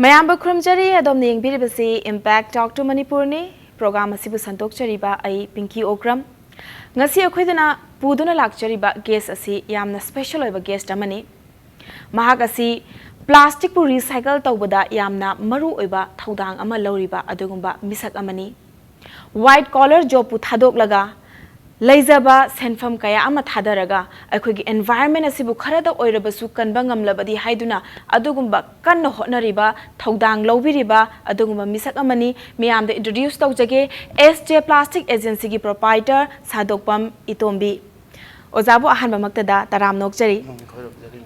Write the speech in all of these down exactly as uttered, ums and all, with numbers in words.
ꯃꯌꯥꯝꯕꯨ ꯈꯨꯔꯨꯝꯖꯔꯤ꯫ ꯑꯗꯣꯝꯅ ꯌꯦꯡꯕꯤꯔꯤꯕꯁꯤ Impact Talk to ꯃꯅꯤꯄꯨꯔꯅꯤ꯫ Programme ꯑꯁꯤꯕꯨ ꯁꯟꯗꯣꯛꯆꯔꯤꯕ ꯑꯩ ꯄꯤꯡꯀꯤ ꯑꯣꯀ꯭ꯔꯝ꯫ ꯉꯁꯤ ꯑꯩꯈꯣꯏꯗꯅ ꯄꯨꯗꯨꯅ ꯂꯥꯛꯆꯔꯤꯕ ꯒꯦꯁ ꯑꯁꯤ ꯌꯥꯝꯅ ꯁ꯭ꯄꯦꯁꯦꯜ ꯑꯣꯏꯕ ꯒꯦꯁ ꯑꯃꯅꯤ꯫ ꯃꯍꯥꯛ ꯑꯁꯤ ꯄ꯭ꯂꯥꯁꯇꯤꯛꯄꯨ ꯔꯤꯁꯥꯏꯀꯜ ꯇꯧꯕꯗ ꯌꯥꯝꯅ ꯃꯔꯨ ꯑꯣꯏꯕ ꯊꯧꯗꯥꯡ ꯑꯃ ꯂꯧꯔꯤꯕ ꯑꯗꯨꯒꯨꯝꯕ ꯃꯤꯁꯛ ꯑꯃꯅꯤ꯫ ꯋꯥꯏꯠ ꯀꯣꯂꯔ ꯖꯣꯕꯄꯨ ꯊꯥꯗꯣꯛꯂꯒ ꯂꯩꯖꯕ ꯁꯦꯟꯐꯝ ꯀꯌꯥ ꯑꯃ ꯊꯥꯗꯔꯒ ꯑꯩꯈꯣꯏꯒꯤ ꯑꯦꯟꯚꯥꯏꯔꯟꯃꯦꯟ ꯑꯁꯤꯕꯨ ꯈꯔꯗ ꯑꯣꯏꯔꯕꯁꯨ ꯀꯟꯕ ꯉꯝꯂꯕꯗꯤ ꯍꯥꯏꯗꯨꯅ ꯑꯗꯨꯒꯨꯝꯕ ꯀꯟꯅ ꯍꯣꯠꯅꯔꯤꯕ, ꯊꯧꯗꯥꯡ ꯂꯧꯕꯤꯔꯤꯕ ꯑꯗꯨꯒꯨꯝꯕ ꯃꯤꯁꯛ ꯑꯃꯅꯤ꯫ ꯃꯤꯌꯥꯝꯗ ꯏꯟꯇ꯭ꯔꯣꯗ꯭ꯌꯨꯁ ꯇꯧꯖꯒꯦ, ꯑꯦꯁ ꯖꯦ ꯄ꯭ꯂꯥꯁꯇꯤꯛ ꯑꯦꯖꯦꯟꯁꯤꯒꯤ ꯄ꯭ꯔꯣꯄꯥꯏꯇꯔ ꯁꯥꯗꯣꯛꯄꯝ ꯏꯇꯣꯝꯕꯤ꯫ ꯑꯣꯖꯥꯕꯨ ꯑꯍꯥꯟꯕꯃꯛꯇꯗ ꯇꯔꯥꯝꯅ ꯑꯣꯛꯆꯔꯤ꯫ ꯎꯝ, ꯈꯣꯏꯔꯝꯖꯔꯤ꯫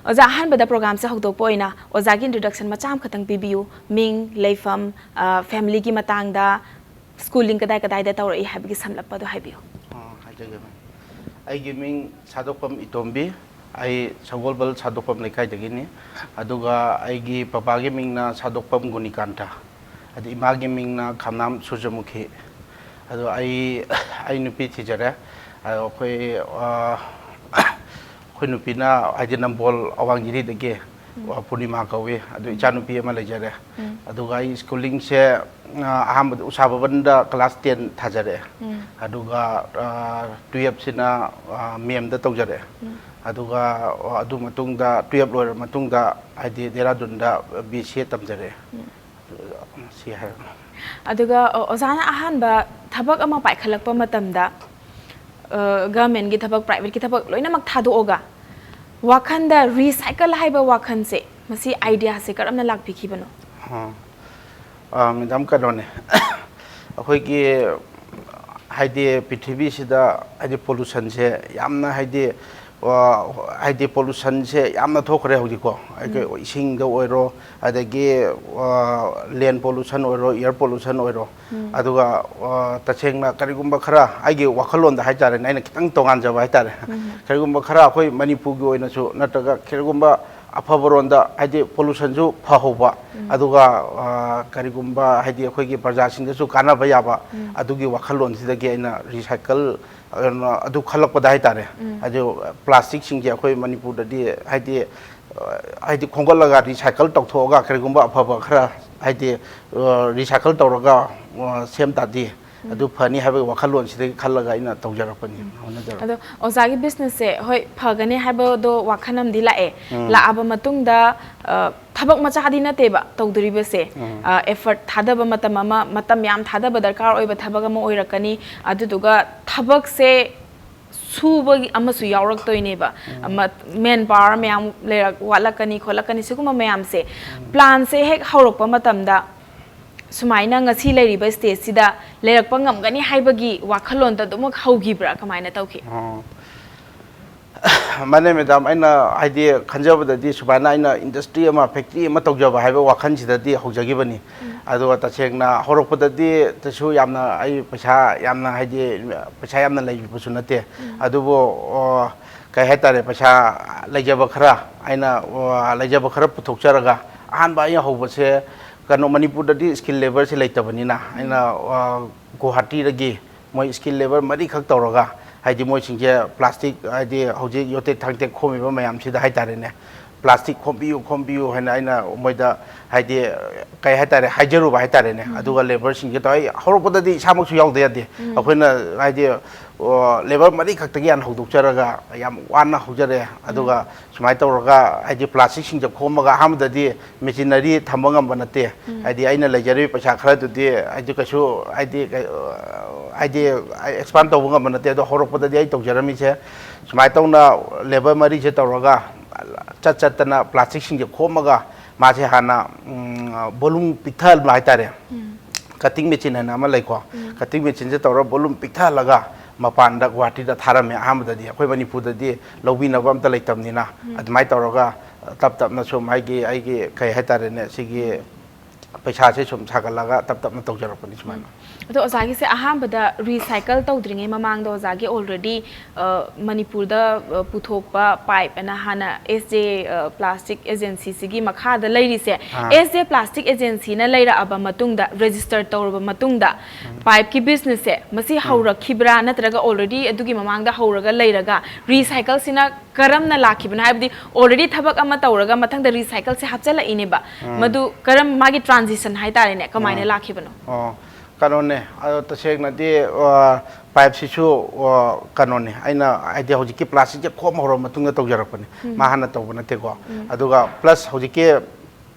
ꯑꯣꯖꯥ, ꯑꯍꯥꯟꯕꯗ ꯄ꯭ꯔꯣꯒ꯭ꯔꯥꯝꯁꯦ ꯍꯧꯗꯣꯛꯄ ꯑꯣꯏꯅ ꯑꯣꯖꯥꯒꯤ ꯏꯟꯇ꯭ꯔꯣꯗꯛꯁꯟ ꯃꯆꯥ ꯑꯃꯈꯛꯇꯪ ꯄꯤꯕꯤꯌꯨ꯫ ꯃꯤꯡ, ꯂꯩꯐꯝ, ꯑ, ꯐꯦꯃꯤꯂꯤꯒꯤ ꯃꯇꯥꯡꯗ, ꯁ꯭ꯀꯨꯂꯤꯡ ꯀꯗꯥꯏ ꯀꯗꯥꯏꯗ ꯇꯧꯔꯛꯏ ꯍꯥꯏꯕꯒꯤ ꯁꯝꯂꯞꯄꯗꯣ ꯍꯥꯏꯕꯤꯌꯨ꯫ ꯑ, ꯍꯥꯏꯖꯒꯦ, ꯃꯦꯝ꯫ ꯑꯩꯒꯤ ꯃꯤꯡ ꯁꯥꯗꯣꯛꯄꯝ ꯏꯇꯣꯝꯕꯤ꯫ ꯑꯩ ꯁꯒꯣꯜꯕꯜ ꯁꯥꯗꯣꯛꯄꯝ ꯂꯩꯀꯥꯏꯗꯒꯤꯅꯤ꯫ ꯑꯗꯨꯒ ꯑꯩꯒꯤ ꯄꯄꯥꯒꯤ ꯃꯤꯡꯅ ꯁꯥꯗꯣꯛꯄꯝ ꯒꯨꯅꯤꯀꯥꯟꯇ꯫ ꯑꯗ ꯏꯃꯥꯒꯤ ꯃꯤꯡꯅ ꯈꯝꯅꯥꯝ ꯁꯨꯔꯖꯃꯨꯈꯤ꯫ ꯑꯗꯣ ꯑꯩ, ꯑꯩ ꯅꯨꯄꯤ ꯊꯤꯖꯔꯦ꯫ ꯑꯗꯣ ꯑꯩꯈꯣꯏ, ꯑ, ꯑꯩꯈꯣꯏ ꯅꯨꯄꯤꯅ ꯍꯥꯏꯗꯤ ꯅꯝꯕꯣꯜ ꯑꯋꯥꯡꯖꯤꯔꯤꯗꯒꯤ, ꯎꯝ꯫ ꯑ, ꯄꯨꯔꯅꯤꯃꯥ ꯀꯧꯏ꯫ ꯑꯗꯨ ꯎꯝ꯫ ꯏꯆꯥꯅꯨꯄꯤ ꯑꯃ ꯂꯩꯖꯔꯦ꯫ ꯎꯝ꯫ ꯑꯗꯨꯒ ꯑꯩ ꯁ꯭ꯀꯨꯂꯤꯡꯁꯦ, ꯑ, ꯑꯍꯥꯟꯕꯗ ꯎꯁꯥ ꯚꯕꯟꯗ ꯀ꯭ꯂꯥꯁ ꯇꯦꯟ ꯊꯥꯖꯔꯛꯑꯦ꯫ ꯎꯝ꯫ ꯑꯗꯨꯒ, ꯑ, ꯇꯨꯌꯦꯜꯞꯁꯤꯅ, ꯑ, ꯃꯦꯝꯗ ꯇꯧꯖꯔꯛꯑꯦ꯫ ꯎꯝ꯫ ꯑꯗꯨꯒ, ꯑ, ꯑꯗꯨ ꯃꯇꯨꯡꯗ, ꯇꯨꯌꯦꯜꯞ ꯂꯣꯏꯔꯕ ꯃꯇꯨꯡꯗ, ꯍꯥꯏꯗꯤ ꯗꯦꯔꯥꯗꯨꯟꯗ ꯕꯤ ꯁꯤ ꯑꯦ ꯇꯝꯖꯔꯛꯑꯦ꯫ ꯎꯝ꯫ ꯁꯤ ꯍꯥꯏꯔꯒ꯫ ꯑꯗꯨꯒ, ꯑ, ꯑꯣꯖꯥꯅ ꯑꯍꯥꯟꯕ ꯊꯕꯛ ꯑꯃ ꯄꯥꯏꯈꯠꯂꯛꯄ ꯃꯇꯝꯗ, ꯑ, ꯒꯚꯔꯟꯃꯦꯟꯠꯀꯤ ꯊꯕꯛ, ꯄ꯭ꯔꯥꯏꯚꯦꯠꯀꯤ ꯊꯕꯛ ꯂꯣꯏꯅꯃꯛ ꯊꯥꯗꯣꯛꯑꯒ ꯋꯥꯈꯟꯗ ꯔꯤꯁꯥꯏꯀꯜ ꯍꯥꯏꯕ ꯋꯥꯈꯟꯁꯦ, ꯃꯁꯤ ꯑꯥꯏꯗꯤꯌꯥꯁꯦ ꯀꯔꯝꯅ ꯂꯥꯛꯄꯤꯈꯤꯕꯅꯣ? ꯑ, ꯑ, ꯃꯦꯗꯥꯝ, ꯀꯩꯅꯣꯅꯦ, ꯑꯩꯈꯣꯏꯒꯤ ꯍꯥꯏꯗꯤ ꯄ꯭ꯔꯤꯊꯤꯕꯤꯁꯤꯗ ꯍꯥꯏꯗꯤ ꯄꯣꯂꯨꯁꯟꯁꯦ ꯌꯥꯝꯅ ꯍꯥꯏꯗꯤ, ꯑ, ꯍꯥꯏꯗꯤ ꯄꯣꯂꯨꯁꯟꯁꯦ ꯌꯥꯝꯅ ꯊꯣꯛꯈ꯭ꯔꯦ ꯍꯧꯖꯤꯛꯀꯣ꯫ ꯑꯩꯈꯣꯏ ꯎꯝ꯫ ꯏꯁꯤꯡꯗ ꯑꯣꯏꯔꯣ, ꯑꯗꯒꯤ, ꯑ, ꯂꯦꯟ ꯄꯣꯂꯨꯁꯟ ꯑꯣꯏꯔꯣ, ꯏꯌꯔ ꯄꯣꯂꯨꯁꯟ ꯑꯣꯏꯔꯣ꯫ ꯎꯝ꯫ ꯑꯗꯨꯒ, ꯑ, ꯇꯁꯦꯡꯅ ꯀꯔꯤꯒꯨꯝꯕ ꯈꯔ ꯑꯩꯒꯤ ꯋꯥꯈꯜꯂꯣꯟꯗ ꯍꯥꯏꯇꯥꯔꯦꯅꯦ, ꯑꯩꯅ ꯈꯤꯇꯪ ꯇꯣꯉꯥꯟꯖꯕ ꯍꯥꯏꯇꯥꯔꯦ꯫ ꯎꯝ꯫ ꯀꯔꯤꯒꯨꯝꯕ ꯈꯔ ꯑꯩꯈꯣꯏ ꯃꯅꯤꯄꯨꯔꯒꯤ ꯑꯣꯏꯅꯁꯨ ꯅꯠꯇ꯭ꯔꯒ ꯀꯔꯤꯒꯨꯝꯕ ꯑꯐꯕꯔꯣꯝꯗ ꯍꯥꯏꯗꯤ ꯄꯣꯂꯨꯁꯟꯁꯨ ꯐꯍꯧꯕ, ꯎꯝ꯫ ꯑꯗꯨꯒ, ꯑ, ꯀꯔꯤꯒꯨꯝꯕ ꯍꯥꯏꯗꯤ ꯑꯩꯈꯣꯏꯒꯤ ꯄ꯭ꯔꯖꯥꯁꯤꯡꯗꯁꯨ ꯀꯥꯟꯅꯕ ꯌꯥꯕ, ꯎꯝ꯫ ꯑꯗꯨꯒꯤ ꯋꯥꯈꯜꯂꯣꯟꯁꯤꯗꯒꯤ ꯑꯩꯅ ꯔꯤꯁꯥꯏꯀꯜ ꯑꯗꯨꯅ ꯑꯗꯨ ꯈꯜꯂꯛꯄꯗ ꯍꯥꯏꯇꯥꯔꯦ, ꯎꯝ꯫ ꯍꯥꯏꯗꯤ ꯄ꯭ꯂꯥꯁꯇꯤꯛꯁꯤꯡꯁꯦ ꯑꯩꯈꯣꯏ ꯃꯅꯤꯄꯨꯔꯗꯗꯤ ꯍꯥꯏꯗꯤ, ꯑ, ꯍꯥꯏꯗꯤ ꯈꯣꯝꯒꯠꯂꯒ ꯔꯤꯁꯥꯏꯀꯜ ꯇꯧꯊꯣꯛꯑꯒ ꯀꯔꯤꯒꯨꯝꯕ ꯑꯐꯕ ꯈꯔ ꯍꯥꯏꯗꯤ, ꯑ, ꯔꯤꯁꯥꯏꯀꯜ ꯇꯧꯔꯒ, ꯑ, ꯁꯦꯝ ꯇꯥꯔꯗꯤ ꯎꯝ꯫ ꯑꯗꯨ ꯐꯅꯤ ꯍꯥꯏꯕꯒꯤ ꯋꯥꯈꯜꯂꯣꯟꯁꯤꯗꯒꯤ ꯈꯜꯂꯒ ꯑꯩꯅ ꯇꯧꯖꯔꯛꯄꯅꯤ, ꯎꯝ꯫ ꯍꯣꯠꯅꯖꯔꯛꯄꯅꯤ꯫ ꯑꯗꯣ ꯑꯣꯖꯥꯒꯤ ꯕꯤꯖꯤꯅꯦꯁꯁꯦ, ꯍꯣꯏ, ꯐꯒꯅꯤ ꯍꯥꯏꯕꯗꯣ ꯋꯥꯈꯜ ꯑꯃꯗꯤ ꯂꯥꯛꯑꯦ꯫ ꯎꯝ꯫ ꯂꯥꯛꯑꯕ ꯃꯇꯨꯡꯗ, ꯑ, ꯊꯕꯛ ꯃꯆꯥꯗꯤ ꯅꯠꯇꯦꯕ ꯇꯧꯗꯣꯔꯤꯕꯁꯦ꯫ ꯎꯝ꯫ ꯑ, effort ꯊꯥꯗꯕ ꯃꯇꯝ ꯑꯃ, ꯃꯇꯝ ꯌꯥꯝ ꯊꯥꯗꯕ ꯗꯔꯀꯥꯔ ꯑꯣꯏꯕ ꯊꯕꯛ ꯑꯃ ꯑꯣꯏꯔꯛꯀꯅꯤ꯫ ꯑꯗꯨꯗꯨꯒ ꯊꯕꯛꯁꯦ ꯁꯨꯕꯒꯤ ꯑꯃꯁꯨ ꯌꯥꯎꯔꯛꯇꯣꯏꯅꯦꯕ꯫ ꯎꯝ꯫ ꯑꯃ, ꯃꯦꯟ ꯄꯥꯋꯔ ꯃꯌꯥꯝ ꯂꯩꯔꯛ-, ꯋꯥꯠꯂꯛꯀꯅꯤ, ꯈꯣꯠꯂꯛꯀꯅꯤ, ꯁꯤꯒꯨꯝꯕ ꯃꯌꯥꯝꯁꯦ꯫ ꯎꯝ꯫ ꯄ꯭ꯂꯥꯟꯁꯦ ꯍꯦꯛ ꯍꯧꯔꯛꯄ ꯃꯇꯝꯗ ꯁꯨꯃꯥꯏꯅ ꯉꯁꯤ ꯂꯩꯔꯤꯕ ꯁ꯭ꯇꯦꯖꯁꯤꯗ ꯂꯩꯔꯛꯄ ꯉꯝꯒꯅꯤ ꯍꯥꯏꯕꯒꯤ ꯋꯥꯈꯜꯂꯣꯟꯗ ꯑꯗꯨꯃꯛ ꯍꯧꯈꯤꯕ꯭ꯔꯥ? ꯀꯃꯥꯏꯅ ꯇꯧꯈꯤ? ꯑꯣ꯫ ꯃꯥꯅꯦ, ꯃꯦꯗꯥꯝ, ꯑꯩꯅ ꯍꯥꯏꯗꯤ ꯈꯟꯖꯕꯗꯗꯤ ꯁꯨꯃꯥꯏꯅ ꯑꯩꯅ ꯏꯟꯗꯁꯇ꯭ꯔꯤ ꯑꯃ, ꯐꯦꯛꯇ꯭ꯔꯤ ꯑꯃ ꯇꯧꯖꯕ ꯍꯥꯏꯕ ꯋꯥꯈꯜꯁꯤꯗꯗꯤ ꯍꯧꯖꯈꯤꯕꯅꯤ꯫ ꯎꯝ꯫ ꯑꯗꯨꯒ ꯇꯁꯦꯡꯅ ꯍꯧꯔꯛꯄꯗꯗꯤ ꯀꯩꯁꯨ ꯌꯥꯝꯅ ꯑꯩ ꯄꯩꯁꯥ ꯌꯥꯝꯅ ꯍꯥꯏꯗꯤ ꯄꯩꯁꯥ ꯌꯥꯝꯅ ꯂꯩꯕꯁꯨ ꯅꯠꯇꯦ꯫ ꯎꯝ꯫ ꯑꯗꯨꯕꯨ, ꯑꯣ, ꯀꯩ ꯍꯥꯏꯇꯥꯔꯦ, ꯄꯩꯁꯥ ꯂꯩꯖꯕ ꯈꯔ, ꯑꯩꯅ, ꯑꯣ, ꯂꯩꯖꯕ ꯈꯔ ꯄꯨꯊꯣꯛꯆꯔꯒ ꯑꯍꯥꯟꯕ ꯑꯩꯅ ꯍꯧꯕꯁꯦ ꯀꯩꯅꯣ, ꯃꯅꯤꯄꯨꯔꯗꯗꯤ ꯁ꯭ꯀꯤꯜ ꯂꯦꯕꯔꯁꯦ ꯂꯩꯇꯕꯅꯤꯅ ꯑꯩꯅ, ꯎꯝ꯫ ꯑ, ꯒꯨꯋꯥꯍꯥꯇꯤꯗꯒꯤ ꯃꯣꯏ ꯁ꯭ꯀꯤꯜ ꯂꯦꯕꯔ ꯃꯔꯤꯈꯛ ꯇꯧꯔꯒ, ꯍꯥꯏꯗꯤ ꯃꯣꯏꯁꯤꯡꯁꯦ ꯄ꯭ꯂꯥꯁꯇꯤꯛ, ꯍꯥꯏꯗꯤ ꯍꯧꯖꯤꯛ ꯌꯣꯇꯦꯛ ꯊꯥꯡꯇꯦꯛ ꯈꯣꯝꯃꯤꯕ ꯃꯌꯥꯝꯁꯤꯗ ꯍꯥꯏꯇꯥꯔꯦꯅꯦ, ꯄ꯭ꯂꯥꯁꯇꯤꯛ ꯈꯣꯝꯕꯤꯌꯨ, ꯈꯣꯝꯕꯤꯌꯨ ꯍꯥꯏꯅ ꯑꯩꯅ ꯃꯣꯏꯗ ꯍꯥꯏꯗꯤ, ꯀꯩ ꯍꯥꯏꯇꯥꯔꯦ, ꯍꯥꯏꯖꯔꯨꯕ ꯍꯥꯏꯇꯥꯔꯦꯅꯦ꯫ ꯎꯝ꯫ ꯑꯗꯨꯒ ꯂꯦꯕꯔꯁꯤꯡꯁꯦ ꯇꯧ-, ꯑꯩ ꯍꯧꯔꯛꯄꯗꯗꯤ ꯏꯁꯥꯃꯛꯁꯨ ꯌꯥꯎꯗ ꯌꯥꯗꯦ꯫ ꯎꯝ꯫ ꯑꯩꯈꯣꯏꯅ ꯍꯥꯏꯗꯤ, ꯑꯣ, ꯂꯦꯕꯔ ꯃꯔꯤ ꯈꯛꯇꯒꯤ ꯍꯥꯟꯅ ꯍꯧꯗꯣꯛꯆꯔꯒ ꯌꯥꯝ ꯋꯥꯅ ꯍꯧꯖꯔꯦ꯫ ꯎꯝ꯫ ꯑꯗꯨꯒ ꯁꯨꯃꯥꯏꯅ ꯇꯧꯔꯒ ꯍꯥꯏꯗꯤ ꯄ꯭ꯂꯥꯁꯇꯤꯛꯁꯤꯡꯁꯦ ꯈꯣꯝꯃꯒ ꯑꯍꯥꯟꯕꯗꯗꯤ ꯃꯦꯆꯤꯟꯅꯔꯤ ꯊꯝꯕ ꯉꯝꯕ ꯅꯠꯇꯦ꯫ ꯎꯝ꯫ ꯍꯥꯏꯗꯤ ꯑꯩꯅ ꯂꯩꯖꯔꯤꯕ ꯄꯩꯁꯥ ꯈꯔꯗꯨꯗꯤ ꯍꯥꯏꯗꯤ ꯀꯩꯁꯨ ꯍꯥꯏꯗꯤ ꯀꯩ-, ꯍꯥꯏꯗꯤ ꯑꯦꯛꯁꯄꯥꯟ ꯇꯧꯕ ꯉꯝꯕ ꯅꯠꯇꯦ꯫ ꯑꯗꯣ ꯍꯧꯔꯛꯄꯗꯗꯤ ꯑꯩ ꯇꯧꯖꯔꯝꯃꯤꯁꯦ ꯁꯨꯃꯥꯏꯅ ꯇꯧꯅ ꯂꯦꯕꯔ ꯃꯔꯤꯁꯦ ꯇꯧꯔꯒ ꯆꯠ ꯆꯠꯇꯅ ꯄ꯭ꯂꯥꯁꯇꯤꯛꯁꯤꯡꯁꯦ ꯈꯣꯝꯃꯒ ꯃꯥꯁꯦ ꯍꯥꯟꯅ, ꯎꯝ, ꯕꯣꯂꯨꯝ ꯄꯤꯛꯊꯍꯟꯕ ꯍꯥꯏꯇꯥꯔꯦ꯫ ꯎꯝ꯫ ꯀꯠꯇꯤꯡ ꯃꯦꯆꯤꯟ ꯍꯥꯏꯅ ꯑꯃ ꯂꯩꯀꯣ꯫ ꯎꯝ꯫ ꯀꯠꯇꯤꯡ ꯃꯦꯆꯤꯟꯁꯦ ꯇꯧꯔꯒ ꯕꯣꯂꯨꯝ ꯄꯤꯛꯊꯍꯜꯂꯒ ꯃꯄꯥꯟꯗ ꯒꯨꯋꯥꯍꯥꯇꯤꯗ ꯊꯥꯔꯝꯃꯦ꯫ ꯑꯍꯥꯟꯕꯗꯗꯤ ꯑꯩꯈꯣꯏ ꯃꯅꯤꯄꯨꯔꯗꯗꯤ ꯂꯧꯕꯤꯅꯕ ꯑꯝꯇ ꯂꯩꯇꯕꯅꯤꯅ ꯎꯝ꯫ ꯑꯗꯨꯃꯥꯏꯅ ꯇꯧꯔꯒ ꯇꯞ ꯇꯞꯅ ꯁꯨꯝ ꯑꯩꯒꯤ, ꯑꯩꯒꯤ ꯀꯩ ꯍꯥꯏꯇꯥꯔꯦꯅꯦ, ꯁꯤꯒꯤ ꯄꯩꯁꯥꯁꯦ ꯁꯨꯝ ꯁꯥꯒꯠꯂꯒ ꯇꯞ ꯇꯞꯅ ꯇꯧꯖꯔꯛꯄꯅꯤ ꯁꯨꯃꯥꯏꯅ꯫ ꯑꯗꯣ ꯑꯣꯖꯥꯒꯤꯁꯦ ꯑꯍꯥꯟꯕꯗ recycle ꯇꯧꯗ꯭ꯔꯤꯉꯩ ꯃꯃꯥꯡꯗ ꯑꯣꯖꯥꯒꯤ already ꯃꯅꯤꯄꯨꯔꯗ ꯄꯨꯊꯣꯛꯄ pipe ꯑꯅ ꯍꯥꯟꯅ S J plastic agency ꯁꯤꯒꯤ ꯃꯈꯥꯗ ꯂꯩꯔꯤꯁꯦ, ꯑꯥ꯫ S J plastic agency ꯅ ꯂꯩꯔꯛꯑꯕ ꯃꯇꯨꯡꯗ, register ꯇꯧꯔꯕ ꯃꯇꯨꯡꯗ, pipe ꯀꯤ business ꯁꯦ ꯃꯁꯤ ꯍꯧꯔꯛꯈꯤꯕ꯭ꯔꯥ, ꯅꯠꯇ꯭ꯔꯒ already ꯑꯗꯨꯒꯤ ꯃꯃꯥꯡꯗ ꯍꯧꯔꯒ ꯂꯩꯔꯒ recycle ꯁꯤꯅ ꯀꯔꯝꯅ ꯂꯥꯛꯈꯤꯕꯅꯣ? ꯍꯥꯏꯕꯗꯤ already ꯊꯕꯛ ꯑꯃ ꯇꯧꯔꯒ ꯃꯊꯪꯗ recycle ꯁꯦ ꯍꯥꯞꯆꯤꯜꯂꯛꯏꯅꯦꯕ, ꯃꯗꯨ ꯀꯔꯝ, ꯃꯥꯒꯤ transition ꯍꯥꯏꯇꯥꯔꯦꯅꯦ, ꯀꯃꯥꯏꯅ ꯑꯥ꯫ ꯂꯥꯛꯈꯤꯕꯅꯣ? ꯑꯣ, ꯀꯩꯅꯣꯅꯦ, ꯑꯗꯣ ꯇꯁꯦꯡꯅꯗꯤ, ꯑ, pipe ꯁꯤꯁꯨ, ꯑ, ꯀꯩꯅꯣꯅꯦ, ꯑꯩꯅ ꯍꯥꯏꯗꯤ ꯍꯧꯖꯤꯛꯀꯤ plastic ꯁꯦ ꯈꯣꯝ ꯍꯧꯔ ꯃꯇꯨꯡꯗ ꯇꯧꯖꯔꯛꯄꯅꯦ, ꯃꯥ ꯍꯥꯟꯅ ꯇꯧꯕ ꯅꯠꯇꯦꯀꯣ꯫ ꯑꯗꯨꯒ plus ꯍꯧꯖꯤꯛꯀꯤ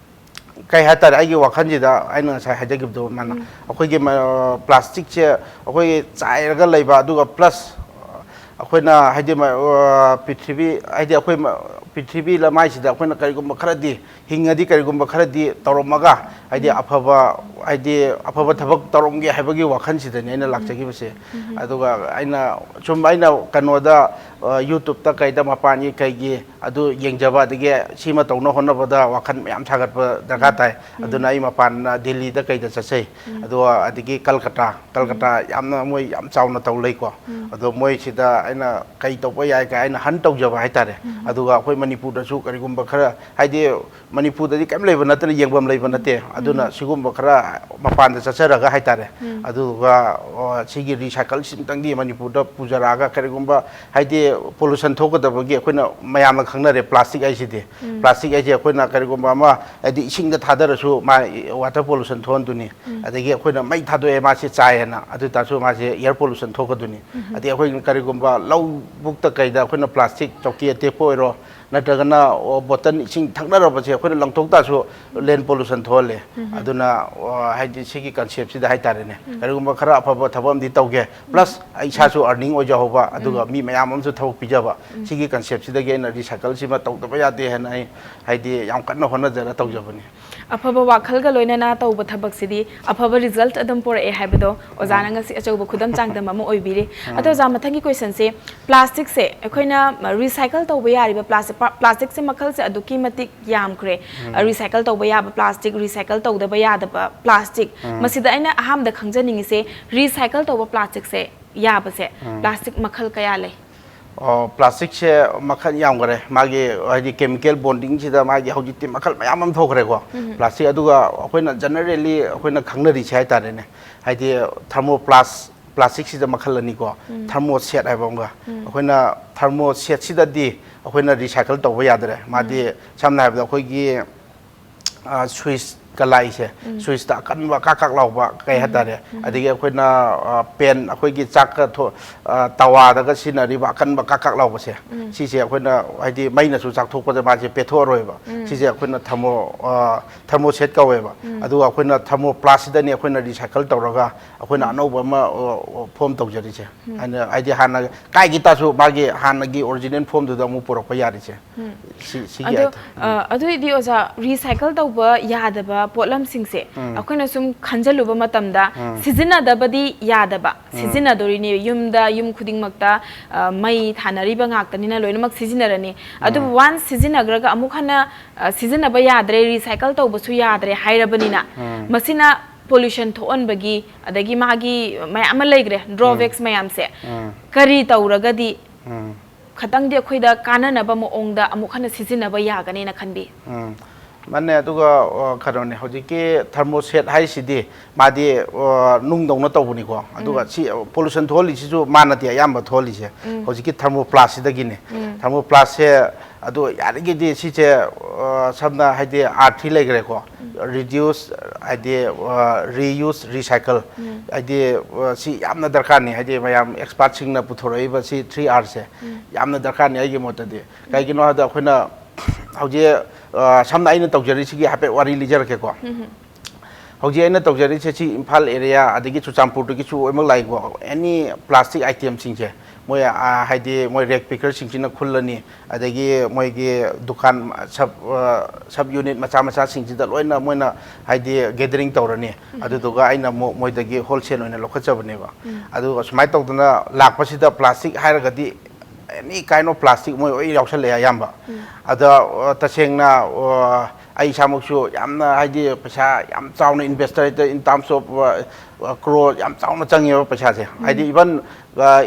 ꯀꯩ ꯍꯥꯏꯇꯥꯔꯦ, ꯑꯩꯒꯤ ꯋꯥꯈꯜꯁꯤꯗ ꯑꯩꯅ ꯉꯁꯥꯏ ꯍꯥꯏꯖꯈꯤꯕꯗꯣ ꯃꯥꯅ, ꯑꯩꯈꯣꯏꯒꯤ ꯃ-, plastic ꯁꯦ ꯑꯩꯈꯣꯏꯒꯤ ꯆꯥꯏꯔꯒ ꯂꯩꯕ, ꯑꯗꯨꯒ plus ꯑꯩꯈꯣꯏꯅ ꯍꯥꯏꯗꯤ ꯃ-, ꯑ, ꯄ꯭ꯔꯤꯊꯤꯕꯤ, ꯍꯥꯏꯗꯤ ꯑꯩꯈꯣꯏ ꯃ-, ꯄ꯭ꯔꯤꯊꯤꯕꯤ ꯂꯃꯥꯏꯁꯤꯗ ꯑꯩꯈꯣꯏꯅ ꯀꯔꯤꯒꯨꯝꯕ ꯈꯔꯗꯤ, ꯍꯤꯡꯉꯗꯤ ꯀꯔꯤꯒꯨꯝꯕ ꯈꯔꯗꯤ ꯇꯧꯔꯝꯃꯒ, ꯍꯥꯏꯗꯤ ꯑꯐꯕ, ꯍꯥꯏꯗꯤ ꯑꯐꯕ ꯊꯕꯛ ꯇꯧꯔꯝꯒꯦ ꯍꯥꯏꯕꯒꯤ ꯋꯥꯈꯜꯁꯤꯗꯅꯤ ꯑꯩꯅ ꯂꯥꯛꯆꯈꯤꯕꯁꯦ꯫ ꯑꯗꯨꯒ ꯑꯩꯅ ꯁꯨꯝ, ꯑꯩꯅ ꯀꯩꯅꯣꯗ, ꯑ, YouTube ꯇ ꯀꯩꯗ ꯃꯄꯥꯟꯒꯤ ꯀꯩꯒꯤ ꯑꯗꯨ ꯌꯦꯡꯖꯕ, ꯑꯗꯒꯤ ꯁꯤꯃ ꯇꯧꯅ ꯍꯣꯠꯅꯕꯗ ꯋꯥꯈꯜ ꯃꯌꯥꯝ ꯁꯥꯒꯠꯄ ꯗꯔꯀꯥꯔ ꯇꯥꯏ꯫ ꯑꯗꯨꯅ ꯑꯩ ꯃꯄꯥꯟ ꯗꯤꯜꯂꯤꯗ ꯀꯩꯗ ꯆꯠꯆꯩ꯫ ꯑꯗꯨꯒ ꯑꯗꯒꯤ ꯀꯜꯀꯇꯥ, ꯀꯜꯀꯇꯥ ꯌꯥꯝꯅ ꯃꯣꯏ ꯌꯥꯝ ꯆꯥꯎꯅ ꯇꯧ ꯂꯩꯀꯣ꯫ ꯑꯗꯣ ꯃꯣꯏꯁꯤꯗ ꯑꯩꯅ ꯀꯩ ꯇꯧꯕ ꯌꯥꯏ ꯀꯥꯏ ꯑꯩꯅ hunt ꯇꯧꯖꯕ ꯍꯥꯏꯇꯥꯔꯦ꯫ ꯑꯗꯨꯒ ꯑꯩꯈꯣꯏ ꯃꯅꯤꯄꯨꯔꯗꯁꯨ ꯀꯔꯤꯒꯨꯝꯕ ꯈꯔ, ꯍꯥꯏꯗꯤ ꯃꯅꯤꯄꯨꯔꯗꯗꯤ ꯀꯔꯤꯝ ꯂꯩꯕ ꯅꯠꯇꯅ, ꯌꯦꯡꯐꯝ ꯂꯩꯕ ꯅꯠꯇꯦ꯫ ꯑꯗꯨꯅ ꯁꯤꯒꯨꯝꯕ ꯈꯔ ꯃꯄꯥꯟꯗ ꯆꯠꯆꯔꯒ ꯍꯥꯏꯇꯥꯔꯦ꯫ ꯑꯗꯨꯒ, ꯑꯣ, ꯁꯤꯒꯤ recycle ꯁꯤꯝꯇꯪꯗꯤ ꯃꯅꯤꯄꯨꯔꯗ ꯄꯨꯖꯔꯛꯑꯒ ꯀꯔꯤꯒꯨꯝꯕ, ꯍꯥꯏꯗꯤ pollution ꯊꯣꯛꯀꯗꯕꯒꯤ ꯑꯩꯈꯣꯏꯅ ꯃꯌꯥꯝꯅ ꯈꯪꯅꯔꯦ plastic ꯍꯥꯏꯁꯤꯗꯤ꯫ Plastic ꯍꯥꯏꯁꯦ ꯑꯩꯈꯣꯏꯅ ꯀꯔꯤꯒꯨꯝꯕ ꯑꯃ, ꯍꯥꯏꯗꯤ ꯏꯁꯤꯡꯗ ꯊꯥꯗꯔꯁꯨ ꯃꯥ water pollution ꯊꯣꯛꯍꯟꯗꯣꯏꯅꯤ꯫ ꯑꯗꯒꯤ ꯑꯩꯈꯣꯏꯅ ꯃꯩ ꯊꯥꯗꯣꯛꯑꯦ, ꯃꯥꯁꯦ ꯆꯥꯏꯌꯦꯅ, ꯑꯗꯨ ꯑꯣꯏꯇꯥꯔꯁꯨ ꯃꯥꯁꯦ air pollution ꯊꯣꯛꯀꯗꯣꯏꯅꯤ꯫ ꯑꯗꯩ ꯑꯩꯈꯣꯏ ꯀꯔꯤꯒꯨꯝꯕ ꯂꯧꯕꯨꯛꯇ ꯀꯩꯗ ꯑꯩꯈꯣꯏꯅ plastic ꯆꯧꯀꯤ ꯑꯇꯦꯛꯄ ꯑꯣꯏꯔꯣ, ꯅꯠꯇ꯭ꯔꯒꯅ, ꯑꯣ, bottle ꯏꯁꯤꯡ ꯊꯛꯅꯔꯕꯁꯦ ꯑꯩꯈꯣꯏꯅ ꯂꯪꯊꯣꯛ ꯇꯥꯔꯁꯨ land pollution ꯊꯣꯛꯍꯜꯂꯦ꯫ ꯑꯗꯨꯅ, ꯑꯣ, ꯍꯥꯏꯗꯤ ꯁꯤꯒꯤ concept ꯁꯤꯗ ꯍꯥꯏꯇꯥꯔꯦꯅꯦ, ꯀꯔꯤꯒꯨꯝꯕ ꯈꯔ ꯑꯐꯕ ꯊꯕꯛ ꯑꯃꯗꯤ ꯇꯧꯒꯦ, plus ꯑꯩ ꯏꯁꯥꯁꯨ earning ꯑꯣꯏꯖꯍꯧꯕ, ꯑꯗꯨꯒ ꯃꯤ ꯃꯌꯥꯝ ꯑꯃꯁꯨ ꯊꯕꯛ ꯄꯤꯖꯕ, ꯁꯤꯒꯤ concept ꯁꯤꯗꯒꯤ ꯑꯩꯅ recycle ꯁꯤꯃ ꯇꯧꯗꯕ ꯌꯥꯗꯦ ꯍꯥꯏꯅ ꯑꯩ, ꯍꯥꯏꯗꯤ, ꯌꯥꯝ ꯀꯟꯅ ꯍꯣꯠꯅꯖꯔ ꯇꯧꯖꯕꯅꯤ꯫ ꯑꯐꯕ ꯋꯥꯈꯜꯒ ꯂꯣꯏꯅꯅ ꯇꯧꯕ ꯊꯕꯛꯁꯤꯗꯤ ꯑꯐꯕ result ꯑꯗꯨꯝ ꯄꯨꯔꯛꯑꯦ ꯍꯥꯏꯕꯗꯣ ꯑꯣꯖꯥꯅ ꯉꯁꯤ ꯑꯆꯧꯕ ꯈꯨꯗꯝ ꯆꯥꯡꯗꯝ ꯑꯃ ꯑꯣꯏꯕꯤꯔꯤ꯫ ꯑꯗꯣ ꯑꯣꯖꯥ, ꯃꯊꯪꯒꯤ question ꯁꯦ, plastic ꯁꯦ ꯑꯩꯈꯣꯏꯅ recycle ꯇꯧꯕ ꯌꯥꯔꯤꯕ plastic ꯄ꯭ꯂꯥꯁꯇꯤꯛꯁꯦ ꯃꯈꯜꯁꯦ ꯑꯗꯨꯛꯀꯤ ꯃꯇꯤꯛ ꯌꯥꯝꯈ꯭ꯔꯦ꯫ ꯔꯤꯁꯥꯏꯀꯜ ꯇꯧꯕ ꯌꯥꯕ ꯄ꯭ꯂꯥꯁꯇꯤꯛ, ꯔꯤꯁꯥꯏꯀꯜ ꯇꯧꯗꯕ ꯌꯥꯗꯕ ꯄ꯭ꯂꯥꯁꯇꯤꯛ꯫ ꯃꯁꯤꯗ ꯑꯩꯅ ꯑꯍꯥꯟꯕꯗ ꯈꯪꯖꯅꯤꯡꯉꯤꯁꯦ, ꯔꯤꯁꯥꯏꯀꯜ ꯇꯧꯕ ꯄ꯭ꯂꯥꯁꯇꯤꯛꯁꯦ ꯌꯥꯕꯁꯦ ꯄ꯭ꯂꯥꯁꯇꯤꯛ ꯃꯈꯜ ꯀꯌꯥ ꯂꯩ? ꯑꯣ, ꯄ꯭ꯂꯥꯁꯇꯤꯛꯁꯦ ꯃꯈꯜ ꯌꯥꯝꯈꯔꯦ꯫ ꯃꯥꯒꯤ ꯍꯥꯏꯗꯤ ꯀꯦꯃꯤꯀꯦꯜ ꯕꯣꯟꯗꯤꯡꯁꯤꯗ ꯃꯥꯒꯤ ꯍꯧꯖꯤꯛꯇꯤ ꯃꯈꯜ ꯃꯌꯥꯝ ꯑꯃ ꯊꯣꯛꯈ꯭ꯔꯦꯀꯣ꯫ ꯄ꯭ꯂꯥꯁꯇꯤꯛ, ꯑꯗꯨꯒ ꯑꯩꯈꯣꯏꯅ ꯖꯦꯅꯔꯦꯜꯂꯤ ꯑꯩꯈꯣꯏꯅ ꯈꯪꯅꯔꯤꯁꯦ ꯍꯥꯏꯇꯥꯔꯦꯅꯦ, ꯍꯥꯏꯗꯤ ꯊꯔꯃꯣꯄ꯭ꯂꯥꯁ ꯄ꯭ꯂꯥꯁꯇꯤꯛꯁꯤꯗ ꯃꯈꯜ ꯑꯅꯤꯀꯣ, ꯊꯔꯃꯣꯁꯦꯠ ꯍꯥꯏꯕ ꯑꯃꯒ꯫ ꯑꯩꯈꯣꯏꯅ ꯊꯔꯃꯣꯁꯦꯠꯁꯤꯗꯗꯤ ꯑꯩꯈꯣꯏꯅ ꯔꯤꯁꯥꯏꯀꯜ ꯇꯧꯕ ꯌꯥꯗ꯭ꯔꯦ꯫ ꯃꯥꯗꯤ ꯁꯝꯅ ꯍꯥꯏꯔꯕꯗ ꯑꯩꯈꯣꯏꯒꯤ ꯁ꯭ꯋꯤꯁ ꯀꯂꯥꯏꯁꯦ, ꯁ꯭ꯋꯤꯁꯇ ꯑꯀꯟꯕ ꯀꯥꯛ ꯀꯥꯛ ꯂꯥꯎꯕ ꯀꯩ ꯍꯥꯏꯇꯥꯔꯦ, ꯑꯗꯒꯤ ꯑꯩꯈꯣꯏꯅ ꯄꯦꯟ, ꯑꯩꯈꯣꯏꯒꯤ ꯆꯥꯛꯀ ꯊꯣ-, ꯑ, ꯇꯋꯥꯗꯒ ꯁꯤꯖꯤꯟꯅꯔꯤꯕ ꯑꯀꯟꯕ ꯀꯥꯛ ꯀꯥꯛ ꯂꯥꯎꯕꯁꯦ, ꯁꯤꯁꯦ ꯑꯩꯈꯣꯏꯅ ꯍꯥꯏꯗꯤ ꯃꯩꯅꯁꯨ ꯆꯥꯛꯊꯣꯛꯄꯗ ꯃꯥꯁꯦ ꯄꯦꯠꯊꯣꯛꯑꯔꯣꯏꯕ꯫ ꯁꯤꯁꯦ ꯑꯩꯈꯣꯏꯅ ꯊꯔꯃꯣ, ꯑ, ꯊꯔꯃꯣꯁꯦꯠ ꯀꯧꯋꯦꯕ꯫ ꯑꯗꯨꯒ ꯑꯩꯈꯣꯏꯅ ꯊꯔꯃꯣꯄ꯭ꯂꯥꯁꯁꯤꯗꯅꯤ ꯑꯩꯈꯣꯏꯅ ꯔꯤꯁꯥꯏꯀꯜ ꯇꯧꯔꯒ ꯑꯩꯈꯣꯏꯅ ꯑꯅꯧꯕ ꯑꯃ, ꯑ, ꯑ, ꯐꯣꯝ ꯇꯧꯖꯔꯤꯁꯦ꯫ ꯍꯥꯏꯅ ꯍꯥꯏꯗꯤ ꯍꯥꯟꯅ ꯀꯥꯏꯒꯤ ꯇꯥꯁꯨ ꯃꯥꯒꯤ ꯍꯥꯟꯅꯒꯤ ꯑꯣꯔꯤꯖꯤꯅꯦꯜ ꯐꯣꯝꯗꯨꯗ ꯑꯃꯨꯛ ꯄꯨꯔꯛꯄ ꯌꯥꯔꯤꯁꯦ꯫ ꯁꯤ, ꯁꯤꯒꯤ ꯑꯗꯣ, item꯫ ꯑ, ꯑꯗꯨ ꯑꯣꯏꯗꯤ ꯑꯣꯖꯥ, ꯔꯤꯁꯥꯏꯀꯜ ꯇꯧꯕ ꯌꯥꯗꯕ ꯄꯣꯠꯂꯝꯁꯤꯡꯁꯦ ꯑꯩꯈꯣꯏꯅ ꯁꯨꯝ ꯈꯟꯖꯜꯂꯨꯕ ꯃꯇꯝꯗ ꯁꯤꯖꯤꯟꯅꯗꯕꯗꯤ ꯌꯥꯗꯕ, ꯁꯤꯖꯤꯟꯅꯗꯣꯔꯤꯅꯦ꯫ ꯌꯨꯝꯗ, ꯌꯨꯝ ꯈꯨꯗꯤꯡꯃꯛꯇ, ꯑ, ꯃꯩ ꯊꯥꯅꯔꯤꯕ ꯉꯥꯛꯇꯅꯤꯅ ꯂꯣꯏꯅꯃꯛ ꯁꯤꯖꯤꯟꯅꯔꯅꯤ꯫ ꯑꯗꯨꯕꯨ ꯋꯥꯟꯁ ꯁꯤꯖꯤꯟꯅꯈ꯭ꯔꯒ ꯑꯃꯨꯛ ꯍꯟꯅ, ꯑ, ꯁꯤꯖꯤꯟꯅꯕ ꯌꯥꯗ꯭ꯔꯦ, ꯔꯤꯁꯥꯏꯀꯜ ꯇꯧꯕꯁꯨ ꯌꯥꯗ꯭ꯔꯦ ꯍꯥꯏꯔꯕꯅꯤꯅ, ꯃꯁꯤꯅ ꯄꯣꯂꯨꯁꯟ ꯊꯣꯛꯍꯟꯕꯒꯤ, ꯑꯗꯒꯤ ꯃꯥꯒꯤ ꯃꯌꯥꯝ ꯑꯃ ꯂꯩꯈ꯭ꯔꯦ, ꯗ꯭ꯔꯣꯕꯦꯛꯁ ꯃꯌꯥꯝꯁꯦ꯫ ꯀꯔꯤ ꯇꯧꯔꯒꯗꯤ ꯈꯇꯪꯗꯤ ꯑꯩꯈꯣꯏꯗ ꯀꯥꯟꯅꯅꯕ ꯃꯑꯣꯡꯗ ꯑꯃꯨꯛ ꯍꯟꯅ ꯁꯤꯖꯤꯟꯅꯕ ꯌꯥꯒꯅꯦꯅ ꯈꯟꯕꯤ? ꯎꯝ꯫ ꯃꯥꯅꯦ, ꯑꯗꯨꯒ, ꯑ, ꯀꯩꯅꯣꯅꯦ, ꯍꯧꯖꯤꯛꯀꯤ ꯊꯔꯃꯣꯁꯦꯠ ꯍꯥꯏꯁꯤꯗꯤ ꯃꯥꯗꯤ, ꯑ, ꯅꯨꯡꯗꯧꯅ ꯇꯧꯕꯅꯤꯀꯣ꯫ ꯑꯗꯨꯒ ꯁꯤ, ꯑ, ꯄꯣꯂꯨꯁꯟ ꯊꯣꯛꯍꯜꯂꯤꯁꯤꯁꯨ ꯃꯥꯅꯗꯤ ꯑꯌꯥꯝꯕ ꯊꯣꯛꯍꯜꯂꯤꯁꯦ꯫ ꯍꯧꯖꯤꯛꯀꯤ ꯊꯔꯃꯣꯄ꯭ꯂꯥꯁꯁꯤꯗꯒꯤꯅꯦ꯫ ꯊꯔꯃꯣꯄ꯭ꯂꯥꯁꯁꯦ ꯑꯗꯣ ꯌꯥꯔꯤꯈꯩꯗꯤ ꯁꯤꯁꯦ, ꯑ, ꯁꯝꯅ ꯍꯥꯏꯗꯤ ꯑꯥꯔ ꯊ꯭ꯔꯤ ꯂꯩꯈ꯭ꯔꯦꯀꯣ, ꯔꯤꯗ꯭ꯌꯨꯁ, ꯍꯥꯏꯗꯤ, ꯑ, ꯔꯤꯌꯨꯁ, ꯔꯤꯁꯥꯏꯀꯜ, ꯍꯥꯏꯗꯤ, ꯑ, ꯁꯤ ꯌꯥꯝꯅ ꯗꯔꯀꯥꯔꯅꯤ꯫ ꯍꯥꯏꯗꯤ ꯃꯌꯥꯝ ꯑꯦꯛꯁꯄꯥꯔꯠꯁꯤꯡꯅ ꯄꯨꯊꯣꯔꯛꯏꯕ ꯁꯤ ꯊ꯭ꯔꯤ ꯑꯥꯔꯁꯦ ꯌꯥꯝꯅ ꯗꯔꯀꯥꯔꯅꯤ ꯑꯩꯒꯤ ꯃꯣꯠꯇꯗꯤ꯫ ꯀꯩꯒꯤꯅꯣ ꯍꯥꯏꯕꯗ ꯑꯩꯈꯣꯏꯅ ꯍꯧꯖꯤꯛ, ꯑ, ꯁꯝꯅ ꯑꯩꯅ ꯇꯧꯖꯔꯤꯁꯤꯒꯤ ꯍꯥꯏꯐꯦꯠ ꯋꯥꯔꯤ ꯂꯤꯖꯔꯛꯀꯦꯀꯣ꯫ ꯍꯧꯖꯤꯛ ꯑꯩꯅ ꯇꯧꯖꯔꯤꯁꯦ ꯁꯤ ꯏꯝꯐꯥꯜ ꯑꯦꯔꯤꯌꯥ ꯑꯗꯒꯤ ꯆꯨꯔꯆꯥꯟꯄꯨꯔꯗꯒꯤꯁꯨ ꯂꯣꯏꯅꯃꯛ ꯂꯥꯛꯏꯀꯣ꯫ ꯑꯦꯅꯤ ꯄ꯭ꯂꯥꯁꯇꯤꯛ ꯑꯥꯏꯇꯦꯝꯁꯤꯡꯁꯦ ꯃꯣꯏ, ꯑ, ꯍꯥꯏꯗꯤ ꯃꯣꯏ ꯔꯦꯛ ꯄꯤꯀꯔꯁꯤꯡꯁꯤꯅ ꯈꯨꯜꯂꯅꯤ, ꯑꯗꯒꯤ ꯃꯣꯏꯒꯤ ꯗꯨꯀꯥꯟ ꯁꯕ, ꯑ, ꯁꯕ ꯌꯨꯅꯤꯠ ꯃꯆꯥ ꯃꯆꯥꯁꯤꯡꯁꯤꯗ ꯂꯣꯏꯅ ꯃꯣꯏꯅ ꯍꯥꯏꯗꯤ ꯒꯦꯗꯔꯤꯡ ꯇꯧꯔꯅꯤ꯫ ꯑꯗꯨꯗꯨꯒ ꯑꯩꯅ ꯑꯃꯨꯛ ꯃꯣꯏꯗꯒꯤ ꯍꯣꯜꯁꯦꯜ ꯑꯣꯏꯅ ꯂꯧꯈꯠꯆꯕꯅꯦꯕ꯫ ꯑꯗꯨꯒ ꯁꯨꯃꯥꯏꯅ ꯇꯧꯗꯅ ꯂꯥꯛꯄꯁꯤꯗ ꯄ꯭ꯂꯥꯁꯇꯤꯛ ꯍꯥꯏꯔꯒꯗꯤ ꯑꯦꯅꯤ ꯀꯥꯏꯟ ꯑꯣꯐ ꯄ꯭ꯂꯥꯁꯇꯤꯛ ꯃꯣꯏ ꯂꯣꯏ ꯌꯥꯎꯁꯜꯂꯛꯑꯦ ꯑꯌꯥꯝꯕ꯫ ꯑꯗ ꯑ, ꯇꯁꯦꯡꯅ ꯑ, ꯑꯩ ꯏꯁꯥꯃꯛꯁꯨ ꯌꯥꯝꯅ, ꯍꯥꯏꯗꯤ, ꯄꯩꯁꯥ ꯌꯥꯝ ꯆꯥꯎꯅ investor, in terms of crore ꯌꯥꯝ ꯆꯥꯎꯅ ꯆꯪꯉꯦꯕ ꯄꯩꯁꯥꯁꯦ꯫ ꯍꯥꯏꯗꯤ ꯏꯚꯟ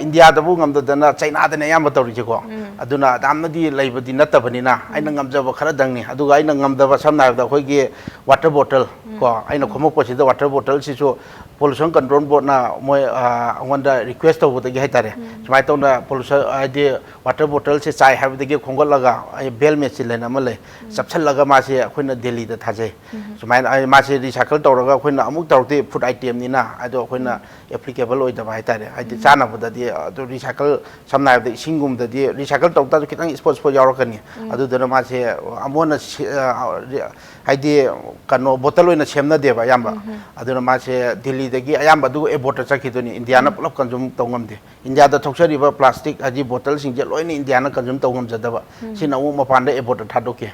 ꯏꯟꯗꯤꯌꯥꯗꯕꯨ ꯉꯝꯗꯗꯅ ꯆꯩꯅꯥꯗꯅ ꯑꯌꯥꯝꯕ ꯇꯧꯔꯤꯁꯦꯀꯣ꯫ ꯑꯗꯨꯅ ꯑꯗꯥꯝꯅꯗꯤ ꯂꯩꯕꯗꯤ ꯅꯠꯇꯕꯅꯤꯅ ꯑꯩꯅ ꯉꯝꯖꯕ ꯈꯔꯗꯪꯅꯤ꯫ ꯑꯗꯨꯒ ꯑꯩꯅ ꯉꯝꯗꯕ, ꯁꯝꯅ ꯍꯥꯏꯔꯕꯗ, ꯑꯩꯈꯣꯏꯒꯤ ꯋꯥꯇꯔ ꯕꯣꯇꯜ ꯀꯣ, ꯑꯩꯅ ꯈꯣꯝꯃꯛꯄꯁꯤꯗ ꯋꯥꯇꯔ ꯕꯣꯇꯜꯁꯤꯁꯨ ꯄꯣꯂꯨꯁꯟ ꯀꯟꯇ꯭ꯔꯣꯜ ꯕꯣꯔꯗꯅ ꯃꯣꯏ, ꯑ, ꯑꯩꯉꯣꯟꯗ ꯔꯤꯀ꯭ꯋꯦꯁ ꯇꯧꯕꯗꯒꯤ ꯍꯥꯏꯇꯥꯔꯦ, ꯁꯨꯃꯥꯏꯅ ꯇꯧꯅ ꯄꯣꯂꯨꯁꯟ, ꯍꯥꯏꯗꯤ ꯋꯥꯇꯔ ꯕꯣꯇꯜꯁꯦ ꯆꯥꯏ ꯍꯥꯏꯕꯗꯒꯤ ꯈꯣꯝꯒꯠꯂꯒ, ꯑꯩ ꯕꯦꯜ ꯃꯦꯆꯤꯟ ꯍꯥꯏꯅ ꯑꯃ ꯂꯩ, ꯆꯞꯁꯤꯜꯂꯒ ꯃꯥꯁꯦ ꯑꯩꯈꯣꯏꯅ ꯗꯦꯜꯂꯤꯗ ꯊꯥꯖꯩ꯫ ꯁꯨꯃꯥꯏꯅ ꯑꯩ, ꯃꯥꯁꯦ ꯔꯤꯁꯥꯏꯀꯜ ꯇꯧꯔꯒ ꯑꯩꯈꯣꯏꯅ ꯑꯃꯨꯛ ꯇꯧꯔꯛꯇꯦ, ꯐꯨꯗ ꯑꯥꯏꯇꯦꯝꯅꯤꯅ, ꯑꯗꯣ ꯑꯩꯈꯣꯏꯅ ꯑꯦꯄ꯭ꯂꯤꯀꯦꯕꯜ ꯑꯣꯏꯗꯕ ꯍꯥꯏꯇꯥꯔꯦ꯫ ꯍꯥꯏꯗꯤ ꯆꯥꯅꯕꯗꯗꯤ ꯑꯗꯨ ꯔꯤꯁꯥꯏꯀꯜ, ꯁꯝꯅ ꯍꯥꯏꯔꯕꯗ ꯏꯁꯤꯡꯒꯨꯝꯕꯗꯗꯤ ꯔꯤꯁꯥꯏꯀꯜ ꯇꯧ ꯇꯥꯔꯁꯨ ꯈꯤꯇꯪ ꯏꯁꯄꯣꯠ ꯏꯁꯄꯣꯠ ꯌꯥꯎꯔꯛꯀꯅꯤ꯫ ꯑꯗꯨꯗꯨꯅ ꯃꯥꯁꯦ ꯑꯃꯨꯛ ꯍꯟꯅ ꯁꯤ-, ꯑ, ꯔꯤ-, ꯍꯥꯏꯗꯤ ꯀꯩꯅꯣ, ꯕꯣꯇꯜ ꯑꯣꯏꯅ ꯁꯦꯝꯅꯗꯦꯕ ꯑꯌꯥꯝꯕ꯫ ꯑꯗꯨꯅ ꯃꯥꯁꯦ ꯗꯦꯜꯂꯤꯗꯒꯤ ꯑꯌꯥꯝꯕ ꯑꯗꯨ ꯑꯦꯕꯣꯔꯠꯇ ꯆꯠꯈꯤꯗꯣꯏꯅꯤ, ꯏꯟꯗꯤꯌꯥꯅ ꯄꯨꯂꯞ ꯀꯟꯖꯨꯝ ꯇꯧ ꯉꯝꯗꯦ꯫ ꯏꯟꯗꯤꯌꯥꯗ ꯊꯣꯛꯆꯔꯤꯕ ꯄ꯭ꯂꯥꯁꯇꯤꯛ, ꯍꯥꯏꯗꯤ ꯕꯣꯇꯜꯁꯤꯡꯁꯦ ꯂꯣꯏꯅ ꯏꯟꯗꯤꯌꯥꯅ ꯀꯟꯖꯨꯝ ꯇꯧ ꯉꯝꯖꯗꯕ, ꯁꯤꯅ ꯑꯃꯨꯛ ꯃꯄꯥꯟꯗ ꯑꯦꯕꯣꯔꯠꯇ ꯊꯥꯗꯣꯛꯈꯤ꯫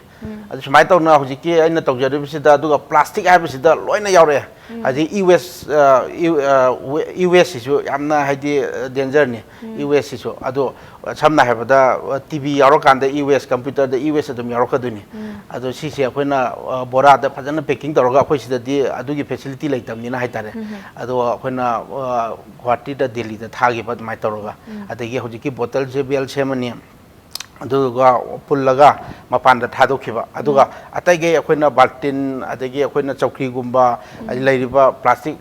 ꯑꯗꯨ ꯁꯨꯃꯥꯏꯅ ꯇꯧꯅ ꯍꯧꯖꯤꯛꯀꯤ ꯑꯩꯅ ꯇꯧꯖꯔꯤꯕꯁꯤꯗ, ꯑꯗꯨꯒ ꯄ꯭ꯂꯥꯁꯇꯤꯛ ꯍꯥꯏꯕꯁꯤꯗ ꯂꯣꯏꯅ ꯌꯥꯎꯔꯛꯑꯦ꯫ ꯍꯥꯏꯗꯤ ꯏ ꯋꯦꯁ, ꯑ, ꯏ, ꯑ, ꯋꯦ-, ꯏ ꯋꯦꯁꯁꯤꯁꯨ ꯌꯥꯝꯅ, ꯍꯥꯏꯗꯤ, ꯑ, ꯗꯦꯟꯖꯔꯅꯤ꯫ ꯏ ꯋꯦꯁꯁꯤꯁꯨ꯫ ꯑꯗꯣ, ꯑ, ꯁꯝꯅ ꯍꯥꯏꯔꯕꯗ, ꯑ, T V ꯌꯥꯎꯔꯀꯥꯟꯗ E west, ꯀꯝꯄ꯭ꯌꯨꯇꯔꯗ E west ꯑꯗꯨꯝ ꯌꯥꯎꯔꯛꯀꯗꯣꯏꯅꯤ꯫ ꯑꯗꯣ ꯁꯤꯁꯦ ꯑꯩꯈꯣꯏꯅ, ꯑ, ꯕꯣꯔꯥꯗ ꯐꯖꯅ ꯄꯦꯀꯤꯡ ꯇꯧꯔꯒ, ꯑꯩꯈꯣꯏ ꯁꯤꯗꯗꯤ ꯑꯗꯨꯒꯤ ꯐꯦꯁꯤꯂꯤꯇꯤ ꯂꯩꯇꯕꯅꯤꯅ ꯍꯥꯏꯇꯥꯔꯦ꯫ ꯑꯗꯣ ꯑꯩꯈꯣꯏꯅ, ꯑ, ꯒꯨꯍꯥꯇꯤꯗ, ꯗꯦꯜꯂꯤꯗ ꯊꯥꯈꯤꯕ ꯑꯗꯨꯃꯥꯏꯅ ꯇꯧꯔꯒ, ꯑꯗꯒꯤ ꯍꯧꯖꯤꯛꯀꯤ ꯕꯣꯇꯜꯁꯦ ꯕꯦꯜ ꯁꯦꯝꯃꯅꯤ, ꯑꯗꯨꯒ ꯄꯨꯜꯂꯒ ꯃꯄꯥꯟꯗ ꯊꯥꯗꯣꯛꯈꯤꯕ꯫ ꯑꯗꯨꯒ ꯑꯇꯩꯒꯩ ꯑꯩꯈꯣꯏꯅ ꯕꯥꯜꯇꯤꯟ, ꯑꯗꯒꯤ ꯑꯩꯈꯣꯏꯅ ꯆꯧꯀ꯭ꯔꯤꯒꯨꯝꯕ, ꯂꯩꯔꯤꯕ ꯄ꯭ꯂꯥꯁꯇꯤꯛ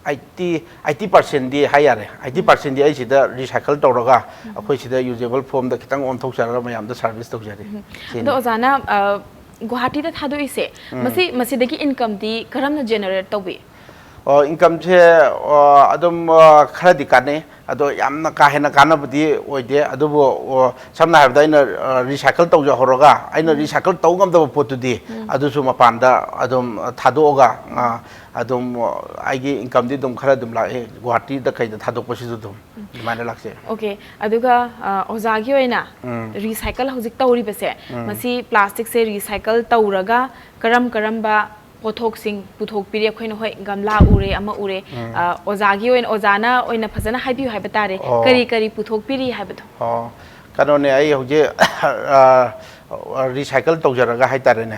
ꯑꯩꯠꯇꯤ, ꯑꯩꯠꯇꯤ ꯄꯥꯔꯁꯦꯟꯗꯤ ꯍꯥꯏ ꯌꯥꯔꯦ, ꯑꯩꯠꯇꯤ ꯄꯥꯔꯁꯦꯟꯗꯤ ꯑꯩ ꯁꯤꯗ ꯔꯤꯁꯥꯏꯀꯜ ꯇꯧꯔꯒ ꯑꯩꯈꯣꯏ ꯁꯤꯗ ꯌꯨꯖꯦꯕꯜ ꯐꯣꯝꯗ ꯈꯤꯇꯪ ꯑꯣꯟꯊꯣꯛꯆꯔꯒ ꯃꯌꯥꯝꯗ ꯁꯥꯔꯚꯤꯁ ꯇꯧꯖꯔꯤ꯫ ꯑꯗꯣ ꯁꯤꯅꯤ꯫ ꯑꯣꯖꯥꯅ, ꯑ, ꯒꯨꯋꯥꯍꯥꯇꯤꯗ ꯊꯥꯗꯣꯛꯏꯁꯦ, ꯃꯁꯤ, ꯃꯁꯤꯗꯒꯤ ꯏꯟꯀꯝꯗꯤ ꯀꯔꯝꯅ ꯖꯦꯅꯦꯔꯦꯠ ꯇꯧꯕꯤ? ꯑꯣ, ꯏꯟꯀꯝꯁꯦ, ꯑꯣ, ꯑꯗꯨꯝ, ꯑꯣ, ꯈꯔꯗꯤ ꯀꯥꯟꯅꯩ꯫ ꯑꯗꯣ ꯌꯥꯝꯅ ꯀꯥ ꯍꯦꯟꯅ ꯀꯥꯟꯅꯕꯗꯤ ꯑꯣꯏꯗꯦ꯫ ꯑꯗꯨꯕꯨ, ꯑꯣ, ꯁꯝꯅ ꯍꯥꯏꯔꯕꯗ ꯑꯩꯅ, ꯑ, ꯔꯤꯁꯥꯏꯀꯜ ꯇꯧꯖꯍꯧꯔꯒ ꯑꯩꯅ ꯔꯤꯁꯥꯏꯀꯜ ꯇꯧ ꯉꯝꯗꯕ ꯄꯣꯠꯇꯨꯗꯤ ꯑꯗꯨꯁꯨ ꯃꯄꯥꯟꯗ ꯑꯗꯨꯝ, ꯑ, ꯊꯥꯗꯣꯛꯑꯒ, ꯑ, ꯑꯗꯨꯝ, ꯑ, ꯑꯩꯒꯤ ꯏꯟꯀꯝꯗꯤ ꯑꯗꯨꯝ ꯈꯔ ꯑꯗꯨꯝ ꯂꯥꯛꯑꯦ꯫ ꯒꯨꯋꯥꯍꯥꯇꯤꯗ ꯀꯩꯗ ꯊꯥꯗꯣꯛꯄꯁꯤꯁꯨ ꯑꯗꯨꯝ ꯑꯗꯨꯃꯥꯏꯅ ꯂꯥꯛꯆꯩ꯫ ꯑꯣꯀꯦ, ꯑꯗꯨꯒ, ꯑ, ꯑꯣꯖꯥꯒꯤ ꯑꯣꯏꯅ ꯔꯤꯁꯥꯏꯀꯜ ꯍꯧꯖꯤꯛ ꯇꯧꯔꯤꯕꯁꯦ, ꯃꯁꯤ ꯄ꯭ꯂꯥꯁꯇꯤꯛꯁꯦ ꯔꯤꯁꯥꯏꯀꯜ ꯇꯧꯔꯒ ꯀꯔꯝ ꯀꯔꯝꯕ ꯄꯣꯠꯊꯣꯛꯁꯤꯡ ꯄꯨꯊꯣꯛꯄꯤꯔꯤ? ꯑꯩꯈꯣꯏꯅ, ꯍꯣꯏ, ꯒꯝꯂꯥ ꯎꯔꯦ, ꯑꯃ ꯎꯔꯦ꯫ ꯑ, ꯑꯣꯖꯥꯒꯤ ꯑꯣꯏꯅ, ꯑꯣꯖꯥꯅ ꯑꯣꯏꯅ ꯐꯖꯅ ꯍꯥꯏꯕꯤꯌꯨ ꯍꯥꯏꯕ ꯇꯥꯔꯦ꯫ ꯑꯣ꯫ ꯀꯔꯤ ꯀꯔꯤ ꯄꯨꯊꯣꯛꯄꯤꯔꯤ ꯍꯥꯏꯕꯗꯣ? ꯑꯣ, ꯀꯩꯅꯣꯅꯦ, ꯑꯩ ꯍꯧꯖꯤꯛ recycle ꯇꯧꯖꯔꯒ ꯍꯥꯏꯇꯥꯔꯦꯅꯦ꯫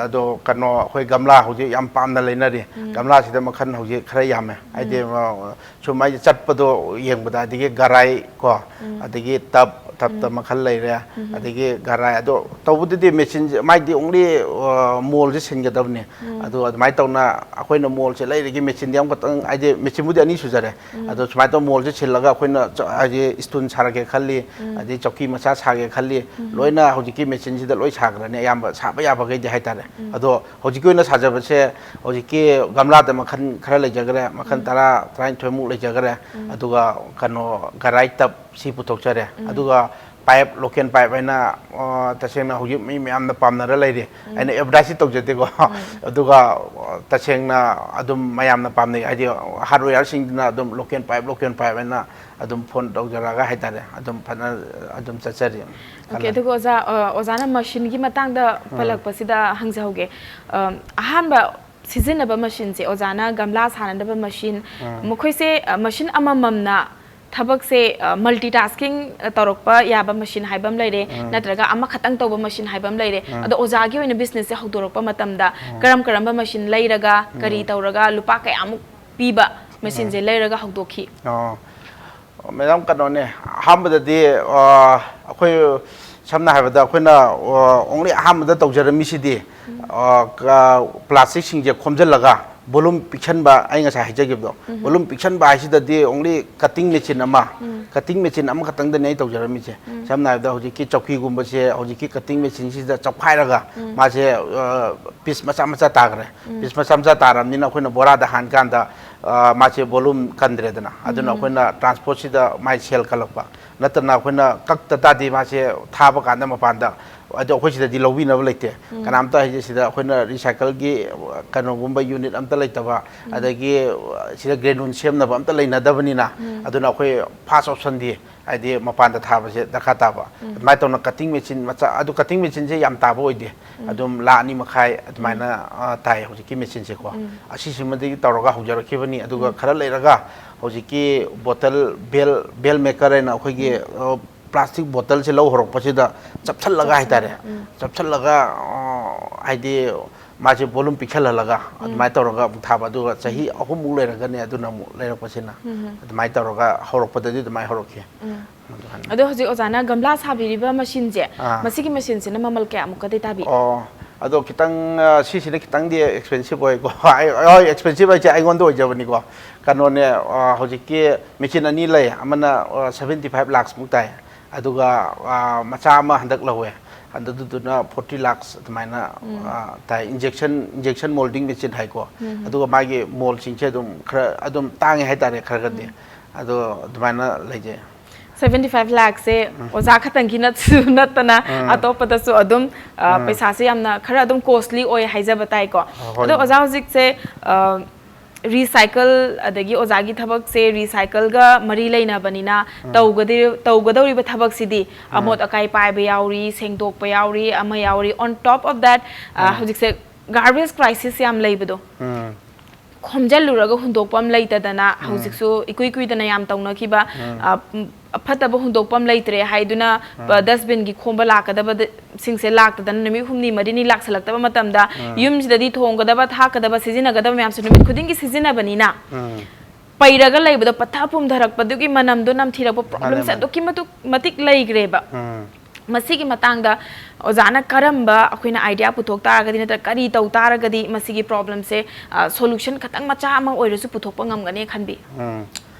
ꯑꯗꯣ ꯀꯩꯅꯣ, ꯑꯩꯈꯣꯏ ꯒꯝꯂꯥ ꯍꯧꯖꯤꯛ ꯌꯥꯝ ꯄꯥꯝꯅ ꯂꯩꯅꯔꯤ꯫ ꯒꯝꯂꯥꯁꯤꯗ ꯃꯈꯜ ꯍꯧꯖꯤꯛ ꯈꯔ ꯌꯥꯝꯃꯦ꯫ ꯍꯥꯏꯗꯤ, ꯑ, ꯁꯨꯝ ꯑꯩꯁꯦ ꯆꯠꯄꯗꯣ ꯌꯦꯡꯕꯗ, ꯑꯗꯒꯤ ꯒꯔꯥꯏ ꯀꯣ, ꯑꯗꯒꯤ ꯇꯞ, ꯇꯞꯇ ꯃꯈꯜ ꯂꯩꯔꯦ, ꯑꯗꯒꯤ ꯒꯔꯥꯏ꯫ ꯑꯗꯣ ꯇꯧꯕꯗꯗꯤ ꯃꯦꯆꯤꯟꯁꯦ ꯃꯥꯏꯗꯤ only, ꯑ, ꯃꯣꯜꯁꯦ ꯁꯤꯟꯒꯗꯕꯅꯤ꯫ ꯑꯗꯣ ꯑꯗꯨꯃꯥꯏꯅ ꯇꯧꯅ ꯑꯩꯈꯣꯏꯅ ꯃꯣꯜꯁꯦ ꯂꯩꯔꯒ ꯃꯦꯆꯤꯟꯗꯤ ꯑꯃꯈꯛꯇꯪ, ꯍꯥꯏꯗꯤ ꯃꯦꯆꯤꯟꯕꯨꯗꯤ ꯑꯅꯤ ꯁꯨꯖꯔꯦ꯫ ꯑꯗꯣ ꯁꯨꯃꯥꯏꯅ ꯇꯧꯅ ꯃꯣꯜꯁꯦ ꯁꯤꯜꯂꯒ ꯑꯩꯈꯣꯏꯅ ꯆ-, ꯍꯥꯏꯗꯤ ꯏꯁꯇꯨꯟ ꯁꯥꯔꯛꯀꯦ ꯈꯜꯂꯤ, ꯑꯗꯩ ꯆꯧꯀꯤ ꯃꯆꯥ ꯁꯥꯒꯦ ꯈꯜꯂꯤ, ꯂꯣꯏꯅ ꯍꯧꯖꯤꯛꯀꯤ ꯃꯦꯆꯤꯟꯁꯤꯗ ꯂꯣꯏ ꯁꯥꯈ꯭ꯔꯅꯤ, ꯑꯌꯥꯝꯕ ꯁꯥꯕ ꯌꯥꯕꯈꯩꯗꯤ ꯍꯥꯏꯇꯥꯔꯦ꯫ ꯑꯗꯣ ꯍꯧꯖꯤꯛꯀꯤ ꯑꯣꯏꯅ ꯁꯥꯖꯕꯁꯦ, ꯍꯧꯖꯤꯛꯀꯤ ꯒꯝꯂꯥꯗ ꯃꯈꯜ ꯈꯔ ꯂꯩꯖꯈ꯭ꯔꯦ, ꯃꯈꯜ ꯇꯔꯥ, ꯇꯔꯥꯅꯤꯊꯣꯏꯃꯨꯛ ꯂꯩꯖꯈ꯭ꯔꯦ꯫ ꯑꯗꯨꯒ ꯀꯩꯅꯣ, ꯒꯔꯥꯏ ꯇꯞ ꯁꯤ ꯄꯨꯊꯣꯛꯆꯔꯦ꯫ ꯑꯗꯨꯒ ꯄꯥꯏꯞ, ꯂꯣꯀꯦꯜ ꯄꯥꯏꯞ ꯍꯥꯏꯅ, ꯑ, ꯇꯁꯦꯡꯅ ꯍꯧꯖꯤꯛ ꯃꯤ ꯃꯌꯥꯝꯅ ꯄꯥꯝꯅꯔ ꯂꯩꯔꯤ꯫ ꯑꯩꯅ ꯑꯦꯗꯚꯔꯇꯥꯏꯁꯇꯤ ꯇꯧꯖꯗꯦꯀꯣ꯫ ꯑꯗꯨꯒ, ꯑ, ꯇꯁꯦꯡꯅ ꯑꯗꯨꯝ ꯃꯌꯥꯝꯅ ꯄꯥꯝꯅꯩ, ꯍꯥꯏꯗꯤ ꯍꯥꯔꯗꯋꯦꯌꯔꯁꯤꯡꯗꯨꯅ ꯑꯗꯨꯝ ꯂꯣꯀꯦꯜ ꯄꯥꯏꯞ, ꯂꯣꯀꯦꯜ ꯄꯥꯏꯞ ꯍꯥꯏꯅ ꯑꯗꯨꯝ ꯐꯣꯟ ꯇꯧꯖꯔꯛꯑꯒ ꯍꯥꯏꯇꯥꯔꯦ, ꯑꯗꯨꯝ ꯐꯖꯅ ꯑꯗꯨꯝ ꯆꯠꯆꯔꯤ꯫ OK, ꯑꯗꯨꯒ ꯑꯣꯖꯥ, ꯑ, ꯑꯣꯖꯥꯅ ꯃꯁꯤꯟꯒꯤ ꯃꯇꯥꯡꯗ ꯄꯜꯂꯛꯄꯁꯤꯗ ꯍꯪꯖꯍꯧꯒꯦ꯫ ꯑ, ꯑꯍꯥꯟꯕ ꯁꯤꯖꯤꯟꯅꯕ ꯃꯁꯤꯟꯁꯦ, ꯑꯣꯖꯥꯅ ꯒꯝꯂꯥ ꯁꯥꯟꯅꯅꯕ ꯃꯁꯤꯟ, ꯃꯈꯣꯏꯁꯦ, ꯑ, ꯃꯁꯤꯟ ꯑꯃꯃꯝꯅ ꯊꯕꯛꯁꯦ, ꯑ, multitasking, ꯑ, ꯇꯧꯔꯛꯄ ꯌꯥꯕ ꯃꯁꯤꯟ ꯍꯥꯏꯕ ꯑꯃ ꯂꯩꯔꯦ, ꯅꯠꯇ꯭ꯔꯒ ꯑꯃꯈꯛꯇꯪ ꯇꯧꯕ ꯃꯁꯤꯟ ꯍꯥꯏꯕ ꯑꯃ ꯂꯩꯔꯦ꯫ ꯑꯗꯣ ꯑꯣꯖꯥꯒꯤ ꯑꯣꯏꯅ ꯕꯤꯖꯤꯅꯦꯁꯁꯦ ꯍꯧꯗꯣꯔꯛꯄ ꯃꯇꯝꯗ ꯀꯔꯝ ꯀꯔꯝꯕ ꯃꯁꯤꯟ ꯂꯩꯔꯒ, ꯀꯔꯤ ꯇꯧꯔꯒ, ꯂꯨꯄꯥ ꯀꯌꯥꯃꯨꯛ ꯄꯤꯕ ꯃꯁꯤꯟꯁꯦ ꯂꯩꯔꯒ ꯍꯧꯗꯣꯛꯈꯤ? ꯑꯣ, ꯃꯦꯗꯥꯝ, ꯀꯩꯅꯣꯅꯦ, ꯑꯍꯥꯟꯕꯗꯗꯤ, ꯑ, ꯑꯩꯈꯣꯏ ꯁꯝꯅ ꯍꯥꯏꯔꯕꯗ ꯑꯩꯈꯣꯏꯅ, ꯑ, only ꯑꯍꯥꯟꯕꯗ ꯇꯧꯖꯔꯝꯃꯤꯁꯤꯗꯤ, ꯑ, ꯀ-, ꯄ꯭ꯂꯥꯁꯇꯤꯛꯁꯤꯡꯁꯦ ꯈꯣꯝꯖꯤꯜꯂꯒ ꯕꯣꯂꯨꯝ ꯄꯤꯛꯁꯟꯕ, ꯑꯩ ꯉꯁꯥꯏ ꯍꯥꯏꯖꯈꯤꯕꯗꯣ, ꯕꯣꯂꯨꯝ ꯄꯤꯛꯁꯟꯕ ꯍꯥꯏꯁꯤꯗꯗꯤ only cutting machine ꯑꯃ, cutting machine ꯑꯃꯈꯛꯇꯪꯗꯅꯦ ꯑꯩ ꯇꯧꯖꯔꯝꯃꯤꯁꯦ꯫ ꯁꯝꯅ ꯍꯥꯏꯔꯕꯗ ꯍꯧꯖꯤꯛꯀꯤ ꯆꯧꯀꯤꯒꯨꯝꯕꯁꯦ ꯍꯧꯖꯤꯛꯀꯤ cutting machineꯁꯤꯗ ꯆꯞꯈꯥꯏꯔꯒ ꯃꯥꯁꯦ, ꯑ, ꯄꯤꯁ ꯃꯆꯥ ꯃꯆꯥ ꯇꯥꯈ꯭ꯔꯦ꯫ ꯄꯤꯁ ꯃꯆꯥ ꯃꯆꯥ ꯇꯥꯔꯕꯅꯤꯅ ꯑꯩꯈꯣꯏꯅ ꯕꯣꯔꯥꯗ ꯍꯥꯟꯀꯥꯟꯗ, ꯑ, ꯃꯥꯁꯦ ꯕꯣꯂꯨꯝ ꯀꯟꯗ꯭ꯔꯦꯗꯅ꯫ ꯑꯗꯨꯅ ꯑꯩꯈꯣꯏꯅ ꯇ꯭ꯔꯥꯟꯁꯄꯣꯔꯠꯁꯤꯗ ꯃꯥꯏ ꯁꯦꯜ ꯀꯜꯂꯛꯄ꯫ ꯅꯠꯇꯅ ꯑꯩꯈꯣꯏꯅ ꯀꯛꯇ ꯇꯥꯗꯤ ꯃꯥꯁꯦ ꯊꯥꯕ ꯀꯥꯟꯗ ꯃꯄꯥꯟꯗ, ꯑꯗꯣ ꯑꯩꯈꯣꯏ ꯁꯤꯗꯗꯤ ꯂꯧꯕꯤꯅꯕ ꯂꯩꯇꯦ꯫ ꯀꯅꯥꯝꯇ ꯍꯥꯏꯁꯦ ꯁꯤꯗ ꯑꯩꯈꯣꯏꯅ recycleꯒꯤ ꯀꯩꯅꯣꯒꯨꯝꯕ unit ꯑꯝꯇ ꯂꯩꯇꯕ, ꯑꯗꯒꯤ ꯁꯤꯗ granule ꯁꯦꯝꯅꯕ ꯑꯝꯇ ꯂꯩꯅꯗꯕꯅꯤꯅ, ꯑꯗꯨꯅ ꯑꯩꯈꯣꯏ first optionꯗꯤ ꯍꯥꯏꯗꯤ ꯃꯄꯥꯟꯗ ꯊꯥꯕꯁꯦ ꯗꯔꯀꯥꯔ ꯇꯥꯕ꯫ ꯑꯗꯨꯃꯥꯏꯅ ꯇꯧꯅ cutting machine ꯃꯆꯥ, ꯑꯗꯨ cutting machineꯁꯦ ꯌꯥꯝ ꯇꯥꯕ ꯑꯣꯏꯗꯦ꯫ ꯑꯗꯨꯝ ꯂꯥꯈ ꯑꯅꯤ ꯃꯈꯥꯏ ꯑꯗꯨꯃꯥꯏꯅ, ꯑ, ꯇꯥꯏ ꯍꯧꯖꯤꯛꯀꯤ machineꯁꯦꯀꯣ꯫ ꯑꯁꯤꯁꯤꯃꯗꯒꯤ ꯇꯧꯔꯒ ꯍꯧꯖꯔꯛꯈꯤꯕꯅꯤ꯫ ꯑꯗꯨꯒ ꯈꯔ ꯂꯩꯔꯒ ꯍꯧꯖꯤꯛꯀꯤ bottle bale, bale maker ꯍꯥꯏꯅ ꯑꯩꯈꯣꯏꯒꯤ, ꯑ, ꯄ꯭ꯂꯥꯁꯇꯤꯛ ꯕꯣꯇꯜꯁꯦ ꯂꯧ ꯍꯧꯔꯛꯄꯁꯤꯗ ꯆꯞꯁꯤꯜꯂꯒ ꯍꯥꯏꯇꯥꯔꯦ, ꯆꯞꯁꯤꯜꯂꯒ, ꯑ, ꯍꯥꯏꯗꯤ ꯃꯥꯁꯦ ꯕꯣꯂꯨꯝ ꯄꯤꯛꯁꯜꯍꯜꯂꯒ ꯑꯗꯨꯃꯥꯏꯅ ꯇꯧꯔꯒ ꯑꯃꯨꯛ ꯊꯥꯕ, ꯑꯗꯨꯒ ꯆꯍꯤ ꯑꯍꯨꯝꯃꯨꯛ ꯂꯩꯔꯒꯅꯦ ꯑꯗꯨꯅ ꯑꯃꯨꯛ ꯂꯩꯔꯛꯄꯁꯤꯅ꯫ ꯑꯗꯨꯃꯥꯏꯅ ꯇꯧꯔꯒ ꯍꯧꯔꯛꯄꯗꯗꯤ ꯑꯗꯨꯃꯥꯏꯅ ꯍꯧꯔꯛꯈꯤ꯫ ꯑꯗꯨ ꯍꯥꯟꯅ꯫ ꯑꯗꯣ ꯍꯧꯖꯤꯛ ꯑꯣꯖꯥꯅ ꯒꯝꯂꯥ ꯁꯥꯕꯤꯔꯤꯕ ꯃꯦꯆꯤꯟꯁꯦ, ꯑꯥ꯫ ꯃꯁꯤꯒꯤ ꯃꯦꯆꯤꯟꯁꯤꯅ ꯃꯃꯜ ꯀꯌꯥꯃꯨꯛꯀꯗꯤ ꯇꯥꯕꯤ? ꯑꯣ, ꯑꯗꯣ ꯈꯤꯇꯪ, ꯑ, ꯁꯤꯁꯤꯅ ꯈꯤꯇꯪꯗꯤ ꯑꯦꯛꯁꯄꯦꯟꯁꯤꯞ ꯑꯣꯏꯀꯣ꯫ ꯑꯩ, ꯍꯣꯏ, ꯑꯦꯛꯁꯄꯦꯟꯁꯤꯞ ꯍꯥꯏꯁꯦ ꯑꯩꯉꯣꯟꯗ ꯑꯣꯏꯖꯕꯅꯤꯀꯣ꯫ ꯀꯩꯅꯣꯅꯦ, ꯑ, ꯍꯧꯖꯤꯛꯀꯤ ꯃꯦꯆꯤꯟ ꯑꯅꯤ ꯂꯩ, ꯑꯃꯅ, ꯑ, seventy five lakhs ꯃꯨꯛ ꯇꯥꯏ, ꯑꯗꯨꯒ, ꯑ, ꯃꯆꯥ ꯑꯃ ꯍꯟꯗꯛ ꯂꯧꯋꯦ, ꯑꯗꯨꯗꯨꯅ forty lakhs ꯑꯗꯨꯃꯥꯏꯅ, ꯑ, ꯇꯥꯏ꯫ ꯏꯟꯖꯦꯛꯁꯟ, ꯏꯟꯖꯦꯛꯁꯟ ꯃꯣꯜꯗꯤꯡ ꯃꯦꯆꯤꯟ ꯍꯥꯏꯀꯣ꯫ ꯑꯗꯨꯒ ꯃꯥꯒꯤ ꯃꯣꯜꯁꯤꯡꯁꯦ ꯑꯗꯨꯝ ꯈꯔ ꯑꯗꯨꯝ ꯇꯥꯡꯉꯦ ꯍꯥꯏꯇꯥꯔꯦ, ꯈꯔ ꯈꯔꯗꯤ꯫ ꯑꯗꯣ ꯑꯗꯨꯃꯥꯏꯅ ꯂꯩꯖꯩ꯫ Seventy five lakhꯁꯦ ꯑꯣꯖꯥ ꯈꯛꯇꯪꯒꯤ ꯅꯠꯁꯨ ꯅꯠꯇꯅ ꯑꯇꯣꯞꯄꯗꯁꯨ ꯑꯗꯨꯝ, ꯑ, ꯄꯩꯁꯥꯁꯦ ꯌꯥꯝꯅ ꯈꯔ ꯑꯗꯨꯝ costly ꯑꯣꯏ ꯍꯥꯏꯖꯕ ꯇꯥꯏꯀꯣ꯫ ꯍꯣꯏ꯫ ꯑꯗꯣ ꯑꯣꯖꯥ ꯍꯧꯖꯤꯛꯁꯦ, ꯑ, recycle, ꯑꯗꯒꯤ ꯑꯣꯖꯥꯒꯤ ꯊꯕꯛꯁꯦ recycleꯒ ꯃꯔꯤ ꯂꯩꯅꯕꯅꯤꯅ ꯇꯧꯒꯗꯤ-, ꯇꯧꯒꯗꯧꯔꯤꯕ ꯊꯕꯛꯁꯤꯗꯤ ꯑꯃꯣꯠ ꯑꯀꯥꯏ ꯄꯥꯏꯕ ꯌꯥꯎꯔꯤ, ꯁꯦꯡꯗꯣꯛꯄ ꯌꯥꯎꯔꯤ, ꯑꯃ ꯌꯥꯎꯔꯤ꯫ On top of that, ꯑ, ꯍꯧꯖꯤꯛꯁꯦ garbage crisis ꯌꯥꯝ ꯂꯩꯕꯗꯣ꯫ ꯎꯝ꯫ ꯈꯣꯝꯖꯤꯜꯂꯨꯔꯒ ꯍꯨꯟꯗꯣꯛꯄ ꯑꯃ ꯂꯩꯇꯗꯅ ꯍꯧꯖꯤꯛꯁꯨ ꯏꯀꯨꯏ ꯀꯨꯏꯗꯅ ꯌꯥꯝ ꯇꯧꯅꯈꯤꯕ, ꯑ, ꯎꯝ, ꯑ, ꯐꯠꯇꯕ ꯍꯨꯟꯗꯣꯛꯄ ꯑꯃ ꯂꯩꯇ꯭ꯔꯦ ꯍꯥꯏꯗꯨꯅ, ꯄ-, dustbinꯒꯤ ꯈꯣꯝꯕ ꯂꯥꯛꯀꯗꯕꯗ-, ꯁꯤꯡꯁꯦ ꯂꯥꯛꯇꯗꯅ ꯅꯨꯃꯤꯠ ꯍꯨꯝꯅꯤ ꯃꯔꯤꯅꯤ ꯂꯥꯛꯁꯜꯂꯛꯇꯕ ꯃꯇꯝꯗ ꯌꯨꯝꯁꯤꯗꯗꯤ ꯊꯣꯡꯒꯗꯕ, ꯊꯥꯛꯀꯗꯕ, ꯁꯤꯖꯤꯟꯅꯒꯗꯕ ꯃꯌꯥꯝꯁꯦ ꯅꯨꯃꯤꯠ ꯈꯨꯗꯤꯡꯒꯤ ꯁꯤꯖꯤꯟꯅꯕꯅꯤꯅ ꯎꯝ꯫ ꯄꯩꯔꯒ ꯂꯩꯕꯗꯣ ꯄꯠꯊ ꯄꯨꯝꯊꯔꯛꯄꯗꯨꯒꯤ ꯃꯅꯝꯗꯣ ꯅꯝꯊꯤꯔꯛꯄ ꯃꯥꯅꯦ, problemꯁꯦ ꯃꯥꯅꯦ꯫ ꯑꯗꯨꯛꯀꯤ ꯃꯇꯤꯛ, ꯃꯇꯤꯛ ꯂꯩꯈ꯭ꯔꯦꯕ꯫ ꯎꯝ꯫ ꯃꯁꯤꯒꯤ ꯃꯇꯥꯡꯗ ꯑꯣꯖꯥꯅ ꯀꯔꯝꯕ ꯑꯩꯈꯣꯏꯅ idea ꯄꯨꯊꯣꯛ ꯇꯥꯔꯒꯗꯤ ꯅꯠꯇ꯭ꯔꯒ ꯀꯔꯤ ꯇꯧ ꯇꯥꯔꯒꯗꯤ ꯃꯁꯤꯒꯤ problemꯁꯦ, ꯑ, solution ꯈꯇꯪ ꯃꯆꯥ ꯑꯃ ꯑꯣꯏꯔꯁꯨ ꯄꯨꯊꯣꯛꯄ ꯉꯝꯒꯅꯤ ꯈꯟꯕꯤ? ꯎꯝ꯫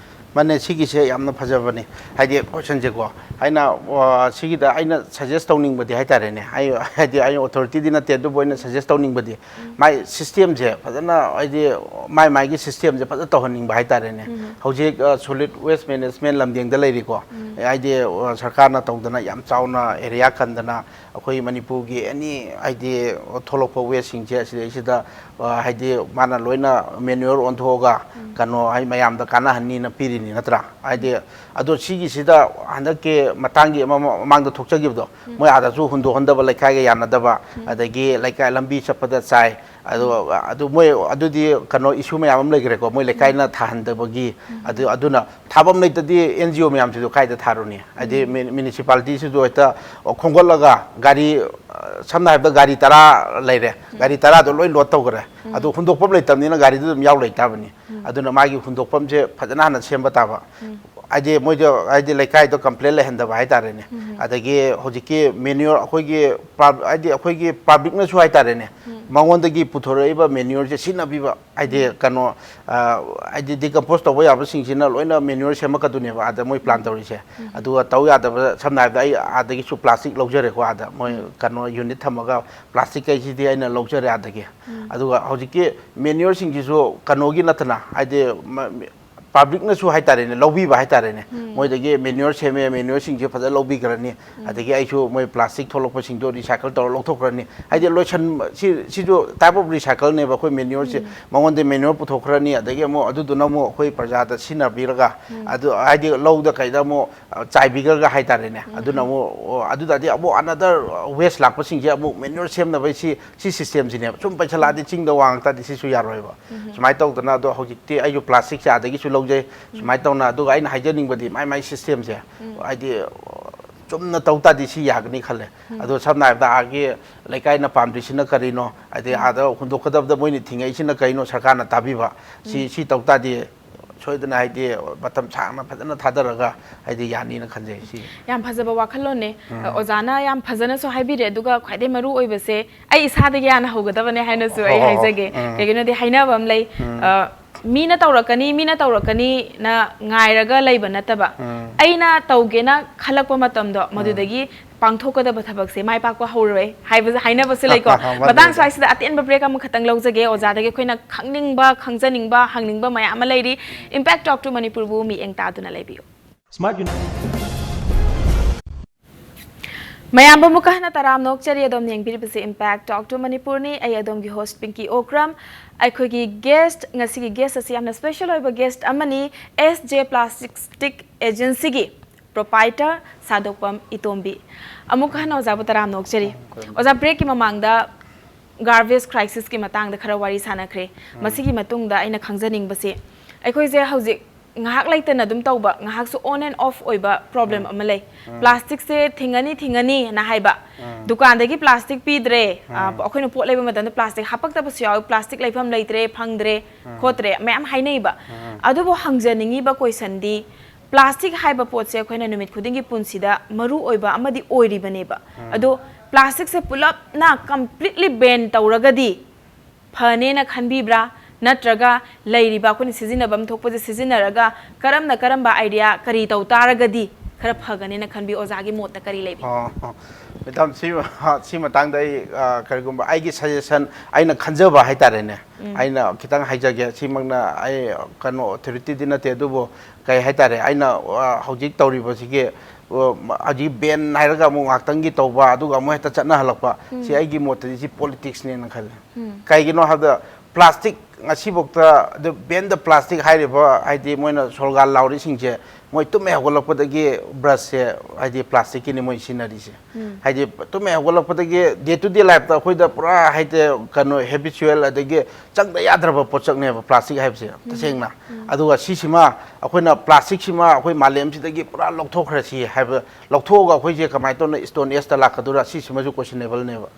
ꯃꯥꯅꯦ, ꯁꯤꯒꯤꯁꯦ ꯌꯥꯝꯅ ꯐꯖꯕꯅꯤ꯫ ꯍꯥꯏꯗꯤ questionꯁꯦꯀꯣ, ꯑꯩꯅ, ꯑ, ꯁꯤꯒꯤꯗ ꯑꯩꯅ suggest ꯇꯧꯅꯤꯡꯕꯗꯤ ꯍꯥꯏꯇꯥꯔꯦꯅꯦ, ꯑꯩ, ꯍꯥꯏꯗꯤ ꯑꯩ authorityꯗꯤ ꯅꯠꯇꯦ, ꯑꯗꯨꯕꯨ ꯑꯩꯅ suggest ꯇꯧꯅꯤꯡꯕꯗꯤ ꯃꯥꯏ systemꯁꯦ ꯐꯖꯅ, ꯍꯥꯏꯗꯤ ꯃꯥꯏ ꯃꯥꯏꯒꯤ systemꯁꯦ ꯐꯖꯅ ꯇꯧꯍꯟꯅꯤꯡꯕ ꯍꯥꯏꯇꯥꯔꯦꯅꯦ꯫ ꯎꯝ꯫ ꯍꯧꯖꯤꯛ, ꯑ, solid waste management ꯂꯝꯗꯤꯡꯗ ꯂꯩꯔꯤꯀꯣ꯫ ꯎꯝ꯫ ꯍꯥꯏꯗꯤ, ꯑ, ꯁꯔꯀꯥꯔꯅ ꯇꯧꯗꯅ ꯌꯥꯝ ꯆꯥꯎꯅ area ꯈꯟꯗꯅ ꯑꯩꯈꯣꯏ ꯃꯅꯤꯄꯨꯔꯒꯤ any ꯍꯥꯏꯗꯤ ꯊꯣꯛꯂꯛꯄ wasteꯁꯤꯡꯁꯦ ꯁꯤꯗꯩꯁꯤꯗ, ꯑ, ꯍꯥꯏꯗꯤ ꯃꯥꯅ ꯂꯣꯏꯅ manure ꯑꯣꯟꯊꯣꯛꯑꯒ ꯎꯝ꯫ ꯀꯩꯅꯣ ꯍꯥꯏ ꯃꯌꯥꯝꯗ ꯀꯥꯟꯅꯍꯟꯅꯤꯅ ꯄꯤꯔꯤꯅꯤ ꯅꯠꯇ꯭ꯔꯥ? ꯍꯥꯏꯗꯤ ꯑꯗꯣ ꯁꯤꯒꯤꯁꯤꯗ ꯍꯟꯗꯛꯀꯤ ꯃꯇꯥꯡꯒꯤ ꯑꯃ ꯃꯃꯥꯡꯗ ꯊꯣꯛꯆꯈꯤꯕꯗꯣ, ꯎꯝ꯫ ꯃꯣꯏ ꯑꯥꯗꯁꯨ ꯍꯨꯟꯗꯣꯛꯍꯟꯗꯕ, ꯂꯩꯀꯥꯏꯒ ꯌꯥꯅꯗꯕ, ꯎꯝ꯫ ꯑꯗꯒꯤ ꯂꯩꯀꯥꯏ ꯂꯝꯕꯤ ꯆꯠꯄꯗ ꯆꯥꯏ, ꯑꯗꯣ ꯑꯗꯨ ꯃꯣꯏ ꯑꯗꯨꯗꯤ ꯀꯩꯅꯣ ꯏꯁꯨ ꯃꯌꯥꯝ ꯑꯃ ꯂꯩꯈ꯭ꯔꯦꯀꯣ, ꯃꯣꯏ ꯂꯩꯀꯥꯏꯅ ꯊꯥꯍꯟꯗꯕꯒꯤ꯫ ꯑꯗꯨ ꯑꯗꯨꯅ ꯊꯥꯐꯝ ꯂꯩꯇꯗꯤ ꯑꯦꯟ ꯖꯤ ꯑꯣ ꯃꯌꯥꯝꯁꯤꯁꯨ ꯀꯥꯏꯗ ꯊꯥꯔꯨꯅꯤ? ꯍꯥꯏꯗꯤ ꯃ꯭ꯌꯨꯅꯤꯁꯤꯄꯥꯂꯤꯇꯤꯁꯤꯁꯨ ꯍꯦꯛꯇ ꯈꯣꯝꯒꯠꯂꯒ ꯒꯥꯔꯤ, ꯑ, ꯁꯝꯅ ꯍꯥꯏꯔꯕꯗ ꯒꯥꯔꯤ ꯇꯔꯥ ꯂꯩꯔꯦ, ꯒꯥꯔꯤ ꯇꯔꯥꯗꯣ ꯂꯣꯏ ꯂꯣꯗ ꯇꯧꯈ꯭ꯔꯦ, ꯑꯗꯨ ꯍꯨꯟꯗꯣꯛꯐꯝ ꯂꯩꯇꯕꯅꯤꯅ ꯒꯥꯔꯤꯗꯨ ꯑꯗꯨꯝ ꯌꯥꯎ ꯂꯩꯇꯥꯕꯅꯤ꯫ ꯑꯗꯨꯅ ꯃꯥꯒꯤ ꯍꯨꯟꯗꯣꯛꯐꯝꯁꯦ ꯐꯖꯅ ꯍꯥꯟꯅ ꯁꯦꯝꯕ ꯇꯥꯕ꯫ ꯍꯥꯏꯗꯤ ꯃꯣꯏꯗꯣ, ꯍꯥꯏꯗꯤ ꯂꯩꯀꯥꯏꯗꯣ ꯀꯝꯄ꯭ꯂꯦꯟ ꯂꯩꯍꯟꯗꯕ ꯍꯥꯏꯇꯥꯔꯦꯅꯦ꯫ ꯑꯗꯒꯤ ꯍꯧꯖꯤꯛꯀꯤ ꯃꯦꯅ꯭ꯌꯨꯔ ꯑꯩꯈꯣꯏꯒꯤ ꯄꯥꯕ-, ꯍꯥꯏꯗꯤ ꯑꯩꯈꯣꯏꯒꯤ ꯄꯥꯕ꯭ꯂꯤꯛꯅꯁꯨ ꯍꯥꯏꯇꯥꯔꯦꯅꯦ, ꯃꯉꯣꯟꯗꯒꯤ ꯄꯨꯊꯣꯔꯛꯏꯕ ꯃꯦꯅ꯭ꯌꯨꯔꯁꯦ ꯁꯤꯖꯤꯟꯅꯕꯤꯕ꯫ ꯍꯥꯏꯗꯤ ꯀꯩꯅꯣ, ꯑ, ꯍꯥꯏꯗꯤ ꯗꯤꯀꯝꯄꯣꯁ ꯇꯧꯕ ꯌꯥꯕꯁꯤꯡꯁꯤꯅ ꯂꯣꯏꯅ ꯃꯦꯅ꯭ꯌꯨꯔ ꯁꯦꯝꯃꯛꯀꯗꯣꯏꯅꯦꯕ ꯑꯥꯗ ꯃꯣꯏ ꯄ꯭ꯂꯥꯟ ꯇꯧꯔꯤꯁꯦ꯫ ꯑꯗꯨꯒ ꯇꯧ ꯌꯥꯗꯕ, ꯁꯝꯅ ꯍꯥꯏꯔꯕꯗ ꯑꯩ ꯑꯥꯗꯒꯤꯁꯨ ꯄ꯭ꯂꯥꯁꯇꯤꯛ ꯂꯧꯖꯔꯦꯀꯣ, ꯑꯥꯗ ꯃꯣꯏ ꯀꯩꯅꯣ ꯌꯨꯅꯤꯠ ꯊꯝꯃꯒ ꯄ꯭ꯂꯥꯁꯇꯤꯛ ꯀꯩꯁꯤꯗꯤ ꯑꯩꯅ ꯂꯧꯖꯔꯦ ꯑꯥꯗꯒꯤ꯫ ꯑꯗꯨꯒ ꯍꯧꯖꯤꯛꯀꯤ ꯃꯦꯅ꯭ꯌꯨꯔꯁꯤꯡꯁꯤꯁꯨ ꯀꯩꯅꯣꯒꯤ ꯅꯠꯇꯅ, ꯍꯥꯏꯗꯤ ꯃ-, ꯄꯥꯕ꯭ꯂꯤꯛꯅꯁꯨ ꯍꯥꯏꯇꯥꯔꯦꯅꯦ, ꯂꯧꯕꯤꯕ ꯍꯥꯏꯇꯥꯔꯦꯅꯦ꯫ ꯃꯣꯏꯗꯒꯤ ꯃꯦꯅ꯭ꯌꯨꯔ ꯁꯦꯝꯃꯦ, ꯃꯦꯅ꯭ꯌꯨꯔꯁꯤꯡꯁꯦ ꯐꯖꯅ ꯂꯧꯕꯤꯈ꯭ꯔꯅꯤ꯫ ꯑꯗꯒꯤ ꯑꯩꯁꯨ ꯃꯣꯏ ꯄ꯭ꯂꯥꯁꯇꯤꯛ ꯊꯣꯛꯂꯛꯄꯁꯤꯡꯗꯣ ꯔꯤꯁꯥꯏꯀꯜ ꯇꯧꯔ ꯂꯧꯊꯣꯛꯈ꯭ꯔꯅꯤ꯫ ꯍꯥꯏꯗꯤ ꯂꯣꯏꯁꯟ-, ꯁꯤ, ꯁꯤꯁꯨ type of recycleꯅꯦꯕ꯫ ꯑꯩꯈꯣꯏ ꯃꯦꯅ꯭ꯌꯨꯔꯁꯦ ꯃꯉꯣꯟꯗ ꯃꯦꯅ꯭ꯌꯨꯔ ꯄꯨꯊꯣꯛꯈ꯭ꯔꯅꯤ, ꯑꯗꯒꯤ ꯑꯃꯨꯛ ꯑꯗꯨꯗꯨꯅ ꯑꯃꯨꯛ ꯑꯩꯈꯣꯏ ꯄ꯭ꯔꯖꯥꯗ ꯁꯤꯖꯤꯟꯅꯕꯤꯔꯒ, ꯑꯗꯨ ꯍꯥꯏꯗꯤ ꯂꯧꯗ ꯀꯩꯗ ꯑꯃꯨꯛ, ꯑ, ꯆꯥꯏꯕꯤꯈ꯭ꯔꯒ ꯍꯥꯏꯇꯥꯔꯦꯅꯦ꯫ ꯑꯗꯨꯅ ꯑꯃꯨꯛ, ꯑꯣ, ꯑꯗꯨꯗꯗꯤ ꯑꯃꯨꯛ another waste ꯂꯥꯛꯄꯁꯤꯡꯁꯦ ꯑꯃꯨꯛ ꯃꯦꯅ꯭ꯌꯨꯔ ꯁꯦꯝꯅꯕ ꯁꯤ, ꯁꯤ ꯁꯤꯁꯇꯦꯝꯁꯤꯅꯦꯕ꯫ ꯁꯨꯝ ꯄꯩꯁꯜꯂꯛꯑꯗꯤ ꯆꯤꯡꯗ ꯋꯥꯡ ꯇꯥꯔꯗꯤ ꯁꯤꯁꯨ ꯌꯥꯔꯣꯏꯕ꯫ ꯁꯨꯃꯥꯏꯅ ꯇꯧꯗꯅ, ꯑꯗꯣ ꯍꯧꯖꯤꯛꯇꯤ ꯑꯩꯁꯨ ꯄ꯭ꯂꯥꯁꯇꯤꯛꯁꯦ ꯑꯥꯗꯒꯤꯁꯨ ꯂꯧꯖꯩ꯫ ꯁꯨꯃꯥꯏꯅ ꯇꯧꯅ, ꯑꯗꯨꯒ ꯑꯩꯅ ꯍꯥꯏꯖꯅꯤꯡꯕꯗꯤ ꯃꯥꯏ ꯃꯥꯏ ꯁꯤꯁꯇꯦꯝꯁꯦ, ꯍꯥꯏꯗꯤ, ꯆꯨꯝꯅ ꯇꯧ ꯇꯥꯔꯗꯤ ꯁꯤ ꯌꯥꯒꯅꯤ ꯈꯜꯂꯦ꯫ ꯑꯗꯣ ꯁꯝꯅ ꯍꯥꯏꯔꯕꯗ ꯑꯥꯒꯤ ꯂꯩꯀꯥꯏꯅ ꯄꯥꯝꯗ꯭ꯔꯤꯁꯤꯅ ꯀꯔꯤꯅꯣ? ꯍꯥꯏꯗꯤ ꯑꯥꯗ ꯍꯨꯟꯗꯣꯛꯀꯗꯕꯗ ꯃꯣꯏꯅ ꯊꯤꯡꯉꯛꯏꯁꯤꯅ ꯀꯩꯅꯣ? ꯁꯔꯀꯥꯔꯅ ꯇꯥꯕꯤꯕ꯫ ꯁꯤ, ꯁꯤ ꯇꯧ ꯇꯥꯔꯗꯤ ꯁꯣꯏꯗꯅ, ꯍꯥꯏꯗꯤ, ꯃꯇꯝ ꯁꯥꯡꯅ ꯐꯖꯅ ꯊꯥꯗꯔꯒ, ꯍꯥꯏꯗꯤ, ꯌꯥꯅꯤꯅ ꯈꯟꯖꯩ꯫ ꯁꯤ ꯌꯥꯝ ꯐꯖꯕ ꯋꯥꯈꯜꯂꯣꯟꯅꯦ꯫ ꯑꯣꯖꯥꯅ ꯌꯥꯝ ꯐꯖꯅꯁꯨ ꯍꯥꯏꯕꯤꯔꯦ, ꯑꯗꯨꯒ ꯈ꯭ꯋꯥꯏꯗꯩ ꯃꯔꯨ ꯑꯣꯏꯕꯁꯦ ꯑꯩ ꯏꯁꯥꯗꯒꯤ ꯍꯥꯟꯅ ꯍꯧꯒꯗꯕꯅꯦ ꯍꯥꯏꯅꯁꯨ ꯑꯩ ꯍꯥꯏꯖꯒꯦ꯫ ꯀꯩꯒꯤꯅꯣꯗꯤ ꯍꯥꯏꯅꯕ ꯑꯃ ꯂꯩ, ꯑ, "ꯃꯤꯅ ꯇꯧꯔꯛꯀꯅꯤ, ꯃꯤꯅ ꯇꯧꯔꯛꯀꯅꯤꯅ ꯉꯥꯏꯔꯒ ꯂꯩꯕ ꯅꯠꯇꯕ, ꯑꯩꯅ ꯇꯧꯒꯦꯅ ꯈꯜꯂꯛꯄ ꯃꯇꯝꯗꯣ, ꯃꯗꯨꯗꯒꯤ ꯄꯥꯡꯊꯣꯛꯀꯗꯕ ꯊꯕꯛꯁꯦ ꯃꯥꯏ ꯄꯥꯛꯄ ꯍꯧꯔꯣꯏ" ꯍꯥꯏꯕꯁꯦ, ꯍꯥꯏꯅꯕꯁꯨ ꯂꯩꯀꯣ꯫ ꯃꯥꯅꯦ, ꯃꯇꯥꯡ ꯃꯥꯅꯦ꯫ ꯁ꯭ꯋꯥꯏꯁꯤꯗ ꯑꯇꯦꯟꯕ ꯕ꯭ꯔꯦꯛ ꯑꯃꯈꯛꯇꯪ ꯂꯧꯖꯒꯦ꯫ ꯑꯣꯖꯥꯗꯒꯤ ꯑꯩꯈꯣꯏꯅ ꯈꯪꯅꯤꯡꯕ, ꯈꯪꯖꯅꯤꯡꯕ, ꯍꯪꯅꯤꯡꯕ ꯃꯌꯥꯝ ꯑꯃ ꯂꯩꯔꯤ꯫ Impact Talk to ꯃꯅꯤꯄꯨꯔꯕꯨ ꯃꯤꯠꯌꯦꯡ ꯇꯥꯗꯨꯅ ꯂꯩꯕꯤꯌꯨ꯫ Smart Uni- ꯃꯌꯥꯝꯕꯨ ꯑꯃꯨꯛꯀ ꯍꯟꯅ ꯇꯔꯥꯝꯅ ꯑꯣꯛꯆꯔꯤ꯫ ꯑꯗꯣꯝꯅ ꯌꯦꯡꯕꯤꯔꯤꯕꯁꯤ Impact Talk to ꯃꯅꯤꯄꯨꯔꯅꯤ꯫ ꯑꯩ ꯑꯗꯣꯝꯒꯤ host ꯄꯤꯡꯀꯤ ꯑꯣꯀ꯭ꯔꯝ꯫ ꯑꯩꯈꯣꯏꯒꯤ guest, ꯉꯁꯤꯒꯤ guest ꯑꯁꯤ ꯌꯥꯝꯅ special ꯑꯣꯏꯕ guest ꯑꯃꯅꯤ, S J Plastic Agencyꯒꯤ proprietor ꯁꯥꯗꯣꯛꯄꯝ ꯏꯇꯣꯝꯕꯤ꯫ ꯑꯃꯨꯛꯀ ꯍꯟꯅ ꯑꯣꯖꯥꯕꯨ ꯇꯔꯥꯝꯅ ꯑꯣꯛꯆꯔꯤ꯫ ꯑꯣꯖꯥ, breakꯀꯤ ꯃꯃꯥꯡꯗ ꯒꯥꯔꯕꯦꯖ ꯀ꯭ꯔꯥꯏꯁꯤꯁꯀꯤ ꯃꯇꯥꯡꯗ ꯈꯔ ꯋꯥꯔꯤ ꯁꯥꯟꯅꯈ꯭ꯔꯦ꯫ ꯃꯁꯤꯒꯤ ꯃꯇꯨꯡꯗ ꯑꯩꯅ ꯈꯪꯖꯅꯤꯡꯕꯁꯦ, ꯑꯩꯈꯣꯏꯁꯦ ꯍꯧꯖꯤꯛ ꯉꯥꯏꯍꯥꯛ ꯂꯩꯇꯅ ꯑꯗꯨꯝ ꯇꯧꯕ, ꯉꯥꯏꯍꯥꯛꯁꯨ on and off ꯑꯣꯏꯕ ꯄ꯭ꯔꯣꯕ꯭ꯂꯦꯝ ꯑꯃ ꯂꯩ꯫ ꯄ꯭ꯂꯥꯁꯇꯤꯛꯁꯦ ꯊꯤꯡꯉꯅꯤ ꯊꯤꯡꯉꯅꯤꯅ ꯍꯥꯏꯕ, ꯗꯨꯀꯥꯟꯗꯒꯤ ꯄ꯭ꯂꯥꯁꯇꯤꯛ ꯄꯤꯗ꯭ꯔꯦ, ꯑ, ꯑꯩꯈꯣꯏꯅ ꯄꯣꯠ ꯂꯩꯕ ꯃꯇꯝꯗ ꯄ꯭ꯂꯥꯁꯇꯤꯛ ꯍꯥꯄꯛꯇꯕꯁꯨ ꯌꯥꯎꯋꯤ, ꯄ꯭ꯂꯥꯁꯇꯤꯛ ꯂꯩꯐꯝ ꯂꯩꯇ꯭ꯔꯦ, ꯐꯪꯗ꯭ꯔꯦ, ꯈꯣꯠꯇ꯭ꯔꯦ ꯃꯌꯥꯝ ꯍꯥꯏꯅꯩꯕ꯫ ꯑꯗꯨꯕꯨ ꯍꯪꯖꯅꯤꯡꯉꯤꯕ ꯀꯣꯏꯁꯟꯗꯤ, ꯄ꯭ꯂꯥꯁꯇꯤꯛ ꯍꯥꯏꯕ ꯄꯣꯠꯁꯦ ꯑꯩꯈꯣꯏꯅ ꯅꯨꯃꯤꯠ ꯈꯨꯗꯤꯡꯒꯤ ꯄꯨꯟꯁꯤꯗ ꯃꯔꯨ ꯑꯣꯏꯕ ꯑꯃꯗꯤ ꯑꯣꯏꯔꯤꯕꯅꯦꯕ꯫ ꯑꯗꯣ ꯄ꯭ꯂꯥꯁꯇꯤꯛꯁꯦ ꯄꯨꯂꯞꯅ completely ban ꯇꯧꯔꯒꯗꯤ ꯐꯅꯦꯅ ꯈꯟꯕꯤꯕ꯭ꯔꯥ? ꯅꯠꯇ꯭ꯔꯒ ꯂꯩꯔꯤꯕ ꯑꯩꯈꯣꯏꯅ ꯁꯤꯖꯤꯟꯅꯐꯝ ꯊꯣꯛꯄꯁꯦ ꯁꯤꯖꯤꯟꯅꯔꯒ ꯀꯔꯝꯅ ꯀꯔꯝꯕ idea ꯀꯔꯤ ꯇꯧ ꯇꯥꯔꯒꯗꯤ ꯈꯔ ꯐꯒꯅꯦꯅ ꯈꯟꯕꯤ? ꯑꯣꯖꯥꯒꯤ ꯃꯣꯠꯇ ꯀꯔꯤ ꯂꯩꯕꯤ? ꯑꯣ, ꯃꯦꯗꯥꯝ, ꯁꯤ, ꯁꯤ ꯃꯇꯥꯡꯗ ꯑꯩ, ꯑ, ꯀꯔꯤꯒꯨꯝꯕ ꯑꯩꯒꯤ suggestion, ꯑꯩꯅ ꯈꯟꯖꯕ ꯍꯥꯏꯇꯥꯔꯦꯅꯦ, ꯑꯩꯅ ꯈꯤꯇꯪ ꯍꯥꯏꯖꯒꯦ꯫ ꯁꯤꯃꯛꯅ ꯑꯩ ꯀꯩꯅꯣ authority ꯗꯤ ꯅꯠꯇꯦ, ꯑꯗꯨꯕꯨ ꯀꯩ ꯍꯥꯏꯇꯥꯔꯦ, ꯑꯩꯅ, ꯑ, ꯍꯧꯖꯤꯛ ꯇꯧꯔꯤꯕꯁꯤꯒꯤ, ꯑ, ꯍꯧꯖꯤꯛ ban ꯍꯥꯏꯔꯒ ꯑꯃꯨꯛ ꯉꯥꯛꯇꯪꯒꯤ ꯇꯧꯕ, ꯑꯗꯨꯒ ꯑꯃꯨꯛ ꯍꯦꯛꯇ ꯆꯠꯅꯍꯜꯂꯛꯄ, ꯁꯤ ꯑꯩꯒꯤ ꯃꯣꯠꯇꯗꯤ ꯁꯤ politics ꯅꯦꯅ ꯈꯜꯂꯦ꯫ ꯀꯩꯒꯤꯅꯣ ꯍꯥꯏꯕꯗ, plastic ꯉꯁꯤꯐꯥꯎꯗ, the ban the plastic ꯍꯥꯏꯔꯤꯕ, ꯍꯥꯏꯗꯤ ꯃꯣꯏꯅ ꯁꯣꯜꯒꯥꯟ ꯂꯥꯎꯔꯤꯁꯤꯡꯁꯦ, ꯃꯣꯏ ꯇꯨꯝ ꯍꯦꯛ ꯍꯧꯒꯠꯂꯛꯄꯗꯒꯤ ꯕ꯭ꯔꯁꯁꯦ, ꯍꯥꯏꯗꯤ ꯄ꯭ꯂꯥꯁꯇꯤꯛꯀꯤꯅꯤ ꯃꯣꯏ ꯁꯤꯖꯤꯟꯅꯔꯤꯁꯦ꯫ ꯍꯥꯏꯗꯤ ꯇꯨꯝ ꯍꯦꯛ ꯍꯧꯒꯠꯂꯛꯄꯗꯒꯤ day to day life ꯇ ꯑꯩꯈꯣꯏꯗ ꯄꯨꯔꯥ, ꯍꯥꯏꯗꯤ ꯀꯩꯅꯣ, habitual, ꯑꯗꯒꯤ ꯆꯪꯗ ꯌꯥꯗ꯭ꯔꯕ ꯄꯣꯠꯁꯛꯅꯦꯕ ꯄ꯭ꯂꯥꯁꯇꯤꯛ ꯍꯥꯏꯕꯁꯦ, ꯇꯁꯦꯡꯅ꯫ ꯑꯗꯨꯒ ꯁꯤꯁꯤꯃ, ꯑꯩꯈꯣꯏꯅ ꯄ꯭ꯂꯥꯁꯇꯤꯛꯁꯤꯃ ꯑꯩꯈꯣꯏ ꯃꯥꯂꯦꯝꯁꯤꯗꯒꯤ ꯄꯨꯔꯥ ꯂꯧꯊꯣꯛꯈ꯭ꯔꯁꯤ ꯍꯥꯏꯕ, ꯂꯧꯊꯣꯛꯑꯒ ꯑꯩꯈꯣꯏꯁꯦ ꯀꯃꯥꯏꯅ ꯇꯧꯅ stone age ꯇ ꯂꯥꯛꯀꯗꯣꯏꯔꯥ, ꯁꯤꯁꯤꯃꯁꯨ questionable ꯅꯦꯕ꯫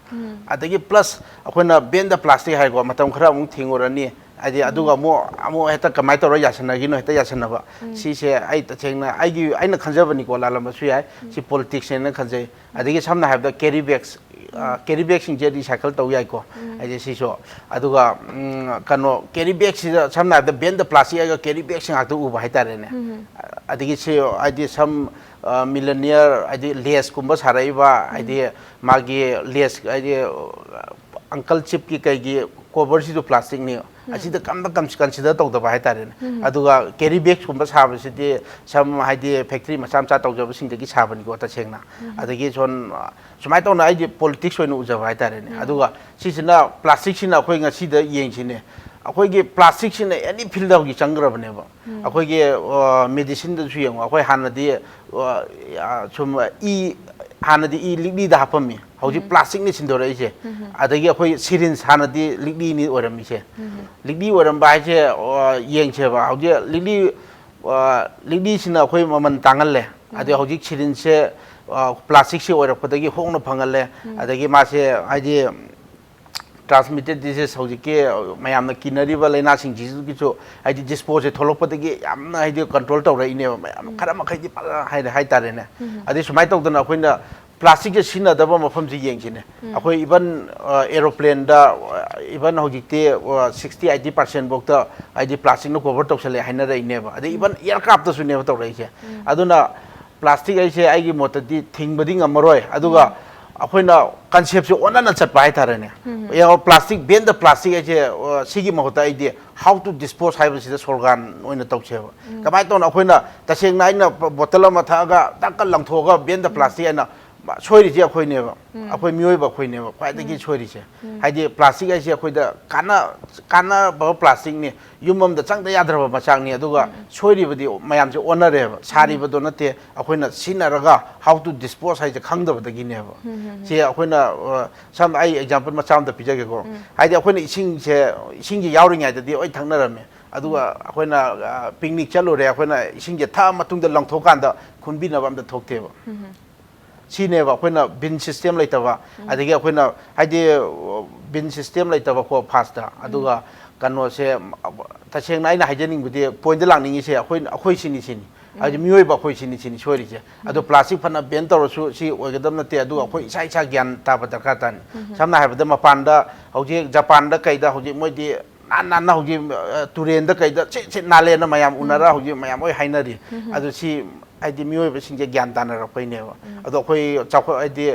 ꯑꯗꯒꯤ plus ꯑꯩꯈꯣꯏꯅ ban the plastic ꯍꯥꯏꯀꯣ, ꯃꯇꯝ ꯈꯔ ꯑꯃꯨꯛ ꯊꯤꯡꯉꯨꯔꯅꯤ, ꯍꯥꯏꯗꯤ ꯑꯗꯨꯒ ꯑꯃꯨꯛ, ꯑꯃꯨꯛ ꯍꯦꯛꯇ ꯀꯃꯥꯏꯅ ꯇꯧꯔ ꯌꯥꯁꯟꯅꯈꯤꯅꯣ, ꯍꯦꯛꯇ ꯌꯥꯁꯟꯅꯕ꯫ ꯁꯤꯁꯦ ꯑꯩ ꯇꯁꯦꯡꯅ ꯑꯩꯒꯤ, ꯑꯩꯅ ꯈꯟꯖꯕꯅꯤꯀꯣ, ꯂꯥꯜꯂꯝꯕꯁꯨ ꯌꯥꯏ꯫ ꯁꯤ politics ꯅꯦꯅ ꯈꯟꯖꯩ꯫ ꯑꯗꯒꯤ ꯁꯝꯅ ꯍꯥꯏꯔꯕꯗ carry bags, ꯑ, carry bag ꯁꯤꯡꯁꯦ recycle ꯇꯧ ꯌꯥꯏꯀꯣ, ꯍꯥꯏꯗꯤ ꯁꯤꯁꯨ꯫ ꯑꯗꯨꯒ, ꯎꯝ, ꯀꯩꯅꯣ, carry bag ꯁꯤꯗ ꯁꯝꯅ ꯍꯥꯏꯔꯕꯗ ban the plastic ꯍꯥꯏꯔꯒ carry bag ꯁꯤ ꯉꯥꯛꯇ ꯎꯕ ꯍꯥꯏꯇꯥꯔꯦꯅꯦ꯫ ꯑꯗꯒꯤ ꯁꯤ, ꯍꯥꯏꯗꯤ some, ꯑ, millionaire, ꯍꯥꯏꯗꯤ Lays ꯀꯨꯝꯕ ꯁꯥꯔꯛꯏꯕ, ꯍꯥꯏꯗꯤ ꯃꯥꯒꯤ Lays, ꯍꯥꯏꯗꯤ, ꯑ, Uncle Chip ꯀꯤ ꯀꯩꯒꯤ cover ꯁꯤꯁꯨ plastic ꯅꯤ꯫ ꯑꯁꯤꯗ ꯀꯝꯇ ꯀꯟ-, consider ꯇꯧꯗꯕ ꯍꯥꯏꯇꯥꯔꯦꯅꯦ꯫ ꯑꯗꯨꯒ carry bag ꯀꯨꯝꯕ ꯁꯥꯕꯁꯤꯗꯤ some, ꯍꯥꯏꯗꯤ factory ꯃꯆꯥ ꯃꯆꯥ ꯇꯧꯖꯕꯁꯤꯡꯗꯒꯤ ꯁꯥꯕꯅꯤꯀꯣ, ꯇꯁꯦꯡꯅ꯫ ꯑꯗꯒꯤ ꯁꯣꯝ, ꯁꯨꯃꯥꯏꯅ ꯇꯧꯅ ꯑꯩꯗꯤ politics ꯑꯣꯏꯅ ꯎꯖꯕ ꯍꯥꯏꯇꯥꯔꯦꯅꯦ꯫ ꯑꯗꯨꯒ ꯁꯤꯁꯤꯅ, plastic ꯁꯤꯅ ꯑꯩꯈꯣꯏ ꯉꯁꯤꯗ ꯌꯦꯡꯁꯤꯅꯦ, ꯑꯩꯈꯣꯏꯒꯤ plastic ꯁꯤꯅ any field ꯇ ꯍꯧꯖꯤꯛ ꯆꯪꯈ꯭ꯔꯕꯅꯦꯕ꯫ ꯑꯩꯈꯣꯏꯒꯤ, ꯑ, medicine ꯗꯁꯨ ꯌꯦꯡꯉꯣ, ꯑꯩꯈꯣꯏ ꯍꯥꯟꯅꯗꯤ, ꯑ, ꯑ, ꯁꯨꯝ ꯏ, ꯍꯥꯟꯅꯗꯤ ꯏ ꯂꯤꯛꯂꯤꯗ ꯍꯥꯞꯄꯝꯃꯤ, ꯍꯧꯖꯤꯛ ꯄ꯭ꯂꯥꯁꯇꯤꯛꯅꯤ ꯁꯤꯟꯗꯣꯔꯛꯏꯁꯦ꯫ ꯑꯗꯒꯤ ꯑꯩꯈꯣꯏ ꯁꯤꯔꯤꯟꯁ ꯍꯥꯟꯅꯗꯤ ꯂꯤꯛꯂꯤꯅꯤ ꯑꯣꯏꯔꯝꯃꯤꯁꯦ꯫ ꯂꯤꯛꯂꯤ ꯑꯣꯏꯔꯝꯕ ꯍꯥꯏꯁꯦ, ꯑ, ꯌꯦꯡꯁꯦꯕ, ꯍꯧꯖꯤꯛ ꯂꯤꯛꯂꯤ, ꯑ, ꯂꯤꯛꯂꯤꯁꯤꯅ ꯑꯩꯈꯣꯏ ꯃꯃꯜ ꯇꯥꯡꯍꯜꯂꯦ꯫ ꯑꯗꯩ ꯍꯧꯖꯤꯛ ꯁꯤꯔꯤꯟꯁꯁꯦ, ꯑ, ꯄ꯭ꯂꯥꯁꯇꯤꯛꯁꯤ ꯑꯣꯏꯔꯛꯄꯗꯒꯤ ꯍꯣꯡꯅ ꯐꯪꯍꯜꯂꯦ꯫ ꯑꯗꯒꯤ ꯃꯥꯁꯦ ꯍꯥꯏꯗꯤ transmitted disease, ꯍꯧꯖꯤꯛꯀꯤ ꯃꯌꯥꯝꯅ ꯀꯤꯅꯔꯤꯕ ꯂꯥꯏꯅꯥꯁꯤꯡꯁꯤꯒꯤꯁꯨ ꯍꯥꯏꯗꯤ ꯗꯤꯁꯄꯣꯖꯁꯦ ꯊꯣꯛꯂꯛꯄꯗꯒꯤ ꯌꯥꯝꯅ ꯍꯥꯏꯗꯤ ꯀꯟꯇ꯭ꯔꯣꯜ ꯇꯧꯔꯛꯏꯅꯦꯕ, ꯃꯌꯥꯝ ꯈꯔ ꯃꯈꯩꯗꯤ ꯐꯖꯅ ꯍꯥꯏꯔꯦ ꯍꯥꯏꯇꯥꯔꯦꯅꯦ꯫ ꯑꯗꯩ ꯁꯨꯃꯥꯏꯅ ꯇꯧꯗꯅ ꯑꯩꯈꯣꯏꯅ ꯄ꯭ꯂꯥꯁꯇꯤꯛꯁꯦ ꯁꯤꯖꯤꯟꯅꯗꯕ ꯃꯐꯝꯁꯤ ꯌꯦꯡꯁꯤꯅꯦ꯫ ꯑꯩꯈꯣꯏ ꯏꯚꯟ ꯑꯦꯔꯣꯄ꯭ꯂꯦꯟꯗ, ꯏꯚꯟ ꯍꯧꯖꯤꯛꯇꯤ ꯁꯤꯛꯁꯇꯤ ꯑꯩꯠꯇꯤ ꯄꯥꯔꯁꯦꯟ ꯐꯥꯎꯗ ꯍꯥꯏꯗꯤ ꯄ꯭ꯂꯥꯁꯇꯤꯛꯅ ꯀꯣꯚꯔ ꯇꯧꯁꯜꯂꯦ ꯍꯥꯏꯅꯔꯛꯏꯅꯦꯕ꯫ ꯑꯗꯩ ꯏꯚꯟ ꯑꯦꯌꯔꯀ꯭ꯔꯥꯐꯇꯁꯨꯅꯦꯕ ꯇꯧꯔꯛꯏꯁꯦ꯫ ꯑꯗꯨꯅ ꯄ꯭ꯂꯥꯁꯇꯤꯛ ꯍꯥꯏꯁꯦ ꯑꯩꯒꯤ ꯃꯣꯠꯇꯗꯤ ꯊꯤꯡꯕꯗꯤ ꯉꯝꯃꯔꯣꯏ꯫ ꯑꯗꯨꯒ ꯑꯩꯈꯣꯏꯅ ꯀꯟꯁꯦꯞꯁꯦ ꯑꯣꯟꯅꯅ ꯆꯠꯄ ꯍꯥꯏꯇꯥꯔꯦꯅꯦ꯫ ꯌꯦꯡꯉꯣ, ꯄ꯭ꯂꯥꯁꯇꯤꯛ, ꯕꯦꯟ ꯗ ꯄ꯭ꯂꯥꯁꯇꯤꯛ ꯍꯥꯏꯁꯦ, ꯑ, ꯁꯤꯒꯤ ꯃꯍꯨꯠꯇ ꯑꯩꯗꯤ how to dispose ꯍꯥꯏꯕꯁꯤꯗ ꯁ꯭ꯂꯣꯒꯥꯟ ꯑꯣꯏꯅ ꯇꯧꯁꯦꯕ꯫ ꯀꯃꯥꯏꯅ ꯇꯧꯅ ꯑꯩꯈꯣꯏꯅ ꯇꯁꯦꯡꯅ ꯑꯩꯅ ꯕꯣꯇꯜ ꯑꯃ ꯊꯛꯑꯒ ꯇꯛꯀ ꯂꯪꯊꯣꯛꯑꯒ ꯕꯦꯟ ꯗ ꯄ꯭ꯂꯥꯁꯇꯤꯛ ꯍꯥꯏꯅ ꯁꯣꯏꯔꯤꯁꯦ ꯑꯩꯈꯣꯏꯅꯦꯕ꯫ ꯑꯩꯈꯣꯏ ꯃꯤꯑꯣꯏꯕ ꯑꯩꯈꯣꯏꯅꯦꯕ ꯈ꯭ꯋꯥꯏꯗꯒꯤ ꯁꯣꯏꯔꯤꯁꯦ꯫ ꯍꯥꯏꯗꯤ ꯄ꯭ꯂꯥꯁꯇꯤꯛ ꯍꯥꯏꯁꯦ ꯑꯩꯈꯣꯏꯗ ꯀꯥꯟꯅ-, ꯀꯥꯟꯅꯕ ꯄ꯭ꯂꯥꯁꯇꯤꯛꯅꯤ, ꯌꯨꯝ ꯑꯃꯗ ꯆꯪꯗ ꯌꯥꯗ꯭ꯔꯕ ꯃꯆꯥꯛꯅꯤ꯫ ꯑꯗꯨꯒ ꯁꯣꯏꯔꯤꯕꯗꯤ ꯃꯌꯥꯝꯁꯦ ꯑꯣꯟꯅꯔꯦꯕ, ꯁꯥꯔꯤꯕꯗꯣ ꯅꯠꯇꯦ꯫ ꯑꯩꯈꯣꯏꯅ ꯁꯤꯖꯤꯟꯅꯔꯒ how to dispose ꯍꯥꯏꯁꯦ ꯈꯪꯗꯕꯗꯒꯤꯅꯦꯕ꯫ ꯁꯤ ꯑꯩꯈꯣꯏꯅ, ꯑ, ꯁꯝ-, ꯑꯩ ꯑꯦꯛꯖꯥꯝꯄꯜ ꯃꯆꯥ ꯑꯝꯇ ꯄꯤꯖꯒꯦꯀꯣ꯫ ꯍꯥꯏꯗꯤ ꯑꯩꯈꯣꯏꯅ ꯏꯁꯤꯡꯁꯦ, ꯏꯁꯤꯡꯁꯦ ꯌꯥꯎꯔꯤꯉꯩꯗꯗꯤ ꯂꯣꯏ ꯊꯛꯅꯔꯝꯃꯦ꯫ ꯑꯗꯨꯒ ꯑꯩꯈꯣꯏꯅ, ꯑ, ꯄꯤꯛꯅꯤꯛ ꯆꯠꯂꯨꯔꯦ, ꯑꯩꯈꯣꯏꯅ ꯏꯁꯤꯡꯁꯦ ꯊꯛꯑ ꯃꯇꯨꯡꯗ ꯂꯪꯊꯣꯛꯀꯥꯟꯗ ꯈꯨꯟꯕꯤꯅꯕ ꯑꯝꯇ ꯊꯣꯛꯇꯦꯕ꯫ ꯁꯤꯅꯦꯕ ꯑꯩꯈꯣꯏꯅ ꯕꯤꯟ ꯁꯤꯁꯇꯦꯝ ꯂꯩꯇꯕ, ꯑꯗꯒꯤ ꯑꯩꯈꯣꯏꯅ ꯍꯥꯏꯗꯤ ꯕꯤꯟ ꯁꯤꯁꯇꯦꯝ ꯂꯩꯇꯕꯀꯣ ꯐꯥꯔꯁꯇ, ꯑꯗꯨꯒ ꯀꯩꯅꯣꯁꯦ, ꯇꯁꯦꯡꯅ ꯑꯩꯅ ꯍꯥꯏꯖꯅꯤꯡꯕꯗꯤ, ꯄꯣꯏꯟꯗ ꯂꯥꯛꯅꯤꯡꯉꯤꯁꯦ ꯑꯩꯈꯣꯏ, ꯑꯩꯈꯣꯏ ꯁꯤꯅꯤ ꯁꯤꯅꯤ꯫ ꯍꯥꯏꯗꯤ ꯃꯤꯑꯣꯏꯕ ꯑꯩꯈꯣꯏ ꯁꯤꯅꯤ ꯁꯤꯅꯤ ꯁꯣꯏꯔꯤꯁꯦ꯫ ꯑꯗꯣ ꯄ꯭ꯂꯥꯁꯇꯤꯛ ꯐꯅ ꯕꯦꯟ ꯇꯧꯔꯁꯨ ꯁꯤ ꯑꯣꯏꯒꯗꯕ ꯅꯠꯇꯦ꯫ ꯑꯗꯨꯒ ꯑꯩꯈꯣꯏ ꯏꯁꯥ ꯏꯁꯥ ꯒ꯭ꯌꯥꯟ ꯇꯥꯕ ꯗꯔꯀꯥꯔ ꯇꯥꯅꯤ꯫ ꯁꯝꯅ ꯍꯥꯏꯔꯕꯗ ꯃꯄꯥꯟꯗ ꯍꯧꯖꯤꯛ ꯖꯄꯥꯟꯗ ꯀꯩꯗ ꯍꯧꯖꯤꯛ ꯃꯣꯏꯗꯤ ꯅꯥꯟ ꯅꯥꯟꯅ ꯍꯧꯖꯤꯛ, ꯑ, ꯇꯨꯔꯦꯟꯗ ꯀꯩꯗ ꯁꯤꯠ ꯁꯤꯠ ꯅꯥꯜꯂꯦꯅ ꯃꯌꯥꯝ ꯎꯅꯔ ꯍꯧꯖꯤꯛ ꯃꯌꯥꯝ ꯂꯣꯏ ꯍꯥꯏꯅꯔꯤ꯫ ꯑꯗꯨ ꯁꯤ ꯍꯥꯏꯗꯤ ꯃꯤꯑꯣꯏꯕꯁꯤꯡꯁꯦ ꯒ꯭ꯌꯥꯟ ꯇꯥꯅꯔꯛꯄꯩꯅꯦꯕ꯫ ꯑꯗꯣ ꯑꯩꯈꯣꯏ ꯆꯥꯎꯈꯠ-, ꯍꯥꯏꯗꯤ,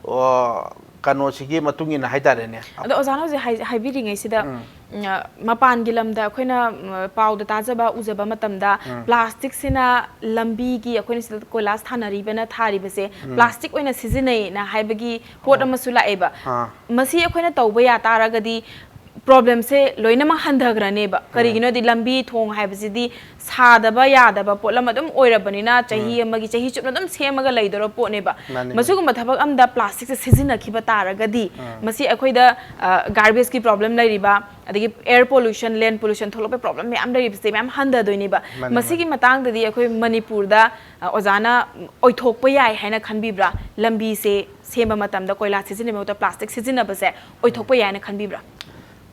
ꯑ, ꯀꯩꯅꯣꯁꯤꯒꯤ ꯃꯇꯨꯡ ꯏꯟꯅ ꯍꯥꯏꯇꯥꯔꯦꯅꯦ꯫ ꯑꯗꯣ ꯑꯣꯖꯥꯅ ꯍꯧꯖꯤꯛ ꯍꯥꯏ-, ꯍꯥꯏꯕꯤꯔꯤꯉꯩꯁꯤꯗ, ꯎꯝ, ꯑ, ꯃꯄꯥꯟꯒꯤ ꯂꯝꯗ ꯑꯩꯈꯣꯏꯅ, ꯎꯝ, ꯄꯥꯎꯗ ꯇꯥꯖꯕ, ꯎꯖꯕ ꯃꯇꯝꯗ ꯎꯝ, ꯄ꯭ꯂꯥꯁꯇꯤꯛꯁꯤꯅ ꯂꯝꯕꯤꯒꯤ, ꯑꯩꯈꯣꯏꯅ ꯁꯤꯗ ꯀꯣꯏꯂꯥꯁ ꯊꯥꯅꯔꯤꯕꯅ ꯊꯥꯔꯤꯕꯁꯦ, ꯎꯝ, ꯄ꯭ꯂꯥꯁꯇꯤꯛ ꯑꯣꯏꯅ ꯁꯤꯖꯤꯟꯅꯩꯅ ꯍꯥꯏꯕꯒꯤ ꯄꯣꯠ ꯑꯣ, ꯑꯃꯁꯨ ꯂꯥꯛꯑꯦꯕ꯫ ꯑꯥ꯫ ꯃꯁꯤ ꯑꯩꯈꯣꯏꯅ ꯇꯧꯕ ꯌꯥ ꯇꯥꯔꯒꯗꯤ ꯄ꯭ꯔꯣꯕ꯭ꯂꯦꯝꯁꯦ ꯂꯣꯏꯅꯃꯛ ꯍꯟꯊꯈ꯭ꯔꯅꯦꯕ꯫ ꯀꯔꯤꯒꯤꯅꯣꯗꯤ ꯂꯝꯕꯤ ꯊꯣꯡ ꯍꯥꯏꯕꯁꯤꯗꯤ ꯁꯥꯗꯕ ꯌꯥꯗꯕ ꯄꯣꯠꯂꯝ ꯑꯗꯨꯝ ꯑꯣꯏꯔꯕꯅꯤꯅ, ꯆꯍꯤ ꯑꯃꯒꯤ ꯆꯍꯤ ꯆꯨꯞꯅ ꯑꯗꯨꯝ ꯁꯦꯝꯃꯒ ꯂꯩꯗꯧꯔꯕ ꯄꯣꯠꯅꯦꯕ꯫ ꯃꯥꯅꯦ, ꯃꯥꯅꯦ꯫ ꯃꯁꯤꯒꯨꯝꯕ ꯊꯕꯛ ꯑꯃꯗ ꯄ꯭ꯂꯥꯁꯇꯤꯛꯁꯦ ꯁꯤꯖꯤꯟꯅꯈꯤꯕ ꯇꯥꯔꯒꯗꯤ, ꯃꯁꯤ ꯑꯩꯈꯣꯏꯗ ꯒꯥꯔꯕꯦꯖꯀꯤ ꯄ꯭ꯔꯣꯕ꯭ꯂꯦꯝ ꯂꯩꯔꯤꯕ, ꯑꯗꯒꯤ ꯑꯦꯌꯔ ꯄꯣꯂꯨꯁꯟ, ꯂꯦꯟ ꯄꯣꯂꯨꯁꯟ ꯊꯣꯛꯂꯛꯄꯒꯤ ꯄ꯭ꯔꯣꯕ꯭ꯂꯦꯝ ꯃꯌꯥꯝ ꯂꯩꯔꯤꯕꯁꯦ ꯃꯌꯥꯝ ꯍꯟꯊꯗꯣꯏꯅꯦꯕ꯫ ꯃꯥꯅꯦ, ꯃꯁꯤꯒꯤ ꯃꯇꯥꯡꯗꯗꯤ ꯑꯩꯈꯣꯏ ꯃꯅꯤꯄꯨꯔꯗ, ꯑ, ꯑꯣꯖꯥꯅ ꯑꯣꯏꯊꯣꯛꯄ ꯌꯥꯏ ꯍꯥꯏꯅ ꯈꯟꯕꯤꯕ꯭ꯔꯥ? ꯂꯝꯕꯤꯁꯦ ꯁꯦꯝꯕ ꯃꯇꯝꯗ ꯀꯣꯏꯂꯥ ꯁꯤꯖꯤꯟꯅꯕꯒꯤ ꯃꯍꯨꯠꯇ ꯄ꯭ꯂꯥꯁꯇꯤꯛ ꯁꯤꯖꯤꯟꯅꯕꯁꯦ ꯑꯣꯏꯊꯣꯛꯄ ꯌꯥꯏ ꯍꯥꯏꯅ ꯈꯟꯕꯤꯕ꯭ꯔꯥ?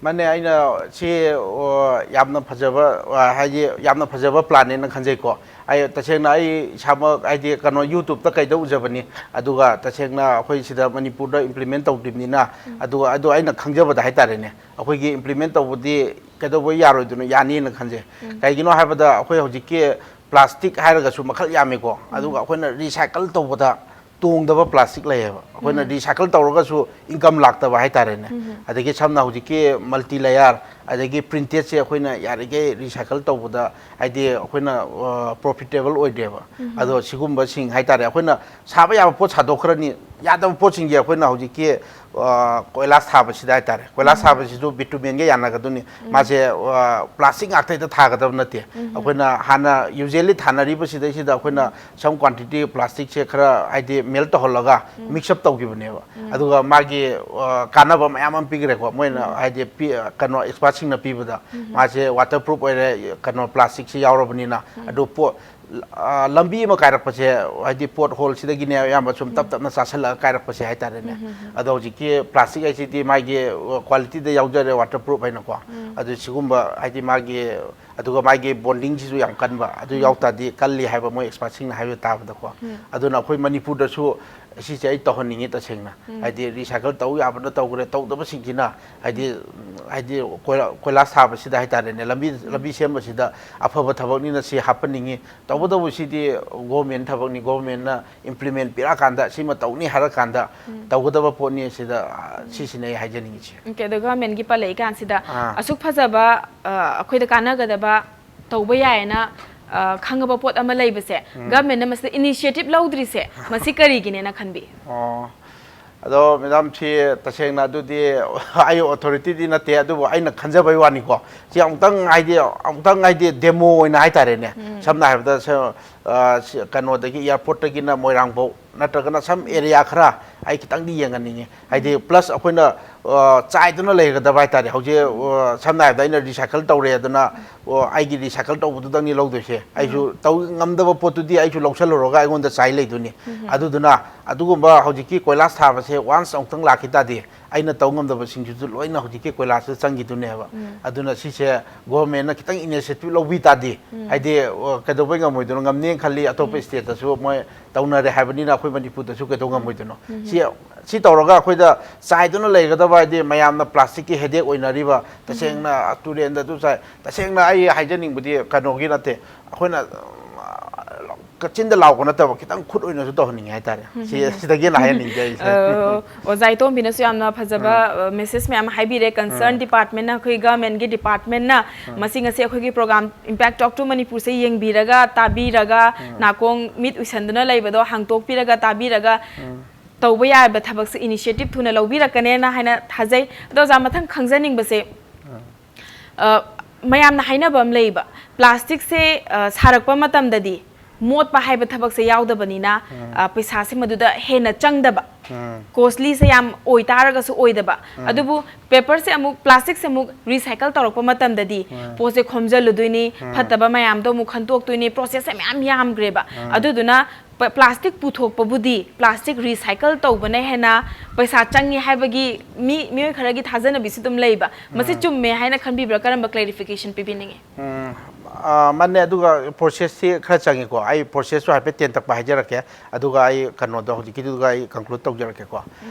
ꯃꯥꯅꯦ, ꯑꯩꯅ ꯁꯤ, ꯑꯣ, ꯌꯥꯝꯅ ꯐꯖꯕ, ꯑ, ꯍꯥꯏꯗꯤ ꯌꯥꯝꯅ ꯐꯖꯕ ꯄ꯭ꯂꯥꯟꯅꯦꯅ ꯈꯟꯖꯩꯀꯣ꯫ ꯑꯩ ꯇꯁꯦꯡꯅ ꯑꯩ ꯏꯁꯥꯃꯛ ꯍꯥꯏꯗꯤ ꯀꯩꯅꯣ YouTube-ꯇ ꯀꯩꯗ ꯎꯖꯕꯅꯤ, ꯑꯗꯨꯒ ꯇꯁꯦꯡꯅ ꯑꯩꯈꯣꯏ ꯁꯤꯗ ꯃꯅꯤꯄꯨꯔꯗ implement ꯇꯧꯗ꯭ꯔꯤꯕꯅꯤꯅ, ꯑꯗꯨꯒ ꯑꯗꯨ ꯑꯩꯅ ꯈꯪꯖꯕꯗ ꯍꯥꯏꯇꯥꯔꯦꯅꯦ, ꯑꯩꯈꯣꯏꯒꯤ implement ꯇꯧꯕꯗꯤ ꯀꯩꯗꯧꯕꯩ ꯌꯥꯔꯣꯏꯗꯣꯏꯅꯣ, ꯌꯥꯅꯤꯅ ꯈꯟꯖꯩ꯫ ꯀꯩꯒꯤꯅꯣ ꯍꯥꯏꯕꯗ ꯑꯩꯈꯣꯏ ꯍꯧꯖꯤꯛꯀꯤ ꯄ꯭ꯂꯥꯁꯇꯤꯛ ꯍꯥꯏꯔꯒꯁꯨ ꯃꯈꯜ ꯌꯥꯝꯃꯤꯀꯣ, ꯑꯗꯨꯒ ꯑꯩꯈꯣꯏꯅ recycle ꯇꯧꯕꯗ ꯇꯣꯡꯗꯕ ꯄ꯭ꯂꯥꯁꯇꯤꯛ ꯂꯩꯌꯦꯕ꯫ ꯑꯩꯈꯣꯏꯅ recycle ꯇꯧꯔꯒꯁꯨ income ꯂꯥꯛꯇꯕ ꯍꯥꯏꯇꯥꯔꯦꯅꯦ꯫ ꯑꯗꯒꯤ ꯁꯝꯅ ꯍꯧꯖꯤꯛꯀꯤ multi layer, ꯑꯗꯒꯤ printed-ꯁꯦ ꯑꯩꯈꯣꯏꯅ ꯌꯥꯔꯤꯈꯩ recycle ꯇꯧꯕꯗ ꯍꯥꯏꯗꯤ ꯑꯩꯈꯣꯏꯅ, ꯑ, profitable ꯑꯣꯏꯗꯦꯕ꯫ ꯑꯗꯣ ꯁꯤꯒꯨꯝꯕꯁꯤꯡ ꯍꯥꯏꯇꯥꯔꯦ, ꯑꯩꯈꯣꯏꯅ ꯁꯥꯕ ꯌꯥꯕ ꯄꯣꯠ ꯁꯥꯗꯣꯛꯈ꯭ꯔꯅꯤ, ꯌꯥꯗꯕ ꯄꯣꯠꯁꯤꯡꯁꯦ ꯑꯩꯈꯣꯏꯅ ꯍꯧꯖꯤꯛꯀꯤ, ꯑ, ꯀꯣꯏꯂꯥꯁ ꯊꯥꯕꯁꯤꯗ ꯍꯥꯏꯇꯥꯔꯦ, ꯀꯣꯏꯂꯥꯁ ꯊꯥꯕꯁꯤꯁꯨ bitumen-ꯒ ꯌꯥꯅꯒꯗꯣꯏꯅꯤ꯫ ꯃꯥꯁꯦ, ꯑ, ꯄ꯭ꯂꯥꯁꯇꯤꯛ ꯉꯥꯛꯇ ꯍꯦꯛꯇ ꯊꯥꯒꯗꯕ ꯅꯠꯇꯦ꯫ ꯑꯩꯈꯣꯏꯅ ꯍꯥꯟꯅ usually ꯊꯥꯅꯔꯤꯕ ꯁꯤꯗꯩꯁꯤꯗ ꯑꯩꯈꯣꯏꯅ some quantity plastic-ꯁꯦ ꯈꯔ ꯍꯥꯏꯗꯤ melt ꯇꯧꯍꯜꯂꯒ mix up ꯇꯧꯈꯤꯕꯅꯦꯕ꯫ ꯑꯗꯨꯒ ꯃꯥꯒꯤ, ꯑ, ꯀꯥꯟꯅꯕ ꯃꯌꯥꯝ ꯑꯃ ꯄꯤꯈ꯭ꯔꯦꯀꯣ꯫ ꯃꯣꯏꯅ ꯍꯥꯏꯗꯤ ꯄꯤ-, ꯀꯩꯅꯣ expert-ꯁꯤꯡꯅ ꯄꯤꯕꯗ ꯃꯥꯁꯦ waterproof ꯑꯣꯏꯔꯦ, ꯀꯩꯅꯣ plastic-ꯁꯤ ꯌꯥꯎꯔꯕꯅꯤꯅ꯫ ꯑꯗꯨ ꯄꯣꯠ, ꯑ, ꯂꯝꯕꯤ ꯑꯃ ꯀꯥꯏꯔꯛꯄꯁꯦ ꯍꯥꯏꯗꯤ pothole-ꯁꯤꯗꯒꯤꯅꯦ ꯑꯌꯥꯝꯕ ꯁꯨꯝ ꯇꯞ ꯇꯞꯅ ꯆꯥꯁꯤꯜꯂꯒ ꯀꯥꯏꯔꯛꯄꯁꯦ ꯍꯥꯏꯇꯥꯔꯦꯅꯦ꯫ ꯑꯗꯣ ꯍꯧꯖꯤꯛꯀꯤ plastic ꯍꯥꯏꯁꯤꯗꯤ ꯃꯥꯒꯤ, ꯑ, quality-ꯗ ꯌꯥꯎꯖꯔꯦ, waterproof ꯍꯥꯏꯅꯀꯣ꯫ ꯑꯗꯨ ꯁꯤꯒꯨꯝꯕ ꯍꯥꯏꯗꯤ ꯃꯥꯒꯤ, ꯑꯗꯨꯒ ꯃꯥꯒꯤ bonding-ꯁꯤꯁꯨ ꯌꯥꯝ ꯀꯟꯕ, ꯑꯗꯨ ꯌꯥꯎ ꯇꯥꯔꯗꯤ ꯀꯜꯂꯤ ꯍꯥꯏꯕ ꯃꯣꯏ expert-ꯁꯤꯡꯅ ꯍꯥꯏꯕ ꯇꯥꯕꯗꯀꯣ꯫ ꯑꯗꯨꯅ ꯑꯩꯈꯣꯏ ꯃꯅꯤꯄꯨꯔꯗꯁꯨ ꯁꯤꯁꯦ ꯑꯩ ꯇꯧꯍꯟꯅꯤꯡꯉꯤ ꯇꯁꯦꯡꯅ꯫ ꯍꯥꯏꯗꯤ recycle ꯇꯧ ꯌꯥꯕꯅ ꯇꯧꯈ꯭ꯔꯦ, ꯇꯧꯗꯕꯁꯤꯡꯁꯤꯅ ꯍꯥꯏꯗꯤ, ꯍꯥꯏꯗꯤ ꯀꯣꯏꯂꯥ-, ꯀꯣꯏꯂꯥꯁ ꯊꯥꯕꯁꯤꯗ ꯍꯥꯏꯇꯥꯔꯦꯅꯦ, ꯂꯝꯕꯤ, ꯂꯝꯕꯤ ꯁꯦꯝꯕꯁꯤꯗ ꯑꯐꯕ ꯊꯕꯛꯅꯤꯅ ꯁꯤ ꯍꯥꯞꯍꯟꯅꯤꯡꯉꯤ꯫ ꯇꯧꯕꯇꯕꯨ ꯁꯤꯗꯤ government ꯊꯕꯛꯅꯤ, government-ꯅ implement ꯄꯤꯔꯛꯑꯀꯥꯟꯗ ꯁꯤꯃ ꯇꯧꯅꯤ ꯍꯥꯏꯔꯀꯥꯟꯗ ꯇꯧꯒꯗꯕ ꯄꯣꯠꯅꯤ꯫ ꯁꯤꯗ, ꯑ, ꯁꯤꯁꯤꯅꯦ ꯑꯩ ꯍꯥꯏꯖꯅꯤꯡꯉꯤꯁꯦ꯫ Okay, ꯑꯗꯣ government-ꯒꯤ ꯄꯜꯂꯛꯏ ꯀꯥꯟꯁꯤꯗ, ꯑꯥ꯫ ꯑꯁꯨꯛ ꯐꯖꯕ, ꯑ, ꯑꯩꯈꯣꯏꯗ ꯀꯥꯟꯅꯒꯗꯕ, ꯇꯧꯕ ꯌꯥꯏꯌꯦꯅ, ꯑ, ꯈꯪꯉꯕ ꯄꯣꯠ ꯑꯃ ꯂꯩꯕꯁꯦ, government-ꯅ ꯃꯁꯤꯗ initiative ꯂꯧꯗ꯭ꯔꯤꯁꯦ, ꯃꯁꯤ ꯀꯔꯤꯒꯤꯅꯦꯅ ꯈꯟꯕꯤ? ꯑꯣ, ꯑꯗꯣ ꯃꯦꯗꯥꯝ, ꯁꯤ ꯇꯁꯦꯡꯅ ꯑꯗꯨꯗꯤ ꯑꯩ ꯑꯣꯊꯣꯔꯤꯇꯤꯗꯤ ꯅꯠꯇꯦ, ꯑꯗꯨꯕꯨ ꯑꯩꯅ ꯈꯟꯖꯕꯩ ꯋꯥꯅꯤꯀꯣ꯫ ꯁꯤ ꯑꯃꯨꯛꯇꯪ ꯍꯥꯏꯗꯤ, ꯑꯃꯨꯛꯇꯪ ꯍꯥꯏꯗꯤ ꯗꯦꯃꯣ ꯑꯣꯏꯅ ꯍꯥꯏꯇꯥꯔꯦꯅꯦ꯫ ꯁꯝꯅ ꯍꯥꯏꯔꯕꯗ ꯁ-, ꯑ, ꯁꯤ ꯀꯩꯅꯣꯗꯒꯤ, ꯑꯦꯌꯥꯔꯄꯣꯔꯠꯇꯒꯤꯅ ꯃꯣꯏꯔꯥꯡꯐꯧ, ꯅꯠꯇ꯭ꯔꯒꯅ ꯁꯝ ꯑꯦꯔꯤꯌꯥ ꯈꯔ ꯑꯩ ꯈꯤꯇꯪꯗꯤ ꯌꯦꯡꯍꯟꯅꯤꯡꯉꯤ꯫ ꯍꯥꯏꯗꯤ ꯄ꯭ꯂꯁ ꯑꯩꯈꯣꯏꯅ, ꯑ, ꯆꯥꯏꯗꯨꯅ ꯂꯩꯒꯗꯕ ꯍꯥꯏꯇꯥꯔꯦ꯫ ꯍꯧꯖꯤꯛ, ꯑ, ꯁꯝꯅ ꯍꯥꯏꯔꯕꯗ ꯑꯩꯅ ꯔꯤꯁꯥꯏꯀꯜ ꯇꯧꯔꯦ ꯑꯗꯨꯅ, ꯑꯣ, ꯑꯩꯒꯤ ꯔꯤꯁꯥꯏꯀꯜ ꯇꯧꯕꯗꯨꯗꯪꯅꯤ ꯂꯧꯗꯣꯏꯁꯦ꯫ ꯑꯩꯁꯨ ꯇꯧ ꯉꯝꯗꯕ ꯄꯣꯠꯇꯨꯗꯤ ꯑꯩꯁꯨ ꯂꯧꯁꯜꯂꯨꯔꯒ ꯑꯩꯉꯣꯟꯗ ꯆꯥꯏ ꯂꯩꯗꯣꯏꯅꯤ꯫ ꯑꯗꯨꯗꯨꯅ ꯑꯗꯨꯒꯨꯝꯕ ꯍꯧꯖꯤꯛꯀꯤ ꯀꯣꯏꯂꯥꯁ ꯊꯥꯕꯁꯦ ꯋꯥꯟꯁ ꯑꯃꯨꯛꯇꯪ ꯂꯥꯛꯈꯤ ꯇꯥꯔꯗꯤ, ꯑꯩꯅ ꯇꯧ ꯉꯝꯗꯕꯁꯤꯡꯁꯤꯁꯨ ꯂꯣꯏꯅ ꯍꯧꯖꯤꯛꯀꯤ ꯀꯣꯏꯂꯥꯁꯇ ꯆꯪꯈꯤꯗꯣꯏꯅꯦꯕ꯫ ꯑꯗꯨꯅ ꯁꯤꯁꯦ ꯒꯣꯚꯔꯟꯃꯦꯟꯠꯅ ꯈꯤꯇꯪ ꯏꯅꯤꯁꯤꯌꯦꯇꯤꯚ ꯂꯧꯕꯤ ꯇꯥꯔꯗꯤ, ꯍꯥꯏꯗꯤ, ꯑ, ꯀꯩꯗꯧꯕꯩ ꯉꯝꯃꯣꯏꯗꯣꯏꯅꯣ? ꯉꯝꯅꯦꯅ ꯈꯜꯂꯤ꯫ ꯑꯇꯣꯞꯄ ꯁ꯭ꯇꯦꯠꯇꯁꯨ ꯃꯣꯏ ꯇꯧꯅꯔꯦ ꯍꯥꯏꯕꯅꯤꯅ ꯑꯩꯈꯣꯏ ꯃꯅꯤꯄꯨꯔꯗꯁꯨ ꯀꯩꯗꯧ ꯉꯝꯃꯣꯏꯗꯣꯏꯅꯣ? ꯁꯤ, ꯁꯤ ꯇꯧꯔꯒ ꯑꯩꯈꯣꯏꯗ ꯆꯥꯏꯗꯨꯅ ꯂꯩꯒꯗꯕ, ꯍꯥꯏꯗꯤ ꯃꯌꯥꯝꯅ ꯄ꯭ꯂꯥꯁꯇꯤꯛꯀꯤ ꯍꯦꯗꯦꯛ ꯑꯣꯏꯅꯔꯤꯕ, ꯇꯁꯦꯡꯅ ꯇꯨꯔꯦꯟꯗ ꯑꯗꯨ ꯆꯥꯏ꯫ ꯇꯁꯦꯡꯅ ꯑꯩ ꯍꯥꯏꯖꯅꯤꯡꯕꯗꯤ ꯀꯩꯅꯣꯒꯤ ꯅꯠꯇꯦ, ꯑꯩꯈꯣꯏꯅ, ꯑ, ꯀꯆꯤꯟꯗ ꯂꯥꯎꯕ ꯅꯠꯇꯕ, ꯈꯤꯇꯪ ꯈꯨꯠ ꯑꯣꯏꯅꯁꯨ ꯇꯧꯍꯟꯅꯤꯡꯉꯦ ꯍꯥꯏꯇꯥꯔꯦ꯫ ꯁꯤ, ꯁꯤꯗꯒꯤ ꯍꯦꯟꯅ ꯍꯥꯏꯍꯟꯅꯤꯡꯗꯦ ꯑꯩꯁꯦ꯫ ꯑꯣ, ꯑꯣꯖꯥ ꯏꯇꯣꯝꯕꯤꯅꯁꯨ ꯌꯥꯝꯅ ꯐꯖꯕ, ꯑ, ꯃꯦꯁꯦꯖ ꯃꯌꯥꯝ ꯍꯥꯏꯕꯤꯔꯦ꯫ ꯀꯟꯁꯔꯟ ꯗꯤꯄꯥꯔꯠꯃꯦꯟꯅ, ꯑꯩꯈꯣꯏ ꯒꯚꯔꯟꯃꯦꯟꯠꯀꯤ ꯗꯤꯄꯥꯔꯠꯃꯦꯟꯅ ꯃꯁꯤ ꯉꯁꯤ ꯑꯩꯈꯣꯏꯒꯤ ꯄ꯭ꯔꯣꯒ꯭ꯔꯥꯝ Impact Talk to Manipurꯁꯦ ꯌꯦꯡꯕꯤꯔꯒ, ꯇꯥꯕꯤꯔꯒ, ꯅꯥꯀꯣꯡ ꯃꯤꯠ ꯎꯏꯁꯟꯗꯨꯅ ꯂꯩꯕꯗꯣ ꯍꯥꯡꯇꯣꯛꯄꯤꯔꯒ, ꯇꯥꯕꯤꯔꯒ, ꯇꯧꯕ ꯌꯥꯕ ꯊꯕꯛꯁꯦ ꯏꯅꯤꯁꯤꯌꯦꯇꯤꯚ ꯊꯨꯅ ꯂꯧꯕꯤꯔꯛꯀꯅꯦꯅ ꯍꯥꯏꯅ ꯊꯥꯖꯩ꯫ ꯑꯗꯣ ꯑꯣꯖꯥ, ꯃꯊꯪ ꯈꯪꯖꯅꯤꯡꯕꯁꯦ, ꯑ, ꯃꯌꯥꯝꯅ ꯍꯥꯏꯅꯕ ꯑꯃ ꯂꯩꯕ, ꯄ꯭ꯂꯥꯁꯇꯤꯛꯁꯦ, ꯑ, ꯁꯥꯔꯛꯄ ꯃꯇꯝꯗꯗꯤ ꯃꯣꯠꯄ ꯍꯥꯏꯕ ꯊꯕꯛꯁꯦ ꯌꯥꯎꯗꯕꯅꯤꯅ, ꯑ, ꯄꯩꯁꯥꯁꯦ ꯃꯗꯨꯗ ꯍꯦꯟꯅ ꯆꯪꯗꯕ, ꯀꯣꯁꯂꯤꯁꯦ ꯌꯥꯝ ꯑꯣꯏꯇꯥꯔꯒꯁꯨ ꯑꯣꯏꯗꯕ꯫ ꯑꯗꯨꯕꯨ ꯄꯦꯄꯔꯁꯦ ꯑꯃꯨꯛ, ꯄ꯭ꯂꯥꯁꯇꯤꯛꯁꯦ ꯑꯃꯨꯛ ꯔꯤꯁꯥꯏꯀꯜ ꯇꯧꯔꯛꯄ ꯃꯇꯝꯗꯗꯤ ꯄꯣꯠꯁꯦ ꯈꯣꯝꯖꯜꯂꯨꯗꯣꯏꯅꯤ, ꯐꯠꯇꯕ ꯃꯌꯥꯝꯗꯣ ꯑꯃꯨꯛ ꯈꯟꯇꯣꯛꯇꯣꯏꯅꯤ, ꯄ꯭ꯔꯣꯁꯦꯁꯁꯦ ꯃꯌꯥꯝ ꯌꯥꯝꯈ꯭ꯔꯦꯕ꯫ ꯑꯗꯨꯗꯨꯅ ꯄ-, ꯄ꯭ꯂꯥꯁꯇꯤꯛ ꯄꯨꯊꯣꯛꯄꯕꯨꯗꯤ ꯄ꯭ꯂꯥꯁꯇꯤꯛ ꯔꯤꯁꯥꯏꯀꯜ ꯇꯧꯕꯅ ꯍꯦꯟꯅ ꯄꯩꯁꯥ ꯆꯪꯉꯤ ꯍꯥꯏꯕꯒꯤ ꯃꯤ, ꯃꯤꯑꯣꯏ ꯈꯔꯒꯤ ꯊꯥꯖꯅꯕꯤꯁꯨ ꯑꯗꯨꯝ ꯂꯩꯕ꯫ ꯃꯁꯤ ꯆꯨꯝꯃꯦ ꯍꯥꯏꯅ ꯈꯟꯕꯤꯕ꯭ꯔꯥ? ꯀꯔꯝꯕ ꯀ꯭ꯂꯦꯔꯤꯐꯤꯀꯦꯁꯟ ꯄꯤꯕꯤꯅꯤꯡꯉꯤ? ꯎꯝ, ꯑ, ꯃꯥꯅꯦ, ꯑꯗꯨꯒ ꯄ꯭ꯔꯣꯁꯦꯁꯁꯤ ꯈꯔ ꯆꯪꯉꯤꯀꯣ꯫ ꯑꯩ ꯄ꯭ꯔꯣꯁꯦꯁꯁꯨ ꯍꯥꯏꯐꯦꯠ ꯇꯦꯟꯇꯛꯄ ꯍꯥꯏꯖꯔꯛꯀꯦ, ꯑꯗꯨꯒ ꯑꯩ ꯀꯩꯅꯣꯗꯣ, ꯍꯧꯖꯤꯛꯀꯤꯗꯨꯒ ꯑꯩ ꯀꯟꯀ꯭ꯂꯨꯗ ꯇꯧꯖꯔꯛꯀꯦꯀꯣ꯫